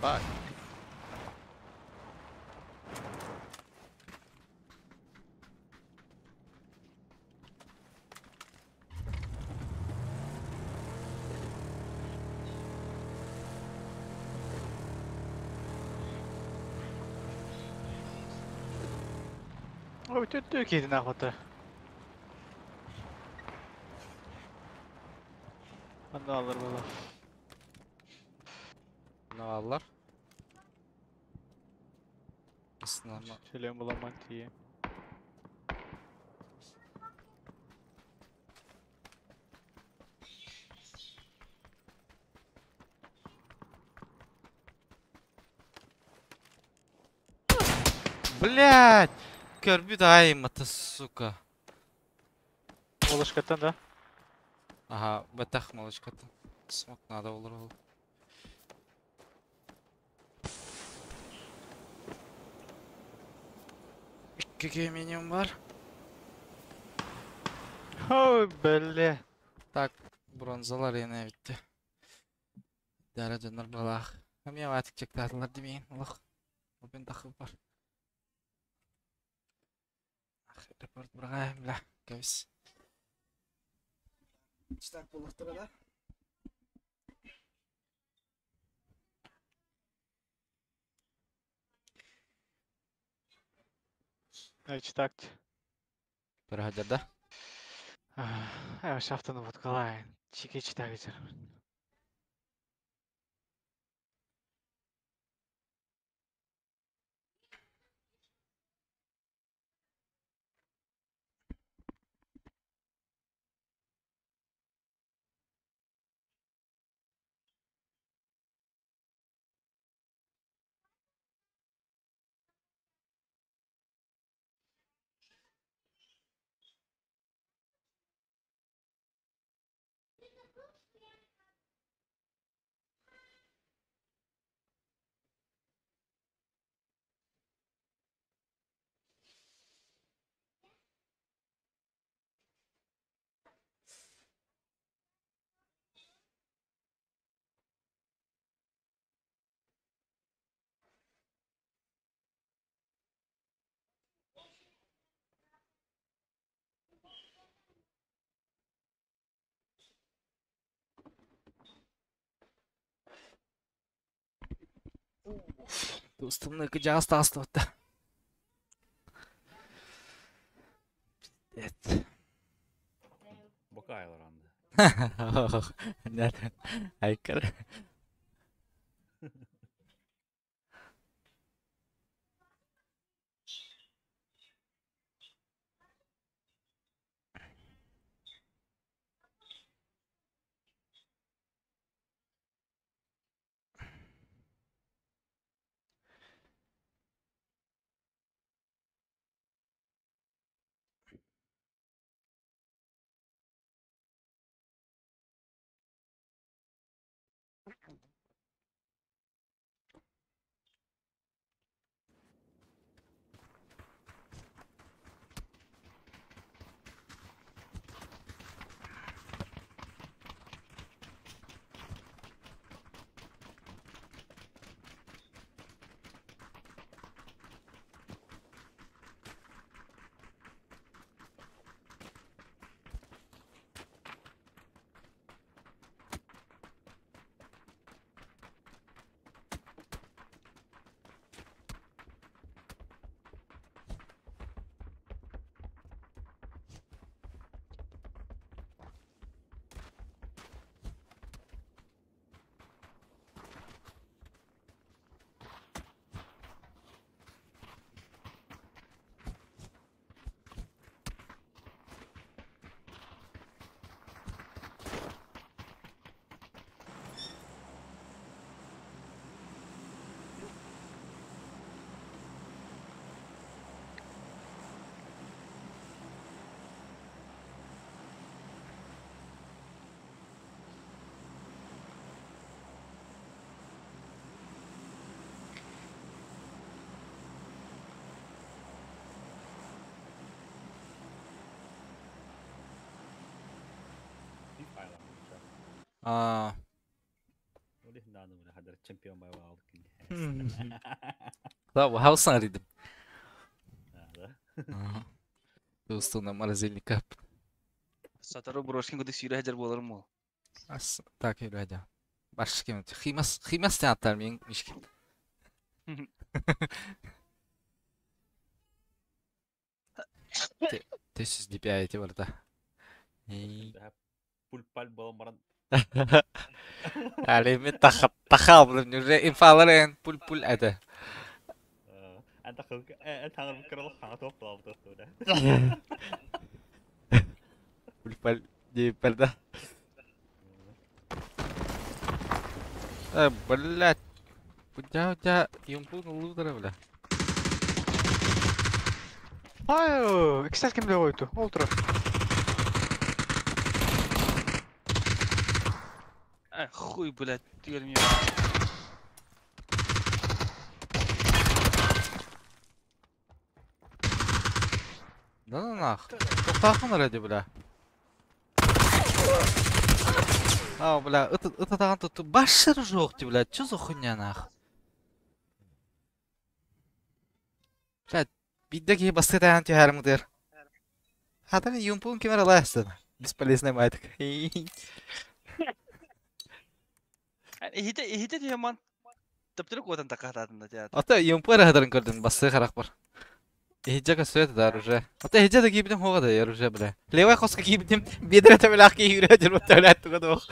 Fuck. Ой, тут киһи нахуй. Аны алыр була. Ne allar? Ысынама. Шлем буламан тиийэ. Блять! Көрбүт аймата, сука. Молочкаттан да? Ага, бэтэх молочката. Смок надо olur ол. Икки минимум бар. Ой, бля. Так, бронзалар yine bitti. Дәрі дөнөр балах. Ками ватик чектатылар демейін. Олох. Обен тахып бар. Ах, репорт бұрға, бля, кәбіс. Читак болуқтыра да? Значит так. Бір хаджарда. Ай, шафтаны буткалайын. Чике читак ичер. Достымны кыжағыз тағысты отта. Пиздец. Бока айларанды. Nereden? Айкар. Тип айларанды. Аа. Ол иһин даҕаны бile хадыр чемпион байбаҕалык кини. Да, хаус саҥарыйдым. Да. Устуна морозильника. Сотору брошкин кудук сүүрэ сылдьар буоларым ол. Так, юрادя. Башкин. Химас, химас театр мин мишкин. Тэсис DPI барда. Пуль-паль буолан баран. Алеми таха блин, уже инфалар пуль-пуль это. Пуль-паль диэппэр да. Э, блядь. Куда у тебя юмпун лутера, бля? Ай, XL кимде койду? Ол турар. Э, хуй, блядь, түгелим Да ну нах. Тохтаахын ради, бля. А, бля, это тахан тут башыр жоқ, бля, чё за хуйня нах? Бля, бидде киһи бастыы таһан түһэрим утыр. Хатан юмпун кимер алаастын. Бесполезный майтык. Иһите иһите түһэман таптыры куотан такаатаатын да театр. Ата юмпу эрэ көрдүн бастыы харах бар. Иһиджа көсөт дар уже. Ата иһиджа да киибитим хуга да яр уже бля. Левай хоска киибитим бедре табелах ки юрэ жер батталат туга дох.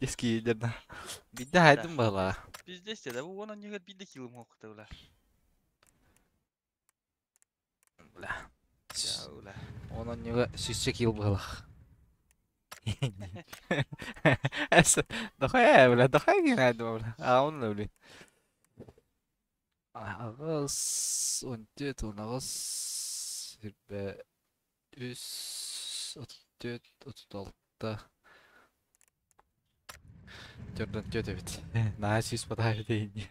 Диски дерна. Бидде хайдым бала. Пиздец да бу онон ньыгар бидде килым хокта бля. Бля. Онон ньыга сүсче кил балах. Эс дохай бля, дохай гинайдым бля. А он бля. Аҕыс, 14, 19, сүүрбэ үс, 34, 36. 44 эбит. Наһаа сүүс батаһа эбит.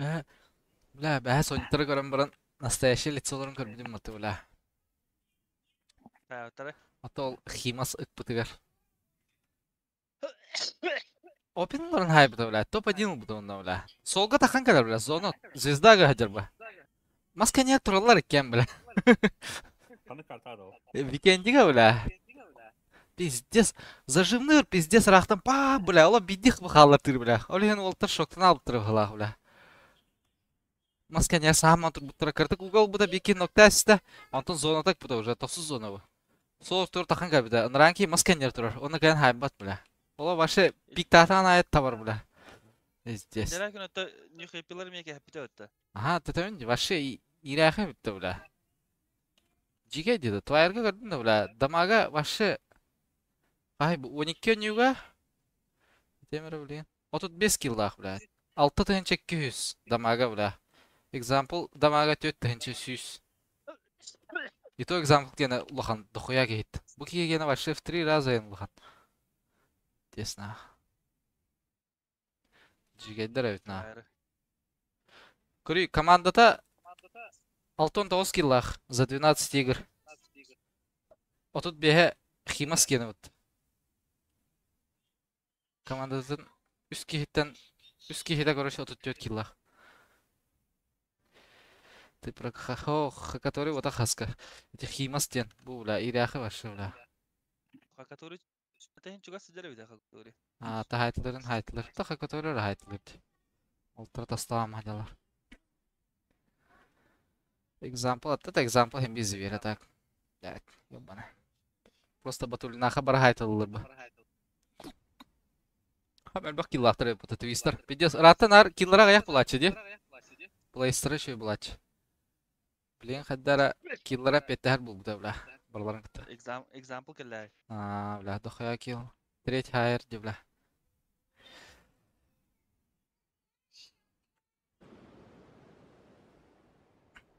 Бля, бля, бэһэ сонньуттары көрөн баран настоящий лицоларын көрбүтүм маты, бля. Таары. Ата ол химас ыкпытыгар. Опенларын хайбыта, бля, топ-1 бу онно, бля. Солга тахан кэлэр, бля, зона звездага хадьар, бля. Маска не тураллар иккиэн, бля. Ханнык картада ол? Викендига, бля. Пиздец. Зажимныр, пиздец, рахтан па, бля, ола бидих бахалар тыр, бля. Ол иһин уолтар шоктан алып тыр бахалаах, бля. Маска не сааман турбуттара кыртык угол буда бики ноктаста, онтон зона так буда уже тохсус зона бу. Сол тур тахан кабида. Нранки маска не турар. Оны кайын хайбат, бля. Ола вообще пиктатан аят табар, бля. Пиздец. Дәрәкін өтті нюхайпилар меке хәппите өтті. Ага, тетемин вообще ирәхе битте, бля. Жиге деди. Твайырга көрдүм да, бля. Дамага вообще Ай, бу 12 нюга. Темир, блин. 35 киллах, бля. 6 тыһынча 200 дамага, бля. Example, дамага 4 тыһынча 100. И то example гена улахан дохуя кейт. Бу киһи гена вообще в 3 раза ен улахан. Тесно. Жигендер эбит на. Таары. Көрүй, командата 69 киллах за 12 игр. 35 химас гена вот. Командатын үс киһиттэн үс киһитэ короче 34 киллах. Ты про хахо который вот хаска. Эти химас ден. Бу бля иряхы вообще бля. Хакатори Тәһин чугас сыдьар эбит хакатори. А, та хайтыларын хайтылар. Та хакаторы хайтылар. Олтар тастаам хадалар. Example, это example hem бизи бере так. Так, ёбана. Просто батулинаха бара хайтылыр бу. Хам бак киллахтар бу твистер. Пиздец, раттан ар киллара аяк булачы ди. Плейстер еще булачы. Блин, хаддара киллара петтер бул бу бля. Барларын кытта. Example келләр. А, бля, дохуя килл. Треть хайр, ди, бля.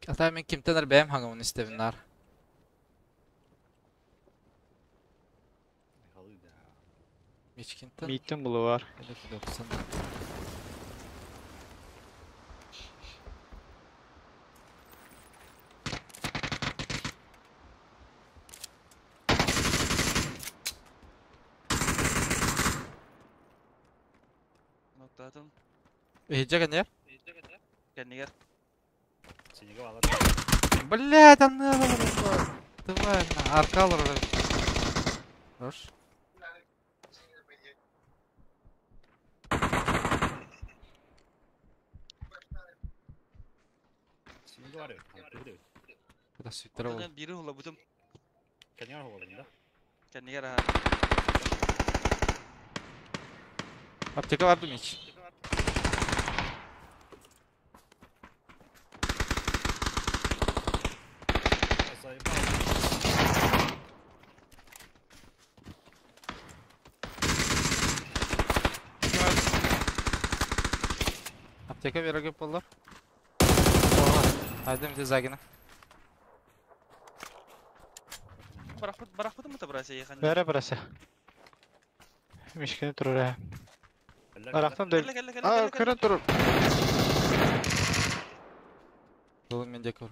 Ата мен кимтен эр бэйэм хаҥабын истэбин нар. Халыы. Мичкинтен. Мииттэн булуар. Ноктаатын. Иһдьэ кэннигэр. Кэннигэр. Синеге балар. Блядь, анныга олорор. Давай, на, арка олорор. Хорош. Синеге бар. Кырды. Куда сүттэр ол. Онтон бири хулабытым. Кэннигэр хоҕолун да. Кэннигэр аха. Аптека бар мич. Заебал. Аптека береге боллар. Хайдым де загина. Барахпыт барахпытым мыта брася ехан. Бәрі бірасы. Мишкені тұрыр ә. Арақтан да. Кэллэ кэллэ кэллэ А, кэллэ кэллэ. көрін тұрыр. Бұл менде көр.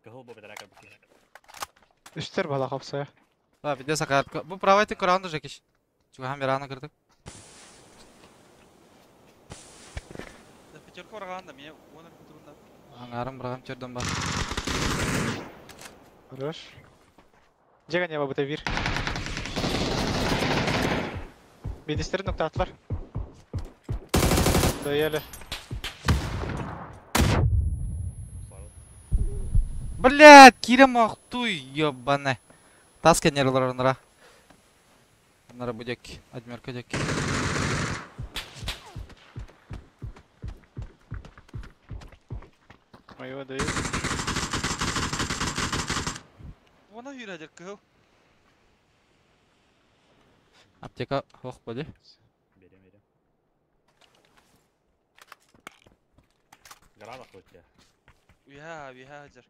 Кыһыл бу бетере кэлбит. Үстер бала қапса. Да, виде сакар. Бу правай ты кораунда жекиш. Чугахан бераны кырдык. Да пятерка барган да мен оны кутурунда. Аңарым бирагам черден бар. Хорош. Жеген яба бұта бір. Бедістері нокта атлар. Даяли. Блядь, кирем ахтуй, ёбаны. Тас кенер олар онра. Онра будек, адмерка дек. Моего даю. Оны үйрәдер кыһыл. Аптека хох боди. Берем берем. Града хоть я. Уя, уя жер.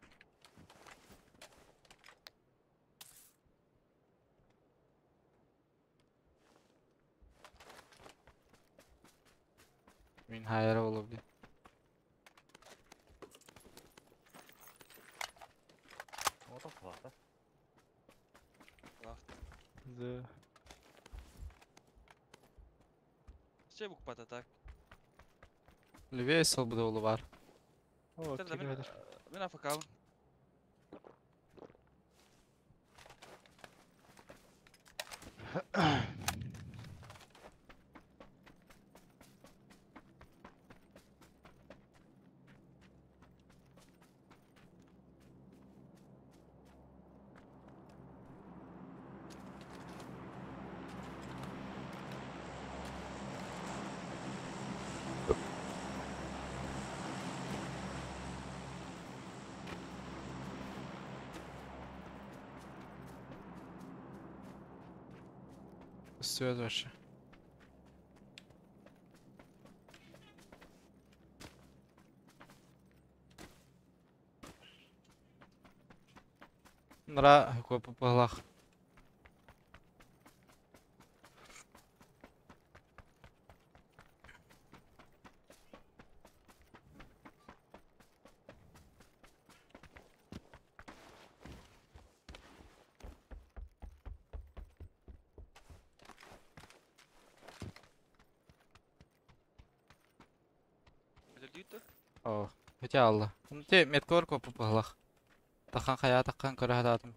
Мин хайра болобли. Вот так Да. Че букпата так. Левее сол буде олу бар. О, Мен келіп мен афакабын. Сөз вообще. Нра көпі пылақ. Өтөлдүйттү. О, өте алла. Те меткор көпі пылақ. Тақан қая таққан көрі хататым.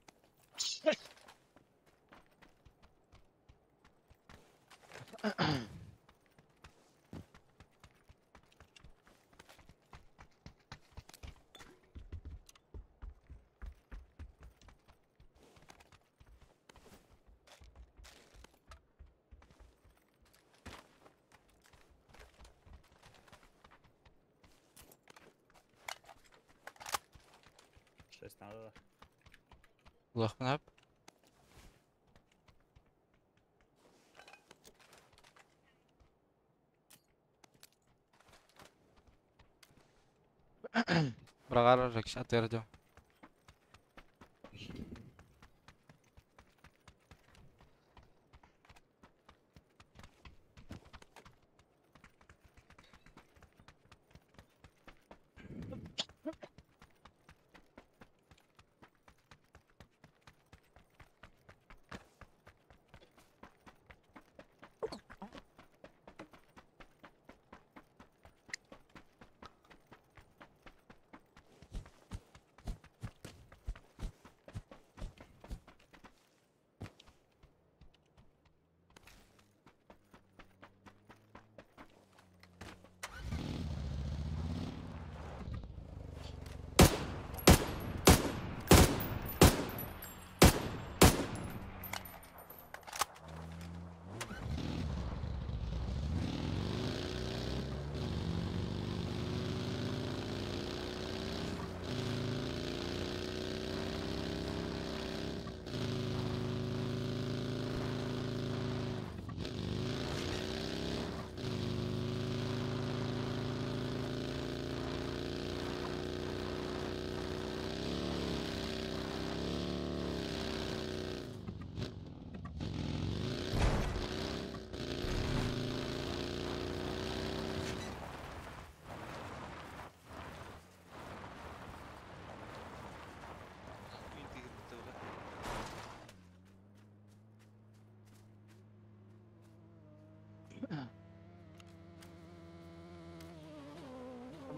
Шесть надо, да. Улахпын ап. Брагар жакш атер дем.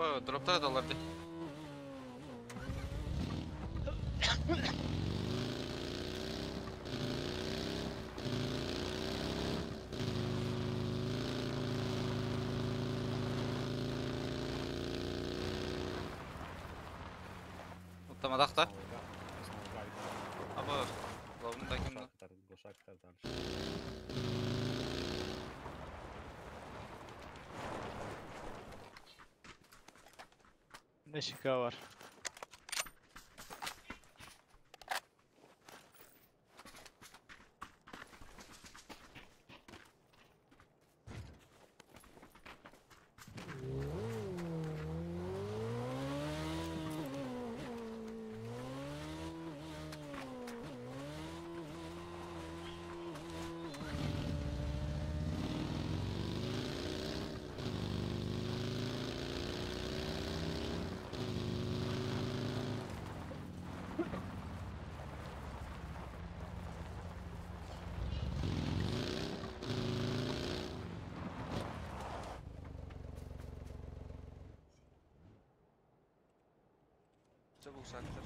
Аба, дроптар аталлар дии. Оттаматах да? Аба, главный таким да. Глушак дальше. Ne şika var. Чэ глушактар.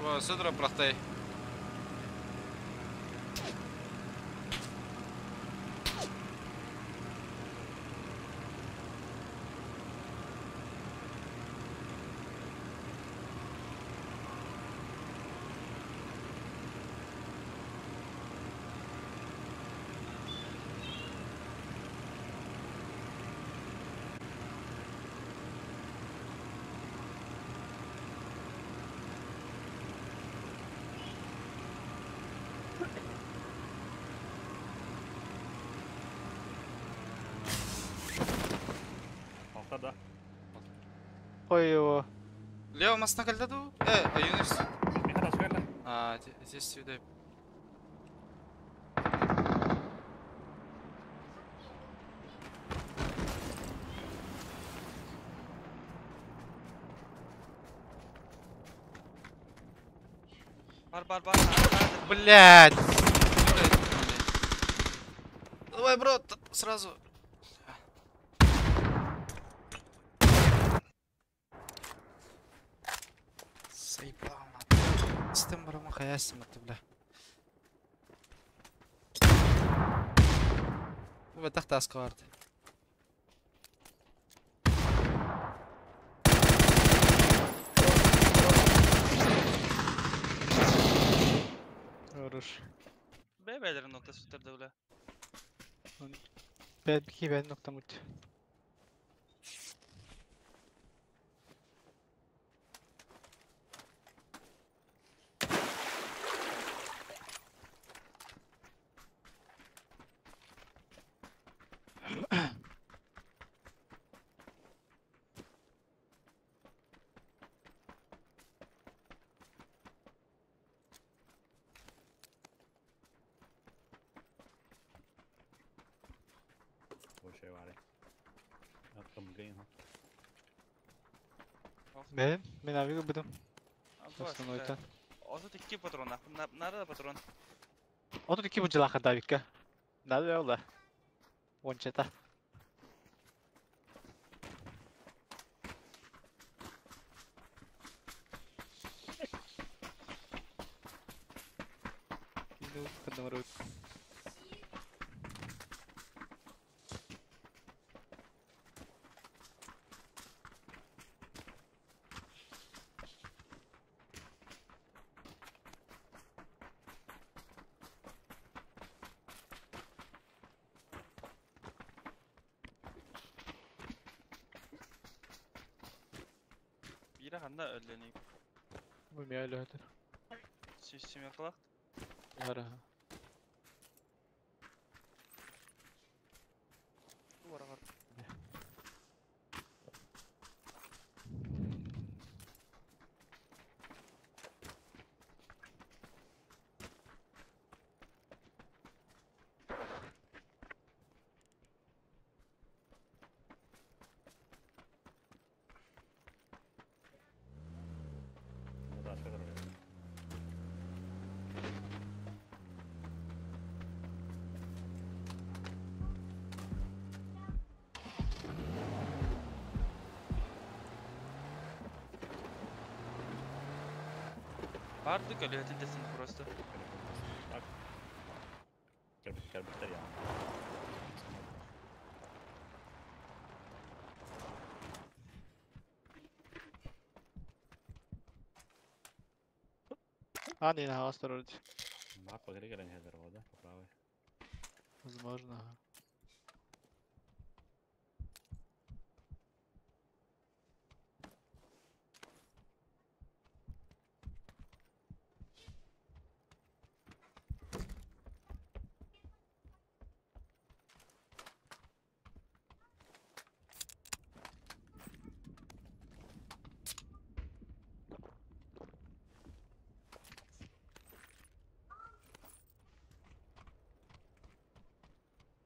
Аба, өссө дроп бырахтай. Алта да. Ой его. Лево моста кэллэ дуу? Э, Юнус. Миха тас кэллэ. А, здесь сюда. Бар бар бар. Бар. Блядь. Давай, бро, сразу. Заебал, нахуй. С тем барама хаясим это, бля. Бу бэтэх тааска барды. Хорош. Бэйбэлэрин нота сүтэрдэ бля. Belki ben nokta mut. Больше вари. Cầm cái không? Ben, ben abi buldum. Основной-то. Озут икки патрон. Надо патрон. Отут икки бу давикка. Надо ола. Ончета. Ханна Биирэ ханна өллөний? Бу миэ өлөтөр. Системе кылак. Ара. Уарагар. Ну да, что это? Бардык өлөтүн десин просто. Так. Кэлбиттэр я. А, не, на осторожно. Мак погрегер не здорово, да? По правой. Возможно. Ага.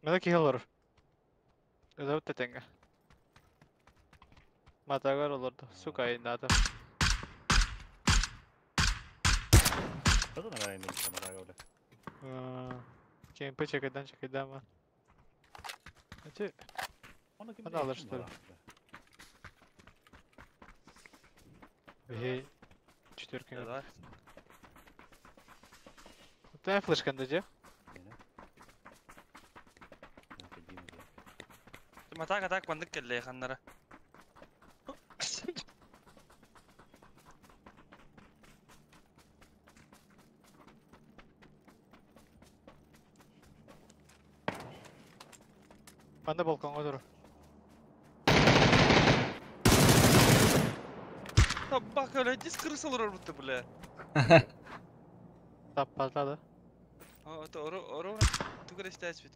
Мына киһи олорор. Ызабыт тэтэҥҥэ. Матагар олорду. Сука айнаата. Кто на районе помогает, бля? КМП чекайдан чекайдан ма. Эти Он Ана алар, что ли? Бей. Четверка. Да. Ты флешканда же? Матак атак бандык келле ханнара. Манда балконга тур. Табак өлө дис крыса олорор бутты бля. Таппатады. О, это оро оро тугар истәс бит.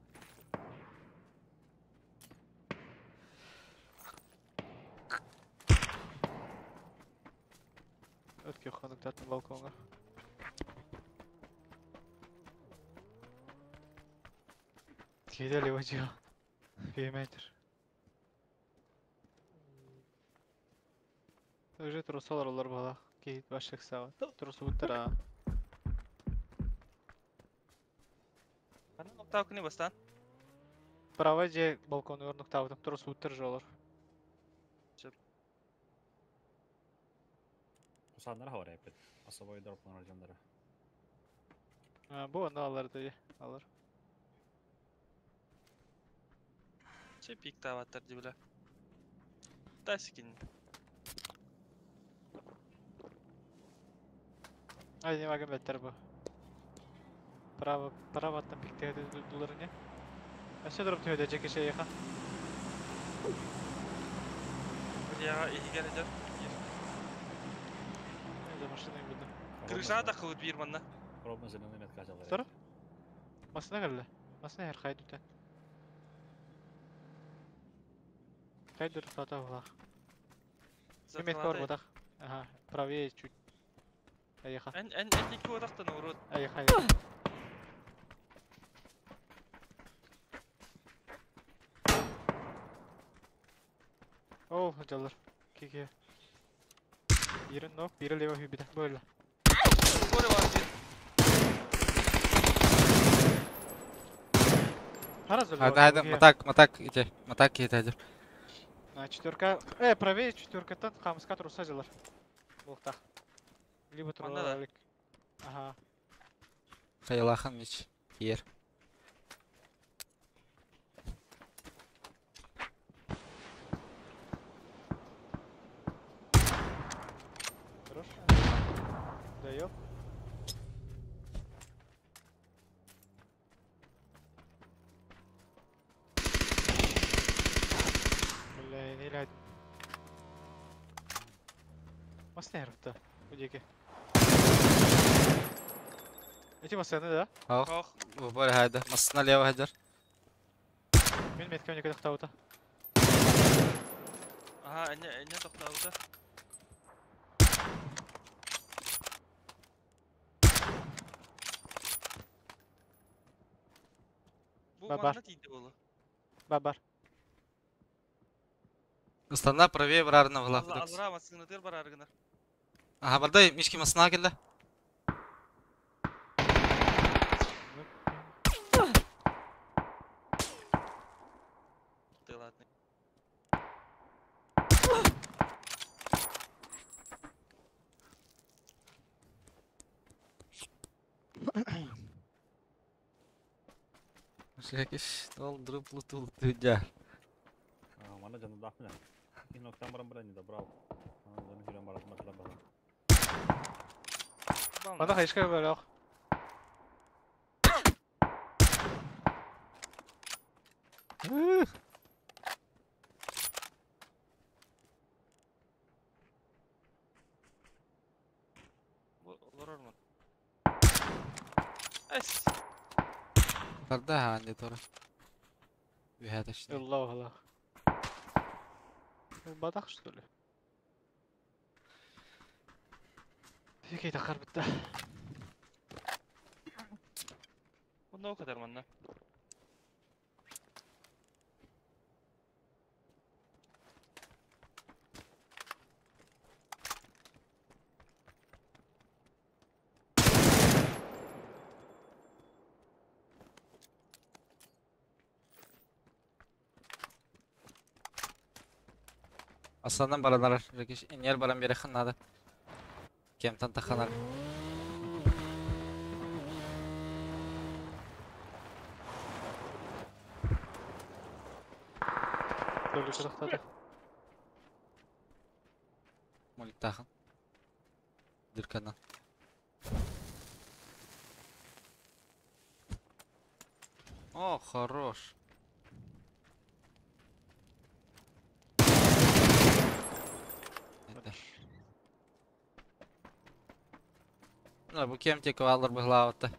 Өтке хонуктатын балконга. Кидели вачио. Метр. Уже трусалар олар бала. Кейт башык сава. Трусу буттара. Ханна ноктау күнү бастан. Права же балкон орнуктабытым. Трусу буттар же олар. Кусаннар хавар эпит. Особой дроп жандара. Бу аны алар да алар. Че пик таваттар ди бля. Тасикин. Ай не магам беттер бу. Право, право аттан пиктеге дулар не? Әсе дроп төйдө жеке шей яха. Бля, ихигер эдер. За машиной буду. Крыша да кылып бир манна. Робно зеленый метка жалар. Стор? Масына келди. Масына хер хайдута. Хайдур тата булах. Метка бар будах. Ага, правее чуть. Айха. Эн эн эн iki odaktan урод. Айха. О, жалар. Кике. Бирин нок, бири лево хүбүдэ. Бөйлө. Коре бар бир. Хараз Hadi hadi матак матак ите. Матак ите хадир. На четверка. Э, правее четверкаттан камыска труса жалар. Булктах. Либо Манда да. троллик. Ага. Хайалахан мич. Киер. Хорош. Даёб. Бля, не ляд. Масны ярыпта. Удеки. Эти масны, да? Ох. Бу хайда. Масна лево хайдар. Мен меткем не кадахтаута. Ага, не тоқтаута. Бу Бар. манна тиийди болу. Бар. Ыстана правее барарына вла. Алра масыгына бар аргына. Ага, бардай мишки масна келді. Ты ладно. Шлекиш, долдырып лутул тыдя. Мана жанында ахмына. Кин октан баран баран не добрал. Аны жүрөн барат матла бала. Мана хайшка бөлөк. Олорор ма? Эс. Барда ханде тора. Үхәтәш. Allah Allah. Бадах что ли? Фикей тақар бітті. Bunda o kadar manna. Aslandan baranlar, Рекиш, энер баран бере ханнады. Кемтан таханар. Төлі кадахтады. Молик тахан. Дырканан. О, хорош. Это. Ну, бу кем тек алыр быглавыты.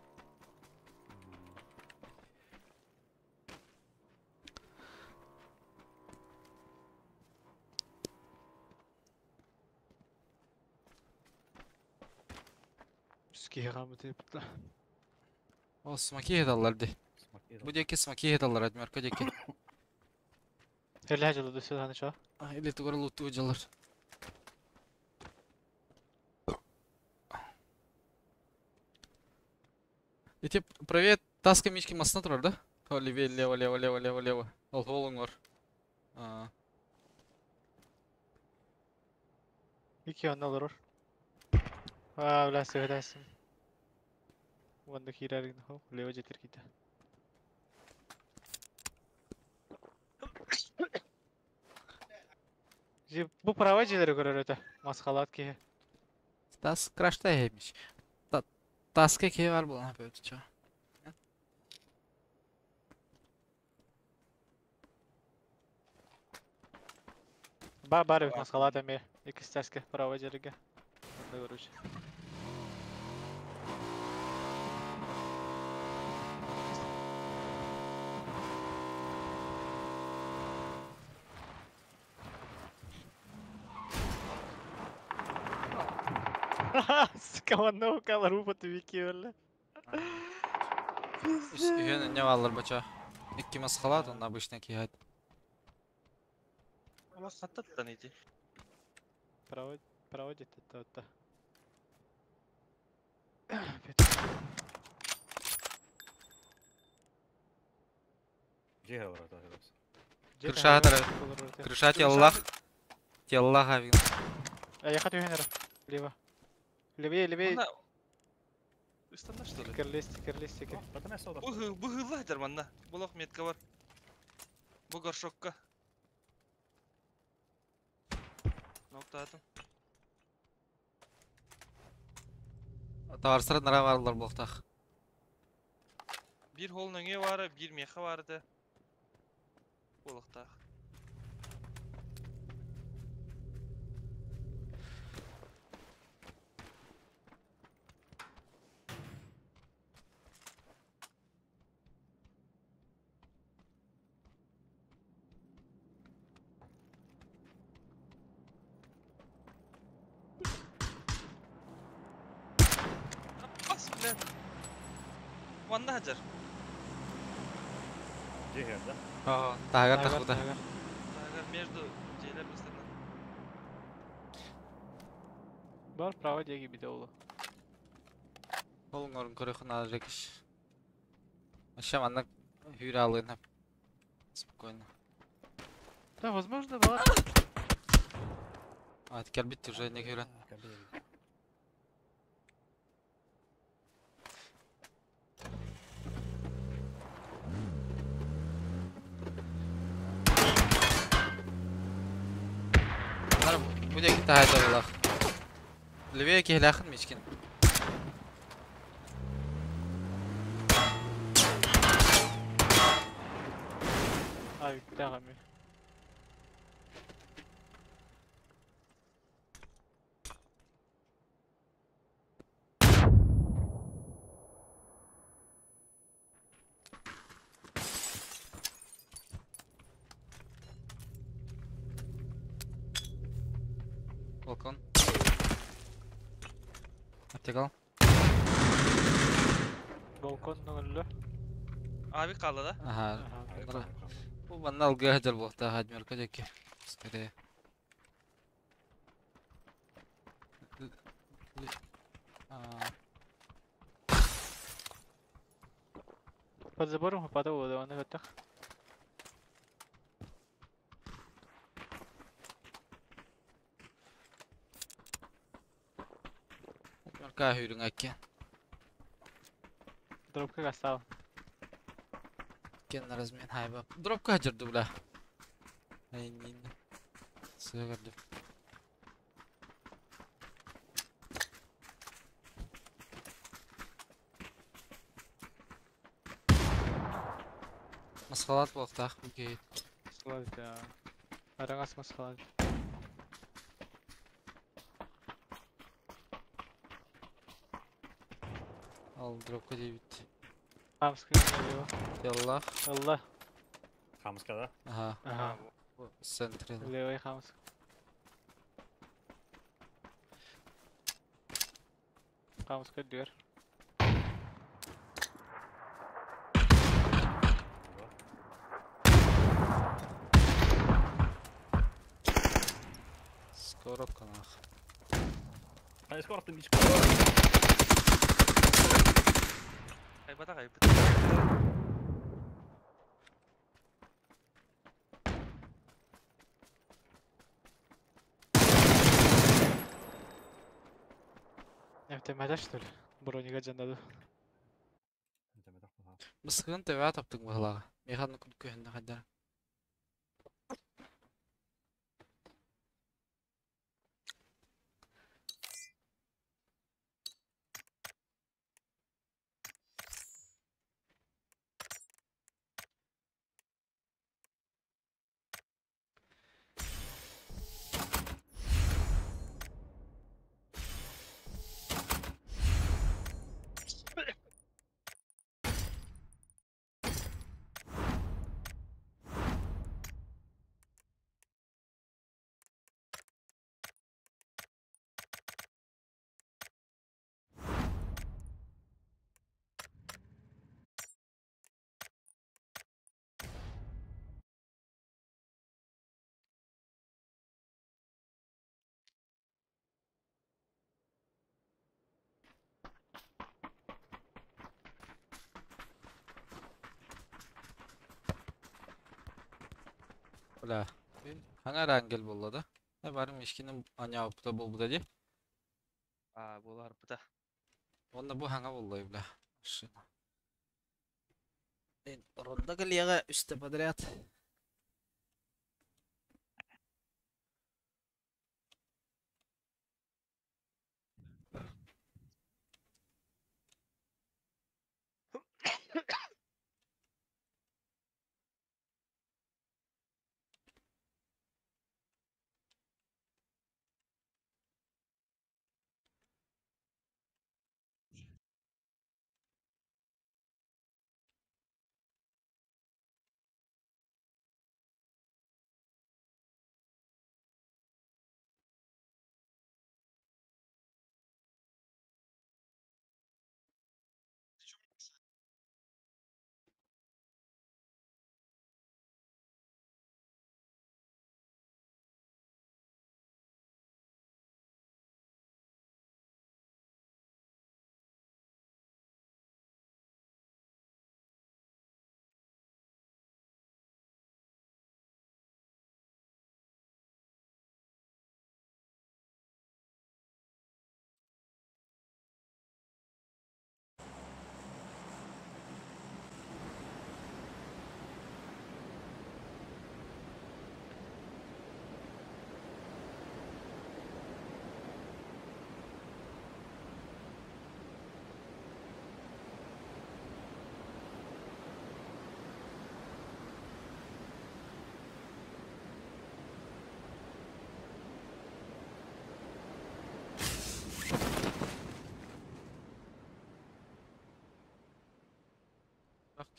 Үске ғамы бітті. О, смоки хедаллар ди. Бу деки смоки хедаллар, адмерка деки. Эле жылы дөсө таны чо. Или тугар луту жалар. Эти правее таска мишки масна турар, да? О, левее, лево, лево, лево, лево, лево. Ол холоң бар. Iki онна олорор. А, бля, сөйдәсің. Онды кирәргин хо, лево жетер ките. Бу права жилери көрөр өтө. Масқалат ки. Тас крашта хемиш. Таска ке бар булан өтө чо. Ба бар бит масқалат эме. Икс таска права жерге. Онда көрүш. Скованного колору твики öyle. Үһөн не алыр бача. Икки масқалат, он обычный киһат. Ama хаттаттан ити. Проводит это вот. Жеге барат ахырыз. Крыша Крыша теллах. Теллах авин. А я хочу Генера. Лево. Левее, левее. Манна Ыстанна что ли? Стикерлей, стикерлей, стикер. Бу быһыылла сылдьар манна. Булах метка бар. Бу горшокка. Ноктаатым. Товарыстар нара барлар буолтах. Биир хол нөҥүө баара, биир миэхэ баар этэ. Буолуохтаах. Бас, блядь. Манна сылдьар. Дьиэ да? Таһыгар тахпыта. Таһыгар между дьиэлэр быстарынан. Бар право диэки бите олу. Ол оҥорун көрүөххүн наада Жекиш. Вообще маннык хүүрэ алыын спокойно. Да, возможно, была. А, кэлбит уже не көрөн. Бу диэки таһайда булах. Левее киһилээхин мичкин. А, үттэҕэми. Балкон. Аптекал. Балкон өллө. Авик хаалла да? Ага. Бу манна алгыа сылдьар буолуохтаах Адмирка диэки. Скорее. Под забором попадал, да, он это. Адмирка хүрүҥ аккен. Дробка гастал. Кен размен хайба. Дробка сылдьар бля. Ай, нин. Сыгырды. Масхалат буолуохтаах бу киһи. Масхалат, да. Араҥас масхалат. Ал дробка диэбит. Хамска налево. Яллах. Алла. Хамска да? Ага. Ага. Центре. Левый хамск. Хамска дверь. Скоро канах. А скоро ты мичку. Хайбата хайбыт. Эмтэмэтэ что ли? Бронига дьаннады. Мысыгын төбөҕө таптыҥ быһылааҕа. Миэхэ оннук көһүннэ хайдара. Бля. Хаҥа ангел буолла да? Э, барым ишкини аня опыта буолбута дии. Аа, буолар быта. Онно бу хаҥа булла бля. Машина. Ронда кэлиэҕэ үстэ подряд.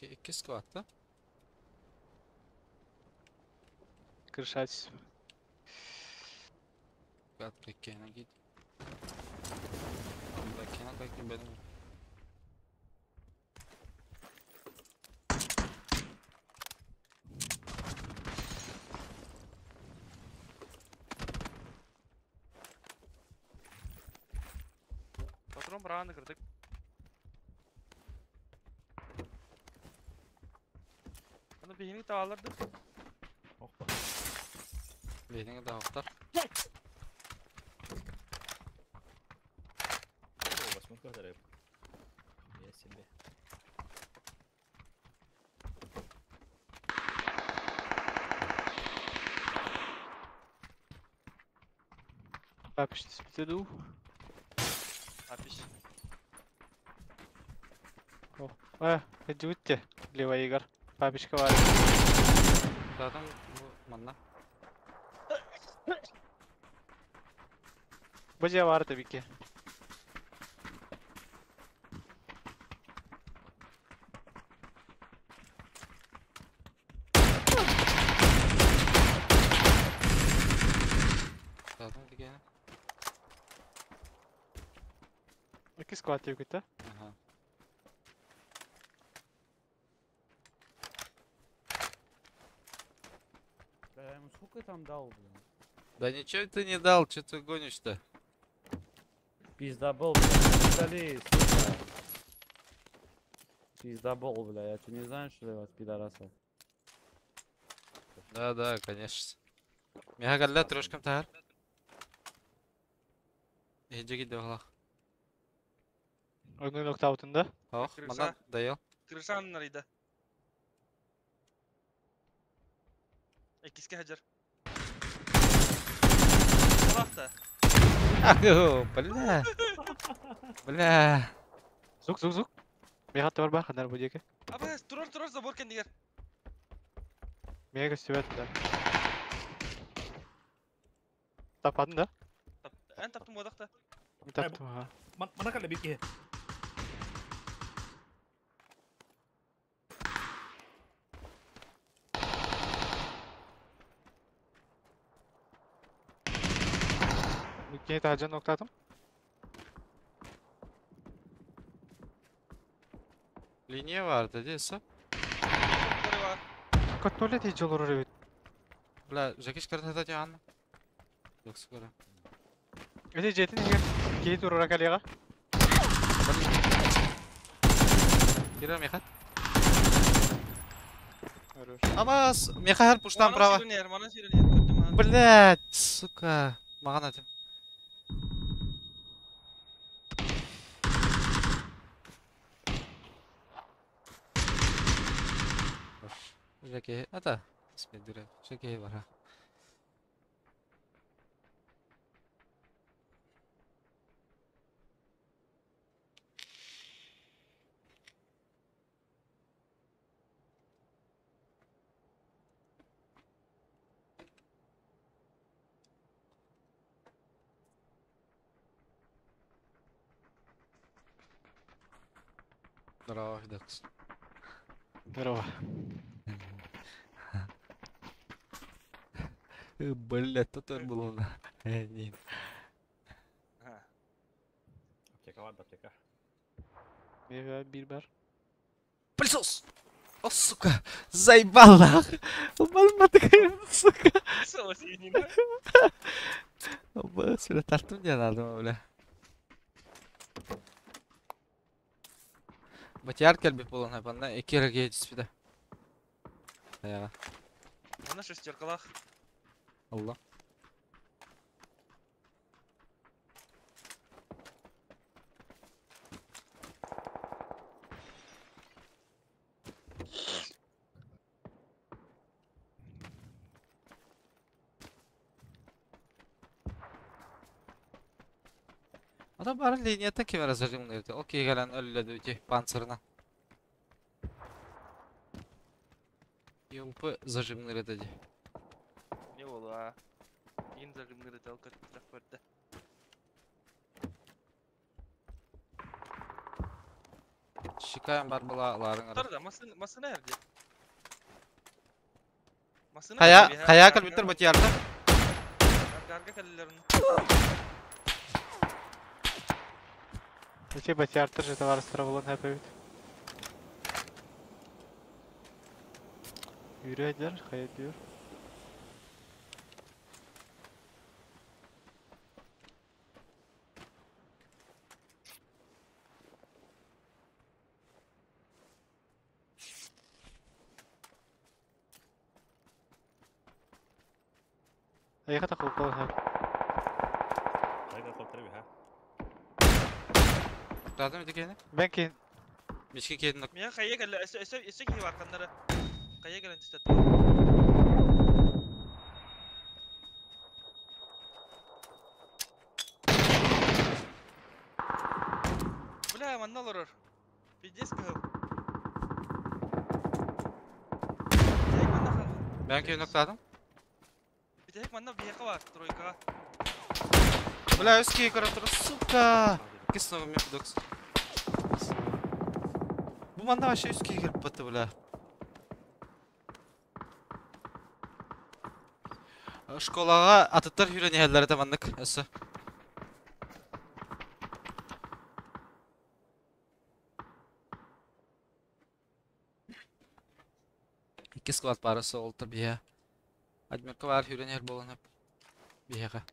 Икки скватта. Крышать. Скват кена гид. Кена как benim. Патрон браны кырдык. Аны бихини тааларды. Опа. Бейниңе да оқтар. О, восьмерка заряд. Я себе. Папиш түспүтэ дуу? Апиш. Иди Лево Игорь. Папичка бар. Zaten bu манна. Бу дьиэ бар tabii ki. Zaten дигәне. Икки сквад диэбиккит Аха. Бля, я ему сколько там дал, блин? Да ничего ты не дал, что ты гонишь-то? Пиздобол, бля, удали, сука. Пиздобол, бля, я что, не знаю, что ли, вас, пидорасов? Да, да, конечно. Миха галла трошкам тахар. Эжеги дохлах. Ойнун ноктаутында. Ох, Крыша. мана даял. Крыша аннарыйда. Эккиске хаджар. Алахта. Бля. Бля. Звук, звук, звук. Миха бар бар ханар бу диэки. Абы, турар турар забор кендигер. Мега көстүбэт да. Тападың да? Эн таптым бодақта. Мен таптым ха. Мана калла бир киһи. Кини таһырдьа ноктаатым. Линия vardı değilse. Бары бар. Көттөлө тиий олорор эбит. Бля, Жекиш көрді да Анна. Yok скоро. Эти дьиэтин иһигэр киһи туруора кэлиэҕэ. Кира Миха. Хорош. Абас, Миха пуштан право. Мана сиренер, мана сиренер. Көттүм ха. Блять, сука. Маған атым. Жеке, ата, спидуре, жеке бара. Здорово, Дакс. Здорово. Бля, тут он был. Нет. Аптека var da аптека. Bir, bir бар. Пылесос! О, сука! Заебал, нахуй! Мама такая, сука! Пылесос, я не знаю. Бля, тартым мне надо, бля. Батяр келбит болон хайпанна, эки рege түспүдэ. Аяга. Она шестеркалах. Алла. Адам бары линията кем разожимный. Окей, галан өллөдү ити панцирна. ЮМП зажимный ди. Не болу а. Ин зажимный ретел көрдө. Шикаем бар була ларың. Тарда масын масын эрди. Масын. Хая хая кал бит батярда. Гарга каллерин. Зачем батяр же товар болон хэпэбит. Yürüyediler, hayır diyor. Айга такыл болон хэп. Айга коптыры ha. Радым ити кени? Ben ki Мишки кедин. Мен хая калла эсе эсе эсе ки бар каннары. Хая калла тистет. Бля, манна лорор. Пиздец кыл. Ben кедин ноктадым. Битек манна бияка бар, тройкага. Бля, өски көрөп сука. Кисногу мен докс. Бу манда вообще өски кирип батты, бля. Школага атыттар хүрен таманнык, өсө. Икки склад барысы олтыр бия. Адмирка бар хүрен хер болон бияга.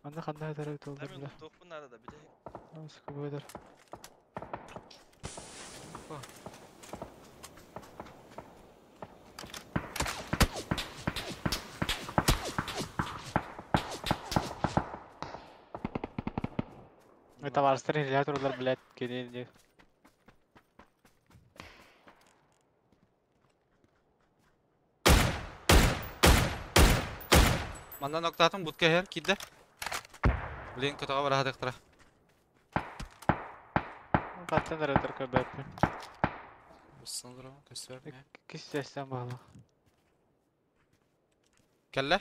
Анда кандай тарап oldu Мен бля. топун арада битек. Nasıl bu kadar? Товарыстар илер турулар, блядь, кенен Манна ноктатын бутка хер кидде. Блин, көтөҕө бараһадыктара. Каттан аратар көбәппин. Бысылдыра, көстөр. Кистестен бағлы. Келле.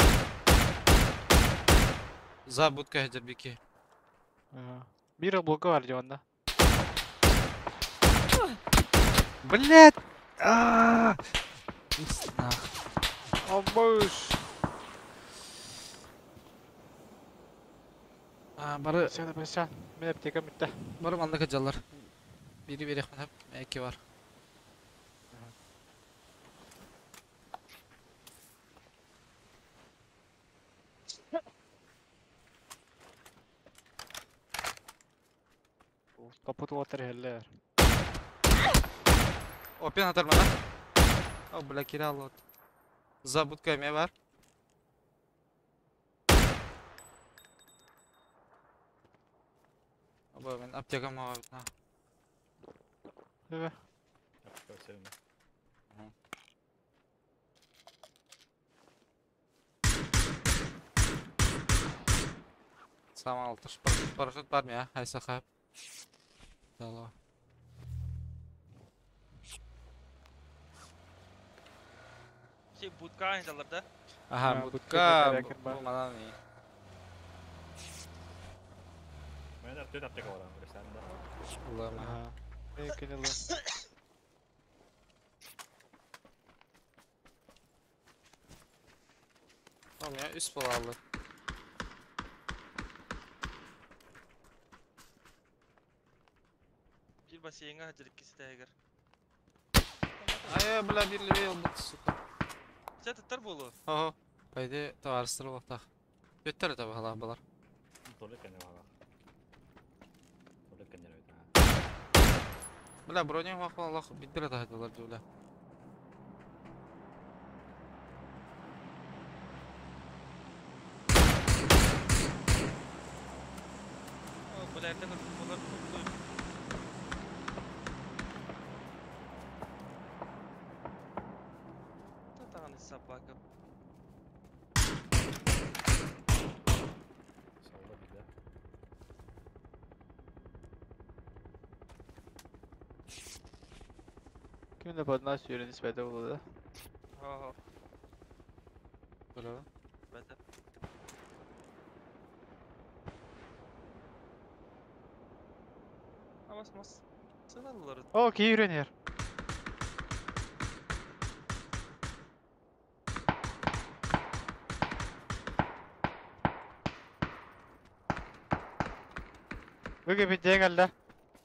За будка хеджер бики. Bir блоку бар жонда. Блять! А! Нах. Обыш. А, бары Сен баса. Мен аптека битте. бары манна кыжалар. Бири бери хап, эки бар. Капут water хеллер. Опен атар мана. О, бля, кирал вот. За будка эме бар. Оба, мен аптека мага. Бе. Аптека өсөлүм. Самал алтыш парашют бар мия, хайса хап. Дало. Şey будка aynılar да? Аха, А, будка, будка бу бу манан и. Мен төрт аптека бар, билесен да. Улама. Ага. Мен кинилы. Tamam ya üst balalı. Bir бассейнге хаджыр ikisi de eğer. Ай, бля, bir level oldu, сука. Sen tutar bolu. Ого. Пойди, товарыстыр болтақ. Өттер это бағала балар. Толы кәне баға. Толы кәне бит. Бля, броня вақыл Аллах биттер это хадылар бля. Бля, erten bunlar tuttu. Татаган собака. Солда бит. Кимде подна сүйрен испеде болду да. Ага. Бля. Бәтә. Амас мас. Сыналар. О, кий үйренер. Бүгүн бит келді.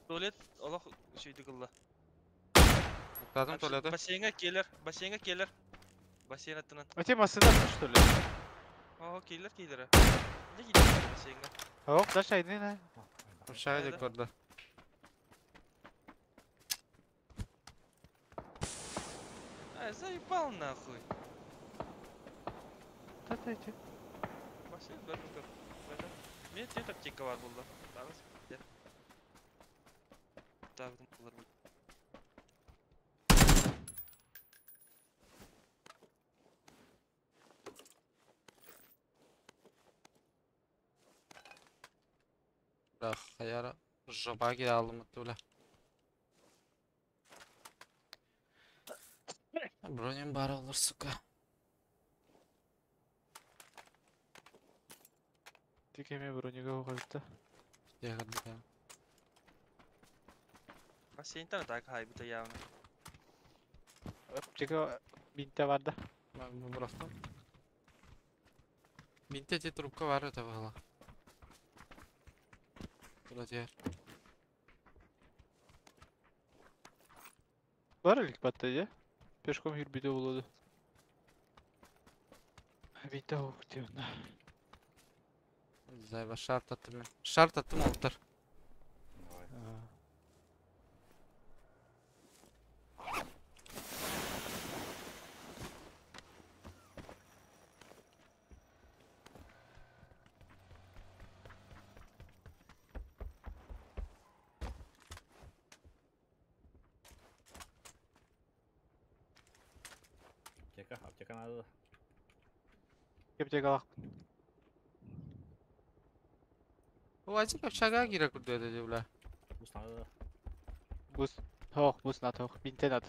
Туалет Аллах şeydi кылла. Тадым туалеты. Бассейнге келер, бассейнге келер. Бассейн аттынан. Өте масында что ли? Ага, келер келер. Не келер бассейнге? Оқ, да шайдын ha. Шайды көрді. Ай, заебал нахуй. Та та та. Бассейн бар бу. Мен тет аптека бар булды. Тагыз. Тагы булар. Бля, хаяра жопа кире алдым бля. Броням бар olur, сука. Тикеме бронега оқырды. Ягодка. Бассейнтан так хайбыта явно. Аптека бинте бар да. Мен бұрақтым. Бинте те трубка бар это бағала. Вроде. Бар элек батты, я? Пешком жүрбүдө болду. Бинте оқ деймін. Зайба шарт аттым мен. Шарт аттым олтыр. Давай. Аптека, аптека надо. Аптека алақ. Вазик общага кире күрді еді, бля. Бус надо. Бус. Тоқ, бус на тоқ. Бинте надо.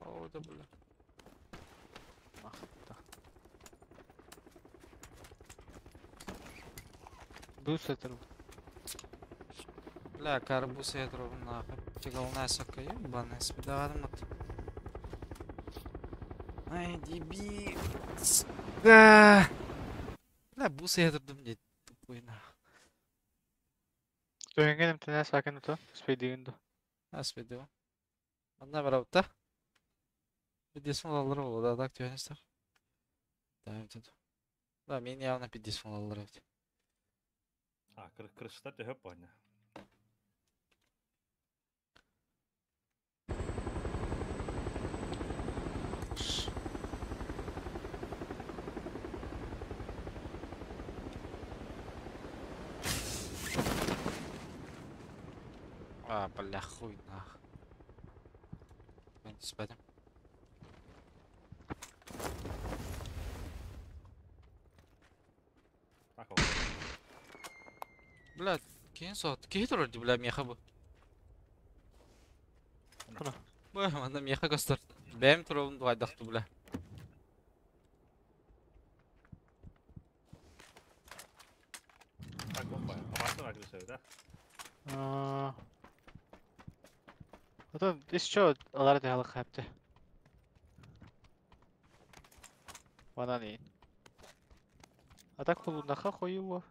О, да, бля. Бус это. Бля, карбуз я трогаю нахуй. Чегалная сока, ебаная, спидавадым от. Ай, дебил. Да. Бля, бусы я трудом не тупой нахуй. Төңгенем тенә сакын то, спейдигин ду. Аспиду. Анна барабыта. 50 алыр болду, да, так түйеністер. Да, тут. Да, мен явно 50 алыр эбит. А, крышта төһөп бойна. А, бля, хуй нах. Мен түспәдім. Так, Бля, киһин соһут. Киһи турар дии, бля, миэхэ бу. Куна. Бу, манна миэхэ көстөр. Бэйэм турабын дуҕайдахту, бля. Так, опа, опасно агрессию, да? Аа. Потом еще алар дьаһалык хапты. Манан иин. А так хулунаха хойуо.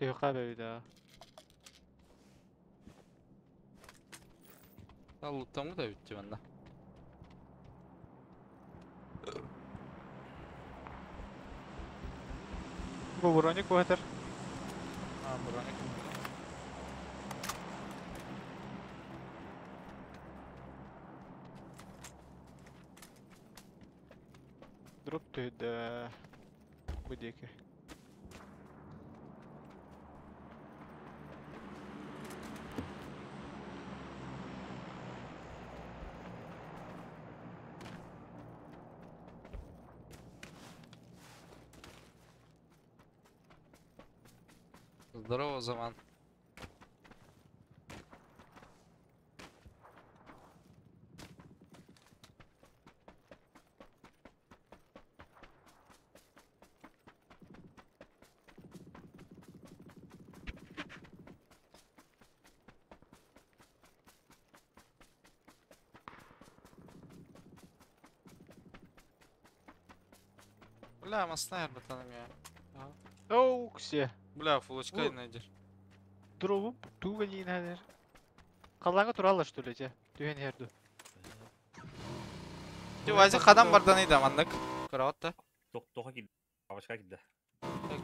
Тыха бэйда. Луттаммыт эбит дии манна. Бу броник буһатар. А, броник. Дроп түһдэ. Бу диэки. Здорово, Заман. Бля, масна братаным я. Оуксе. Бля, фулочка Бу- найдешь. Дробум туга диин Қалаңы туралла что ли, те? Түһен херду. Ти вази қадам бардан еді амандык. Карават та. Тоха килде. Бабашка килде.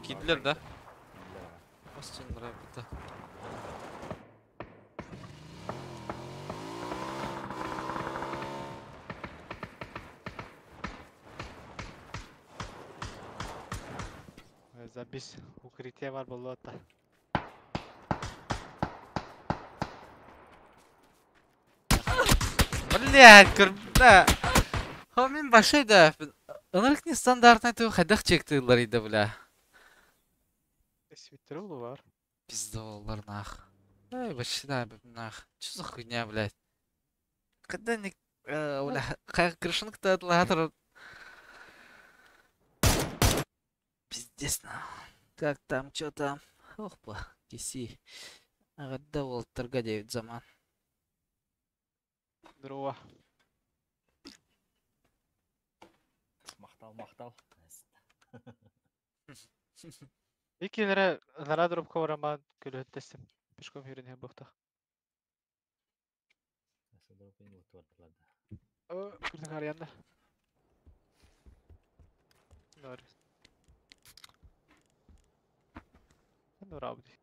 Кидлер да. Да. Остин нравится. Забис укрытие бар болуатта. Блядь, бля. Хо мен башай да. Ынырык нестандартный ту хайдах чектылар иде, бля. Свитер бар. Пиздолар нах. Эй, вообще да, нах. Чё за хуйня, блядь? Когда не... Бля, крышинка-то отлатор. Пиздец, нах. Как там, чё там? Ох, ба, киси. Ага, ол торга 9 заман. Дрова. Махтал, махтал. Икилere нара дроп ковраман көлөттестим. Пешком хүрен бухта. Күрдүң арыянда. Нор. Нор абди.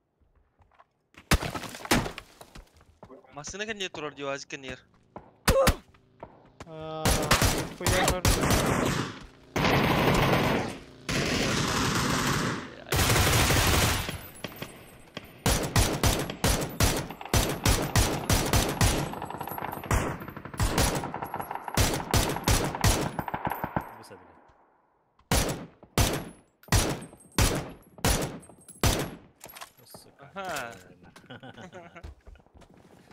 Масына кенде турар дио азик кенер. Аа, хуя көрдүм. Высадили. Сука. Ага.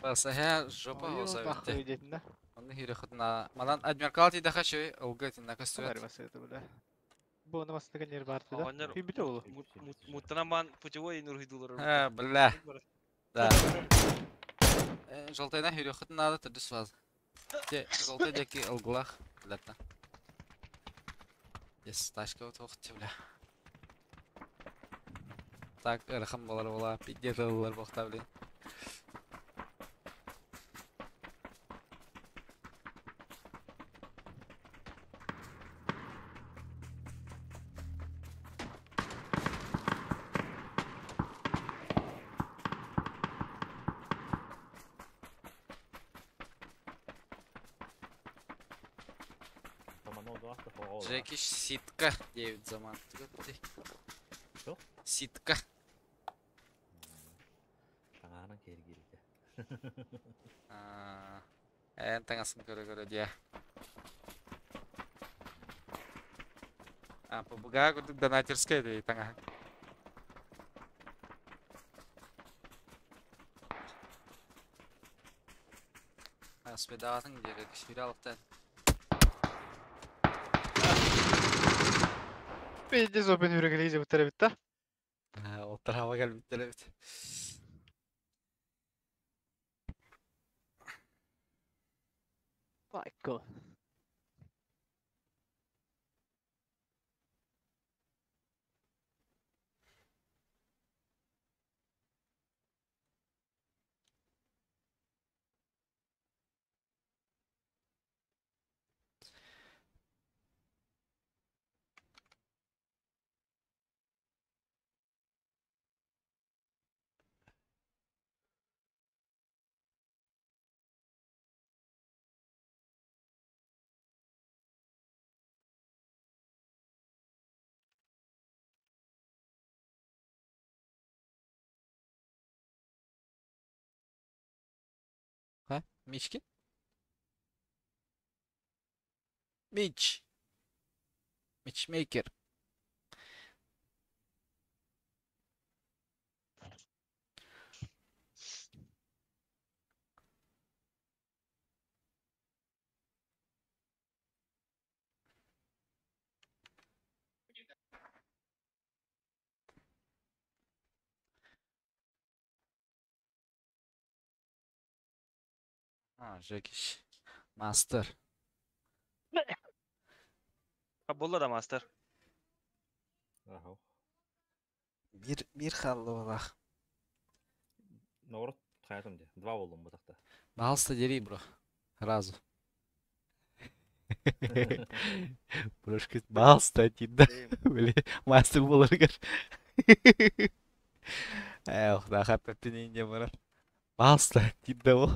Басаһа жопа Ой, оза нахуй битте. дедин да. Оны хире хытна. Манан адмиркал ти даха шөй ылгы ти накастует. Бармасы это, бля. Бу намасы нер барды да. Оҕонньор Үй бите олу. муттанан баан путевой нурхидулар. Э, бля. Да. Желтайна хире хытна да түрдүс ваз. Те желтай деки ылгылах. Блядь. Ес, ташка вот охты, бля. Так, ырхым болар бола, пиздец ылар бохта, блин. Джеки ситка 9 заман. Что? Ситка. Таңаран кергирде. Эн таңасын көрө көрө дия. А, побуга курдук донатерская дей таңа. Спедаатын диэри киширалыктан. Пиздец опен үрегелейзе бутара бит та. Оттар хава кэлбиттэр эбит. Майкл. Ha? Мички? Мич. Мичмейкер. А, Жекич. Мастер. А буолла да мастер. Ага. Бир бир халлы булах. Наоборот, хаятым де. Два болдум бу такта. Пожалуйста, дери, бро. Сразу. Брошка, пожалуйста, да. Били, мастер буларгар. Эх, да хаппин не барар. Пожалуйста, да ол.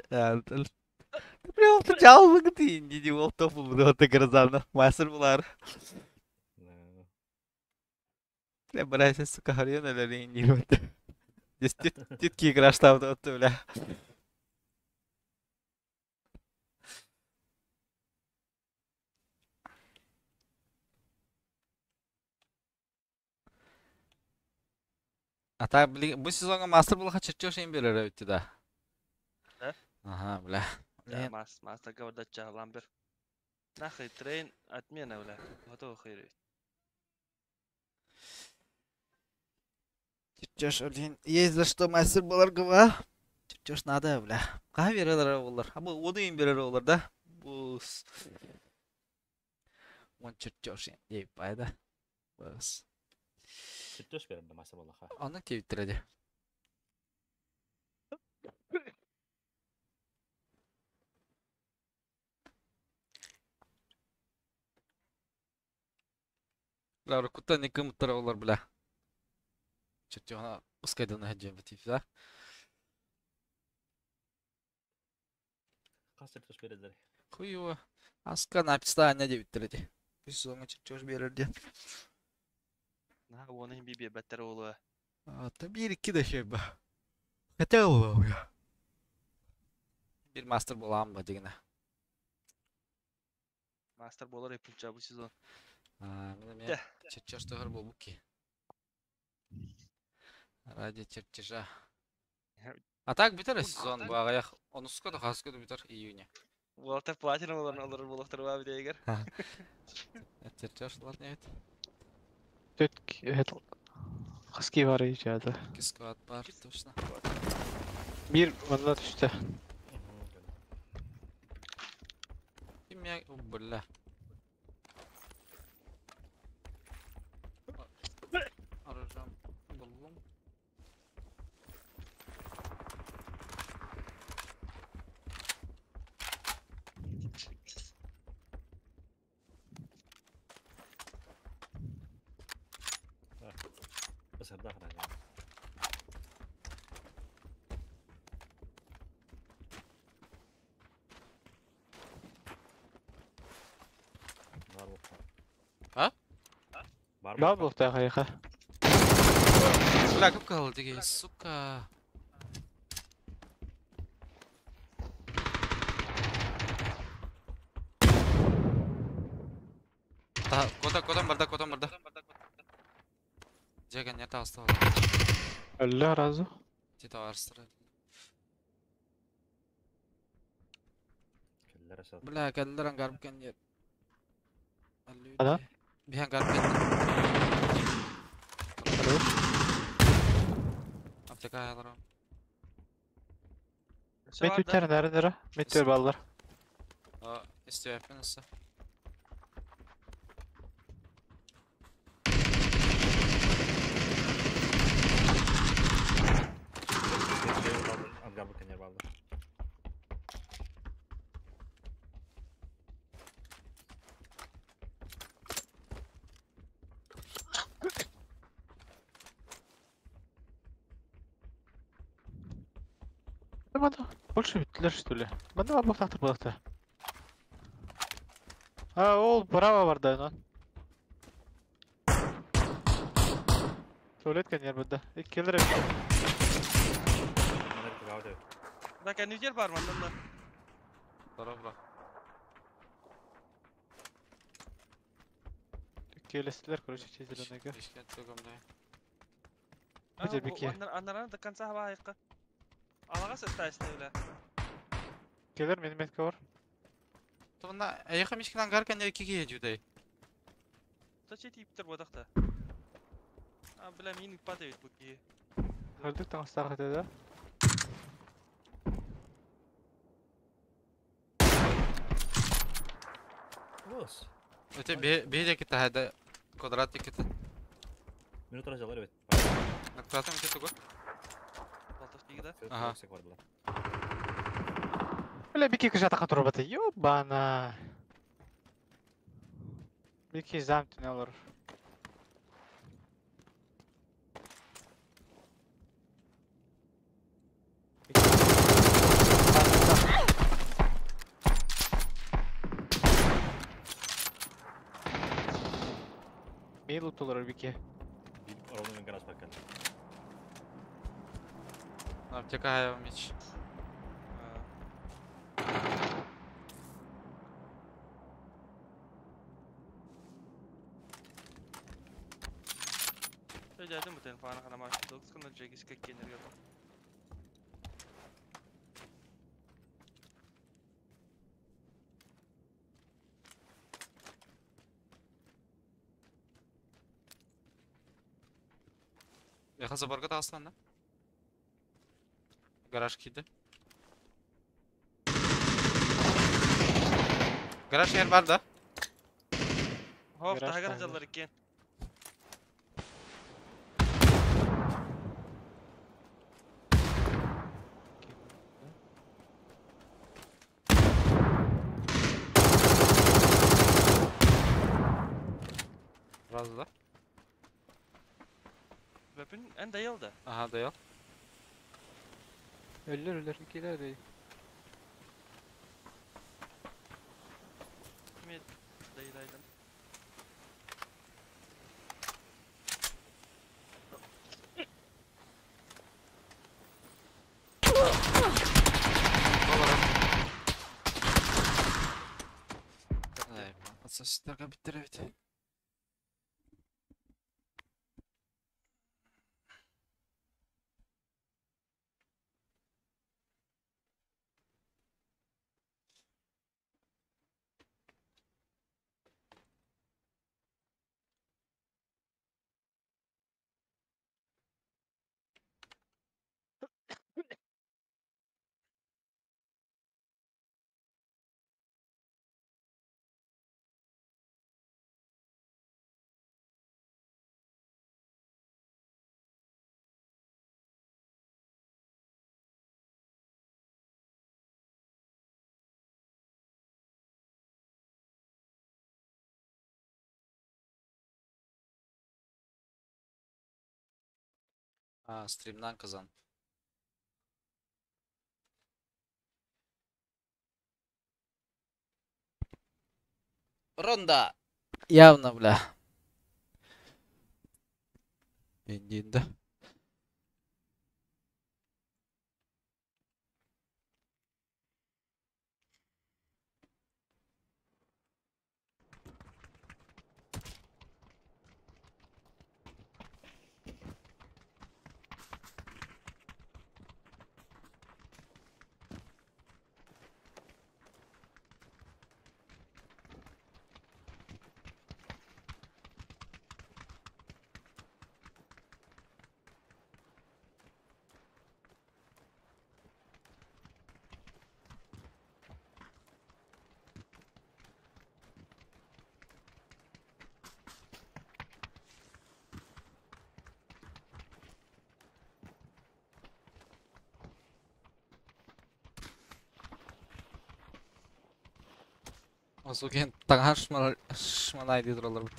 Прям жалбык дейін, не деп ол топы бұды грозаны. Мастер булар. Бля, брайся, сука, харьян әлі не өтті. Здесь тетки игра штаб өтті, бля. А так, блин, бу сезонга мастер булаха чертеж им берер өтті да. Да? Ага, бля. Да, мастер говорит, ламбер. Нахуй, трейн, отмена, бля. Готово хуй. Чертеж, блин, есть за что мастер булар гыва. Чертеж надо, бля. Ка берер олар. А бу оду им берер олар, да? Бу Он чертеж деп пайда. Бас. Чертеж берем да мастер боллаха. Аны кебиттереди. Бля, кута не кымыттар олар, бля. Чертежна ускайдан хаджа битип, да? Кас чертеж бередер. Хуево. Аска написание дебиттереди. Бу сезонга чертеж берерди. На, оны би беттер олу. А, та бир икки да şey ба. Хотя бы я. Бир мастер булам ба дегене. Мастер болар епінча бу сезон. А, мен чертеж тохор болбуки. Ради чертежа. А так битер сезон багаях. Онуска да хаска да битер июня. Уолтер платина болар алар болоктор ба бит эгер. Чертеж лар не Төт Хаски бар ичады. Сквад бар точно. Бир манна түштү. Ким я, о, бля. Арыжам буллум. Ысырда хана. Бар болуп. А? Бар Бар болуп хайха. Бля, как калды деген, сука. Та, кота, котам барда, котам барда. Жеген не тағысты. Өллө разу. Ти товарыстар. Кэллэр эсэ. Бля, кэллэр ангарб кэннер. Ана? Биһан гарб кэннер. Хорош. Аптека аяларым. Өссө Мет бар да? үттер нәрі нәрі. Меттер баллар. Истебеппин өссө. Ангар кэннер бааллар. Мана больше бүттүлэр что ли? Мана бар бактактыр булакта. А, ол браво бар да, онон. Туалет кэннер буда. Иккилер эбит. Мана бит гауда. Да, кэннигер бар манна да. Здорово, бро. Иккилестилер, короче, зеленыйга. Ишкен төгөмдө. Бу бики. Аннараны до конца хаба айыкка. Алага сыстайсың бля. Келер менин метка бар. Тумна, эйха мишкен ангар кэннер киги жудай. То че типтер бодакта. А, бля, мин падает бу ки. Көрдүк таңыстағы да. Бос. Өте бе кете хайда квадрат кете. Минут разжалар бит. Нактатым кете го. Балташ киги да. Ага. Бар була. Бля, бики кыша така турбаты. Ёбана. Бики зам түнэ олор. Мейл утулар бики. Ровно мен гараж бар кэллэ. Аптека хайа мич. Жадым бу телефона хана маш. Докс кына жегис кеккенерге. Эха заборга тагыстан да. Гараж киди. Гараж ер бар да. Хоп, Гараж тагар тагар. жаллар экен. Разы да. Бөпүн эн дайылды. Ага, даял. Өллөр өллөр икилер дей. Мен дайылайдым. Ассаситтарга биттер бит. А, стримнан казан. Ронда. Явно, бля. Индинда. Сукен таҥаһар шманай дии тураллар бит.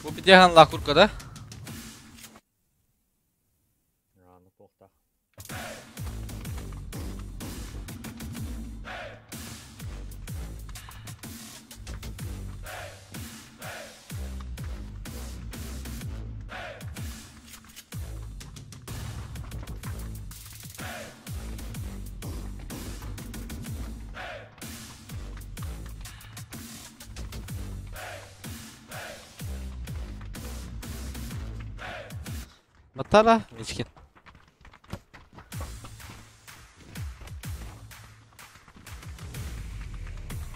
Бу битиэхэн лакурка да? Аны туохтаах. Батара, Мичкин.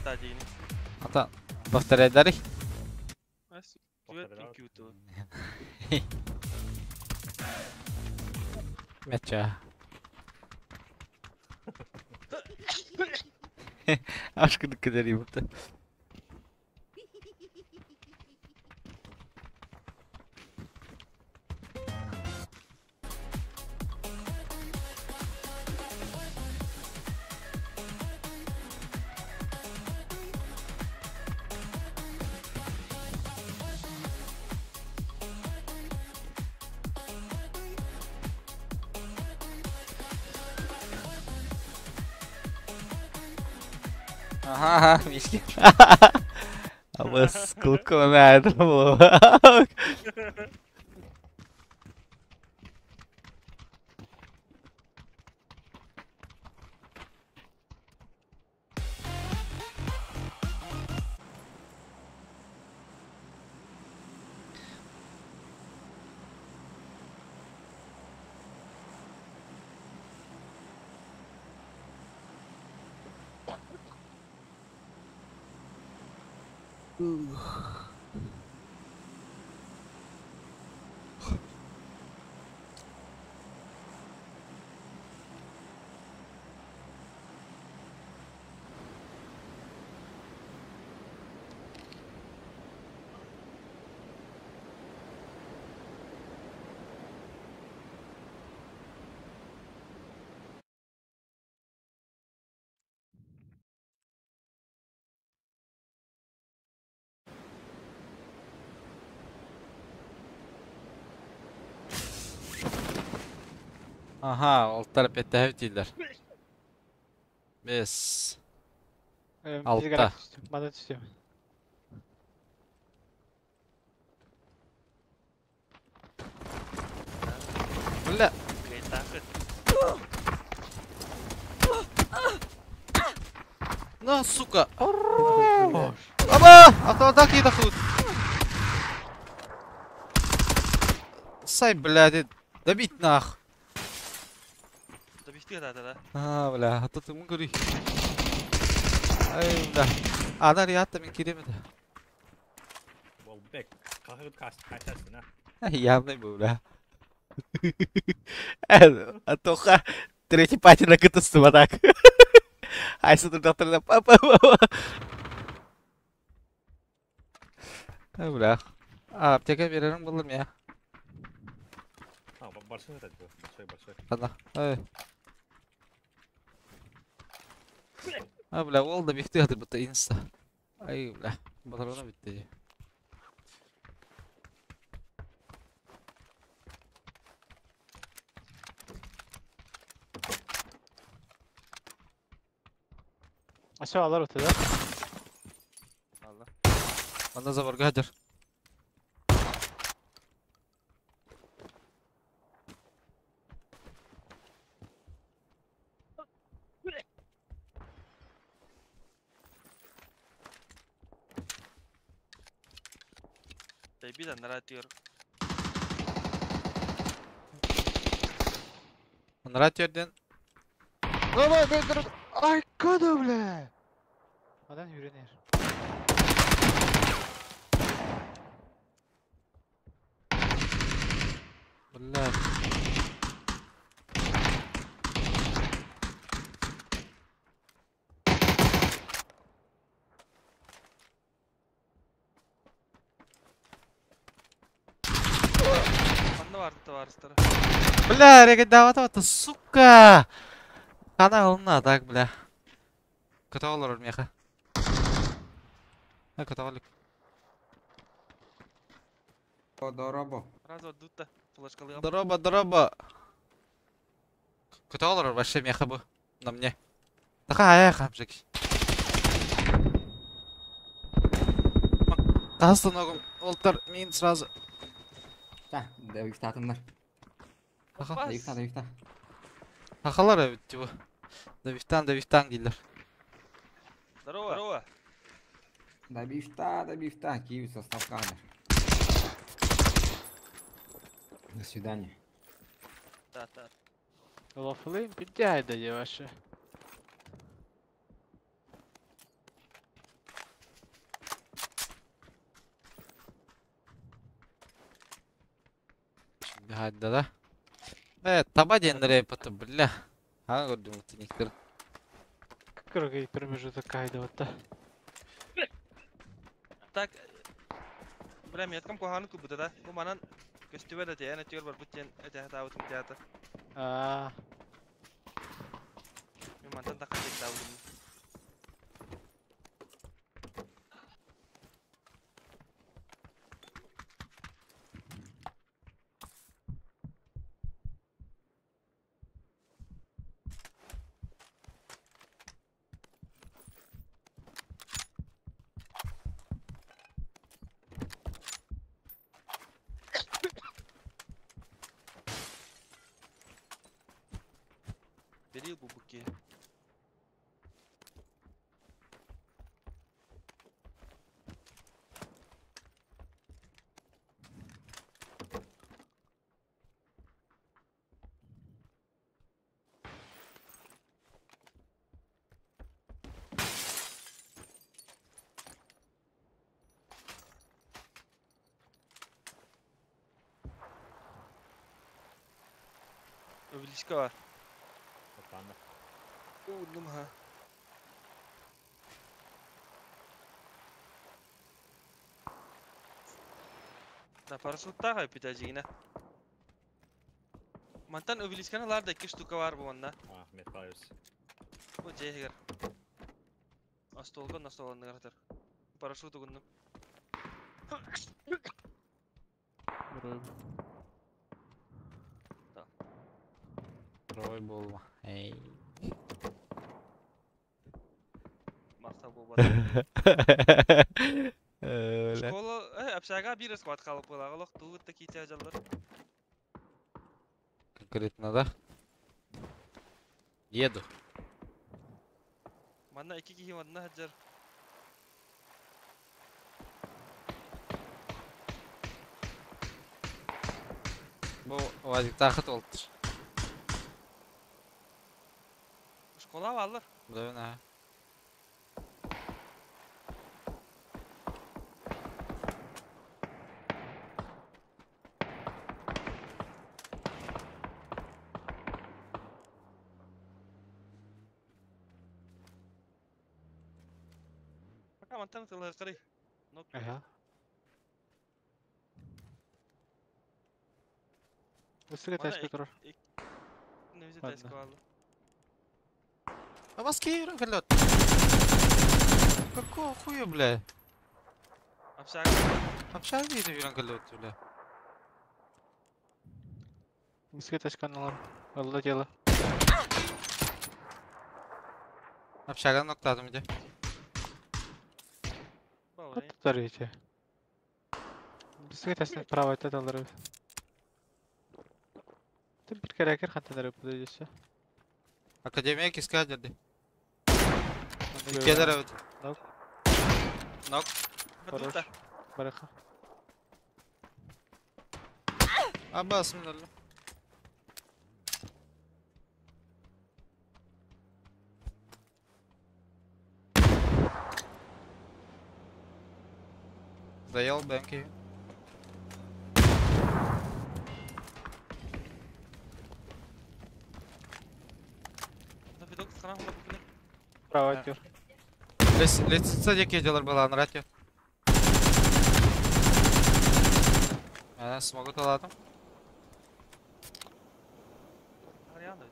Тадини. Ата, повторяй. Мяча. Acho que não quereria botar. Ага, Мишки. А сколько на это было? Ага, олтар петте değiller. Бес. Алта. Мана түстүм. Бля. На, сука. Аба! Автоатаки дохуд. Сай, блядь, добить нах. Да. А, бля, а тут ему говори. Ай, бля. А, да, ребята, мен киремеді. Болбек, қағып қайтасың, а? Явный был, бля. А тоха третий пати на катастрофа так. Айсы доктор папа. А, бля. А, аптека берерім болыр ме? А, большой этот был, большой, большой. Ладно, ай. А, бля, ол да бихти хатыр бітті инста. Ай, бля, батарона бітті. Все, алар өтө да? Алла. Анда заборга хатыр. Бит наратир. Наратирден. Давай, бля, ай, куда, бля? Адан үйренер. Бля. бар товарищтар. Бля, регендавата, сука! Хана ылына, так, бля. Көтө олорор миэхэ. А, көтө Дорообо. Раз вот дутта. Флешкалыам. Дорообо, дорообо. Көтө олорор вообще миэхэ бу. На мне. Така ая хамжык. Тас ногум олтар мин сразу. Да, давиктатымнар. Аха. Давикта, давикта. Хахалар эбит типа. Давиктан, давиктан дииллэр. Здорово. Здорово. Добивта, добивта. Киев состав кадр. До свидания. Да, да. Лофлы пидяй да вообще. Хадда да. Таба диэннэр эппэт бля. Ха көрдүм тиниктер. Кыргый промежуток кайда вот. Так. Бля, меткам куханы кубута да. Бу манан көстүбэ да тиэн өтүгэр барбыт диэн этэ таабытым театр. Аа. Мен мантан такка тек таабытым. Бери бубуки. Близко бар. Опана. Ундум ха. Да, парашюттаах эпитажигина. Мантан обелисканы лар да икки штука бар бу манна. А, меткаюсь. Бу жehигер. Остолго настоланныгар. Парашют угуннум. Рой болма. Эй. Махта болбады. Школа, общага бир склад калып булагылык, туут да ките жаллар. Конкретно, да? Еду. Манна икки кихи манна хаджар. Бу Вадик тахыт олтыр. Школа баллар. Билэбин. Пока мантан тылы кырый. Ага. Өссө тәшке турар. Невизе Ладно. тәшке алды. А вас киирэн кэллэт. Какого хуя, бля? Общага. Общага киирэн кэллэт, бля. Өссө тәшке аналар. Алла дело. Общага ноктадым иди. Туттар ите. Өссө тәшке право это алар. Ты бир керекер хантанар өпүдө десе. Академия киска дерди. Иккелер эбит. Нок. Нок. Хорош. Бараха. Абас мындалла. Заел бэнки. Право тер. Лестница деки делар была на рате. Смогу таладым. Хайаан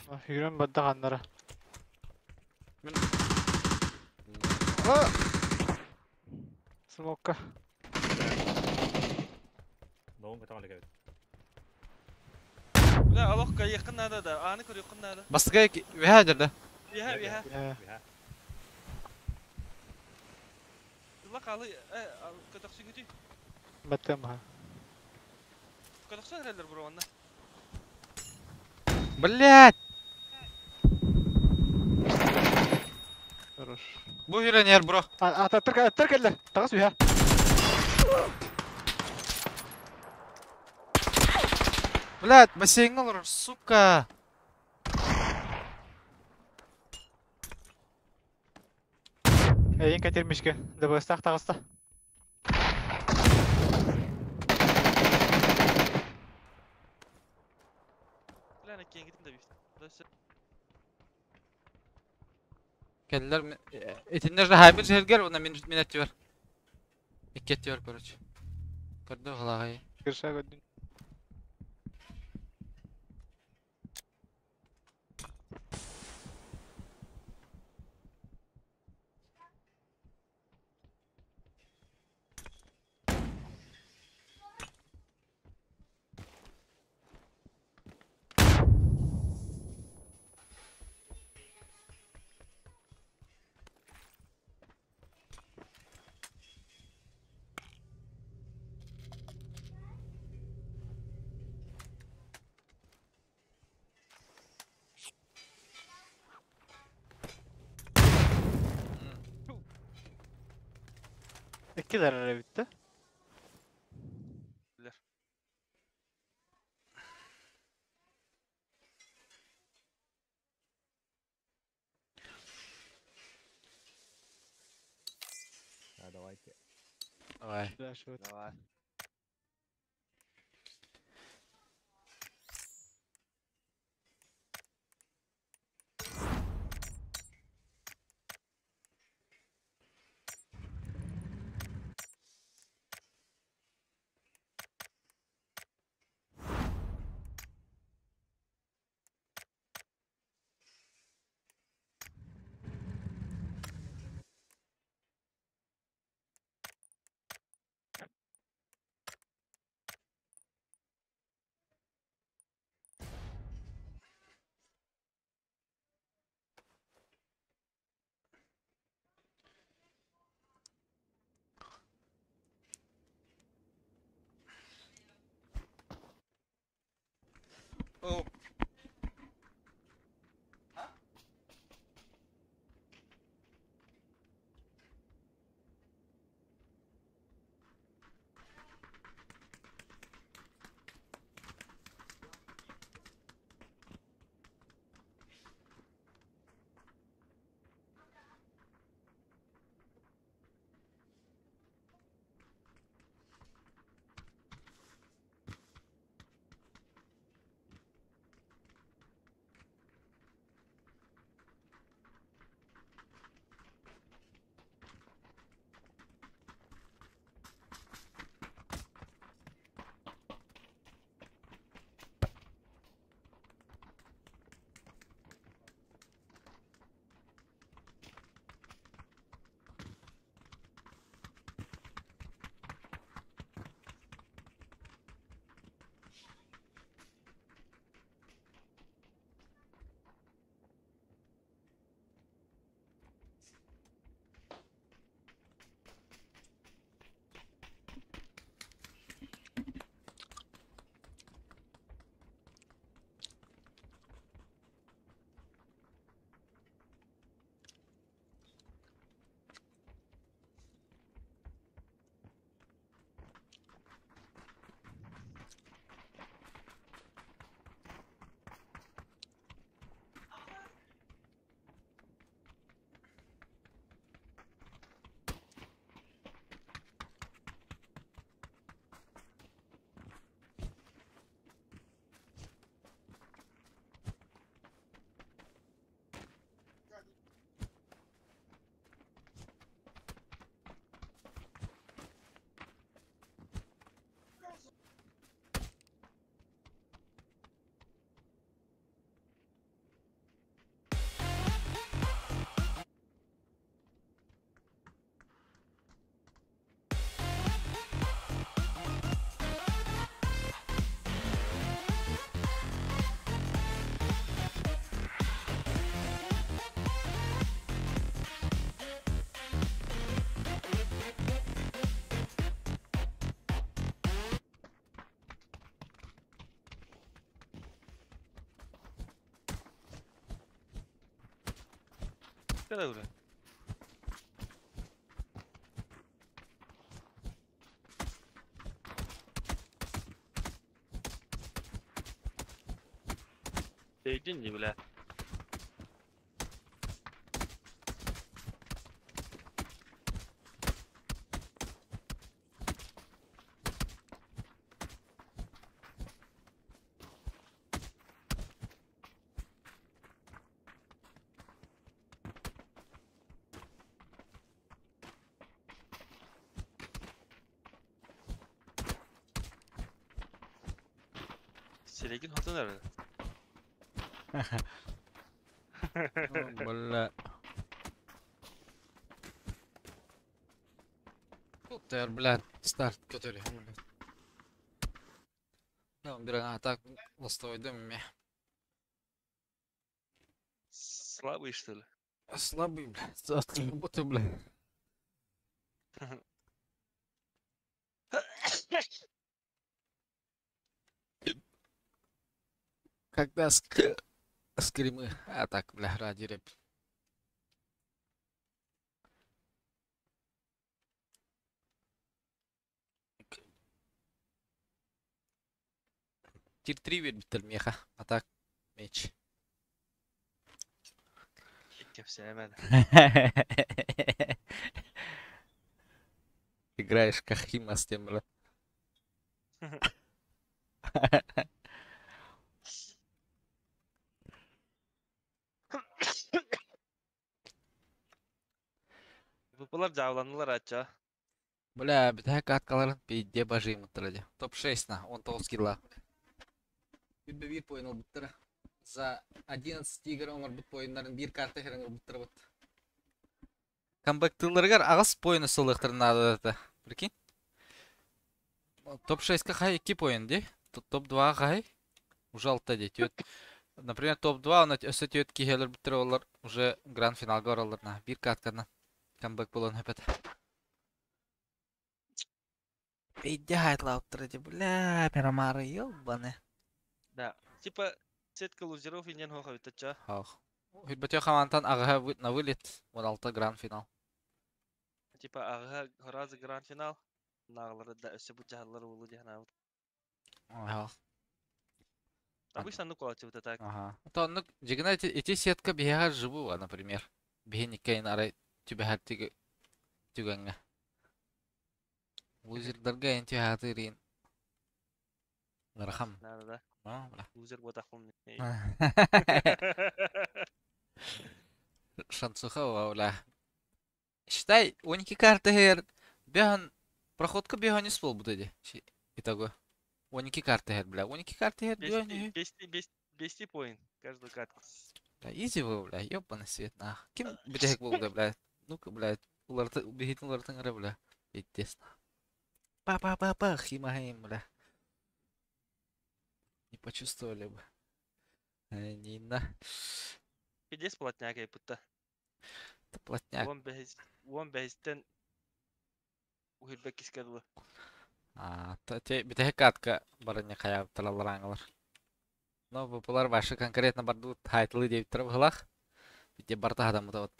да. Yürüyorum бадда ханнара. Мин Смокка. Доғын көтөҕө элек эбит. Бля, алох кайыккын надо да, аны көрүөххүн надо. Бастыга үһә дерде. Иһэ, иһэ. Э, Үһэ. Ла калы, э, көтөхсүгүтүй. Баттым ха. Көтөхсө эрэллэр бро онна. Блять! Хорош. Бу үйренер бро. А, аттар аттар келдер. Тагыс үһә. Блять, бассейнге олорор, сука. Эйин кәтермишке. ДБСтах тагыста. Бля, ана кеңгитин да бит. Да Келлер этиннер же хайбир жергер, она мин мин әттибер. Икки әттибер, короче. Көрдө халагай. Кырша көдүн. Иккилер эрэ битти. Билер. А, давайте. Давай. Да, шо. Давай. О, Да, бля. Değdin не, бля. Silegin hatı nerede? Бля. Тут, блядь, старт, который. Да, он берет, а так, ластовой дом меня. Слабый, что ли? Слабый, блядь, завтра работаю, блядь. Когда скримы, а так, бля, ради рэп. Тир 3 бит меха, а так, меч. Кепсемedi. Играешь как Хима с тем, бля. Бұлар жауланылар ача. Бля, битә каткаларын пейде бажи мыттырады. Топ-6 на, он 9 килла. Bir bir поин ол буттыра. За 11 игр оңор бут поиннарын бир карта херен буттыра бут. Камбэктыларгар агас поины сылыктырын надо. Прикинь? Топ-6 хай 2 поин ди. Топ-2 хай уже алта ди. Например, топ-2 оны өсө түйөт кихелер буттыра олар уже гранд финалга оралар на. Бир каткана камбэк болон хөпөт. Пейде хайтлауттыр ди. Бля, мирамары ёбаны. Да. Типа сетка лузеров и нен хоха битача. Ах. Хүрбөтө хамантан ага на вылет. 16 гранд финал. Типа ага хоразы гранд финал. Нағылары да өсө бу жаһаллар улу дихана. Ага. Обычно ну кулачы вот так. Ага. То ну жигна эти сетка биһа живу, например. Биһи арай түбәһәр тиге түгәнгә. Лузердарга энти хатырин. Нархам. Да, да, да. А, бля. Лузер ботахум. Шансуха, бля. Считай, 12 карта хер. Бехан проходка бехан не спол будет. Итого. 12 карта хер, бля. 12 карта хер, бехан. 200 поинт каждую катку. Бля, изи вы, бля, ёбаный свет, нах. Ким битек был, бля. Ну-ка, бля, уларты, бихитин улартын ара, бля. Пиздец. Па-па-па-па, химахим, бля. Не почувствовали бы. Нина. Пиздец плотняк ай путта. Это плотняк. Он бейстен ухилбек кискадылы. А, те битеhe катка барыня кая талалар. Но булар башы конкретно барду тайтлы деп турып хылах. Бите барта адамы да вот.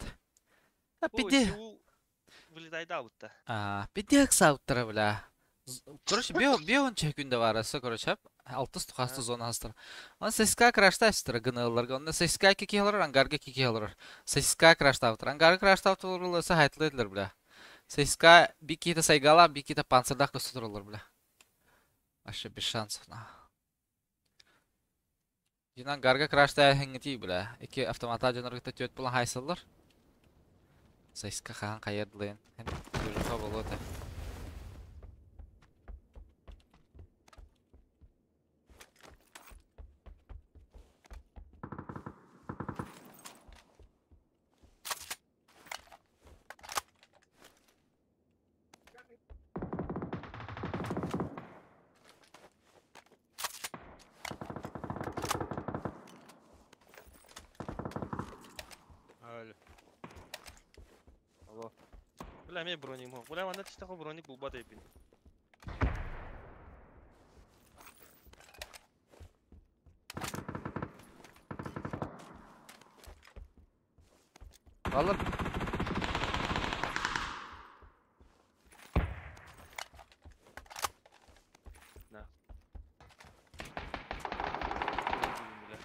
А пиде. Вылетай бутта. А, пиде аксауттара бля. Короче, био био чекүндө бар асы, короче, алтыс тухасты зона астыр. Он ССК крашта гнылларга. Он ССК кики алар, ангарга кики алар. ССК крашта автор. Ангарга крашта автор хайтлыдылар, бля. ССК бикита сайгала, бикита панцирдах көстүрөлөр, бля. Вообще без шансов, на. Динан гарга крашта хеңгити, бля. Эки автомата жаныргыта төт булан хайсылар. ССК хаан кайырдылын. Движуха болот. Алло. Алло. Бля, мен броник мог. Бля, анда тиштахо броник булбат эпин. Балар. На. Бля.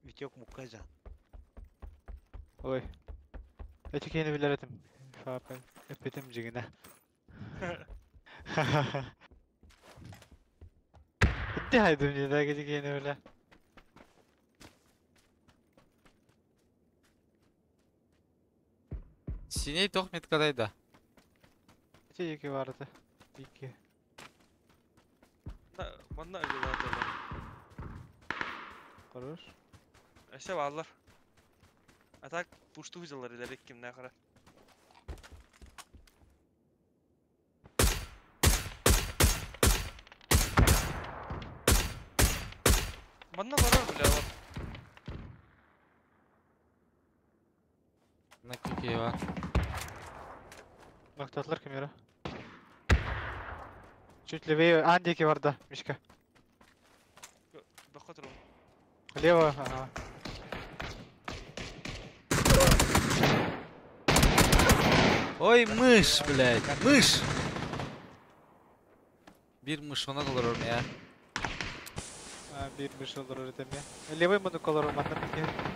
Витек Муказян. Ой. Эти киһини билэр этим. Фапа. Эппитим дьиҥинэ. Ити хайдым дии да ити киһини билэ. Синей тох меткадай да. Ити екі барды. Екі. Манна ыгылаатылар. Хорош. Өссө бааллар. А так пушту выдалар илэрик кимнээх эрэ. Манна барар бля олор. На кикева. Ноктатлар кемера. Чуть левее. Ан диэки барда, Мишка. Бөххө турабын. Лево, ага. Ой, мышь, блядь, мышь! Биир мышь онон олорор я. Биир мышь олорор этим я. Левый муннук олорор манна пикиир.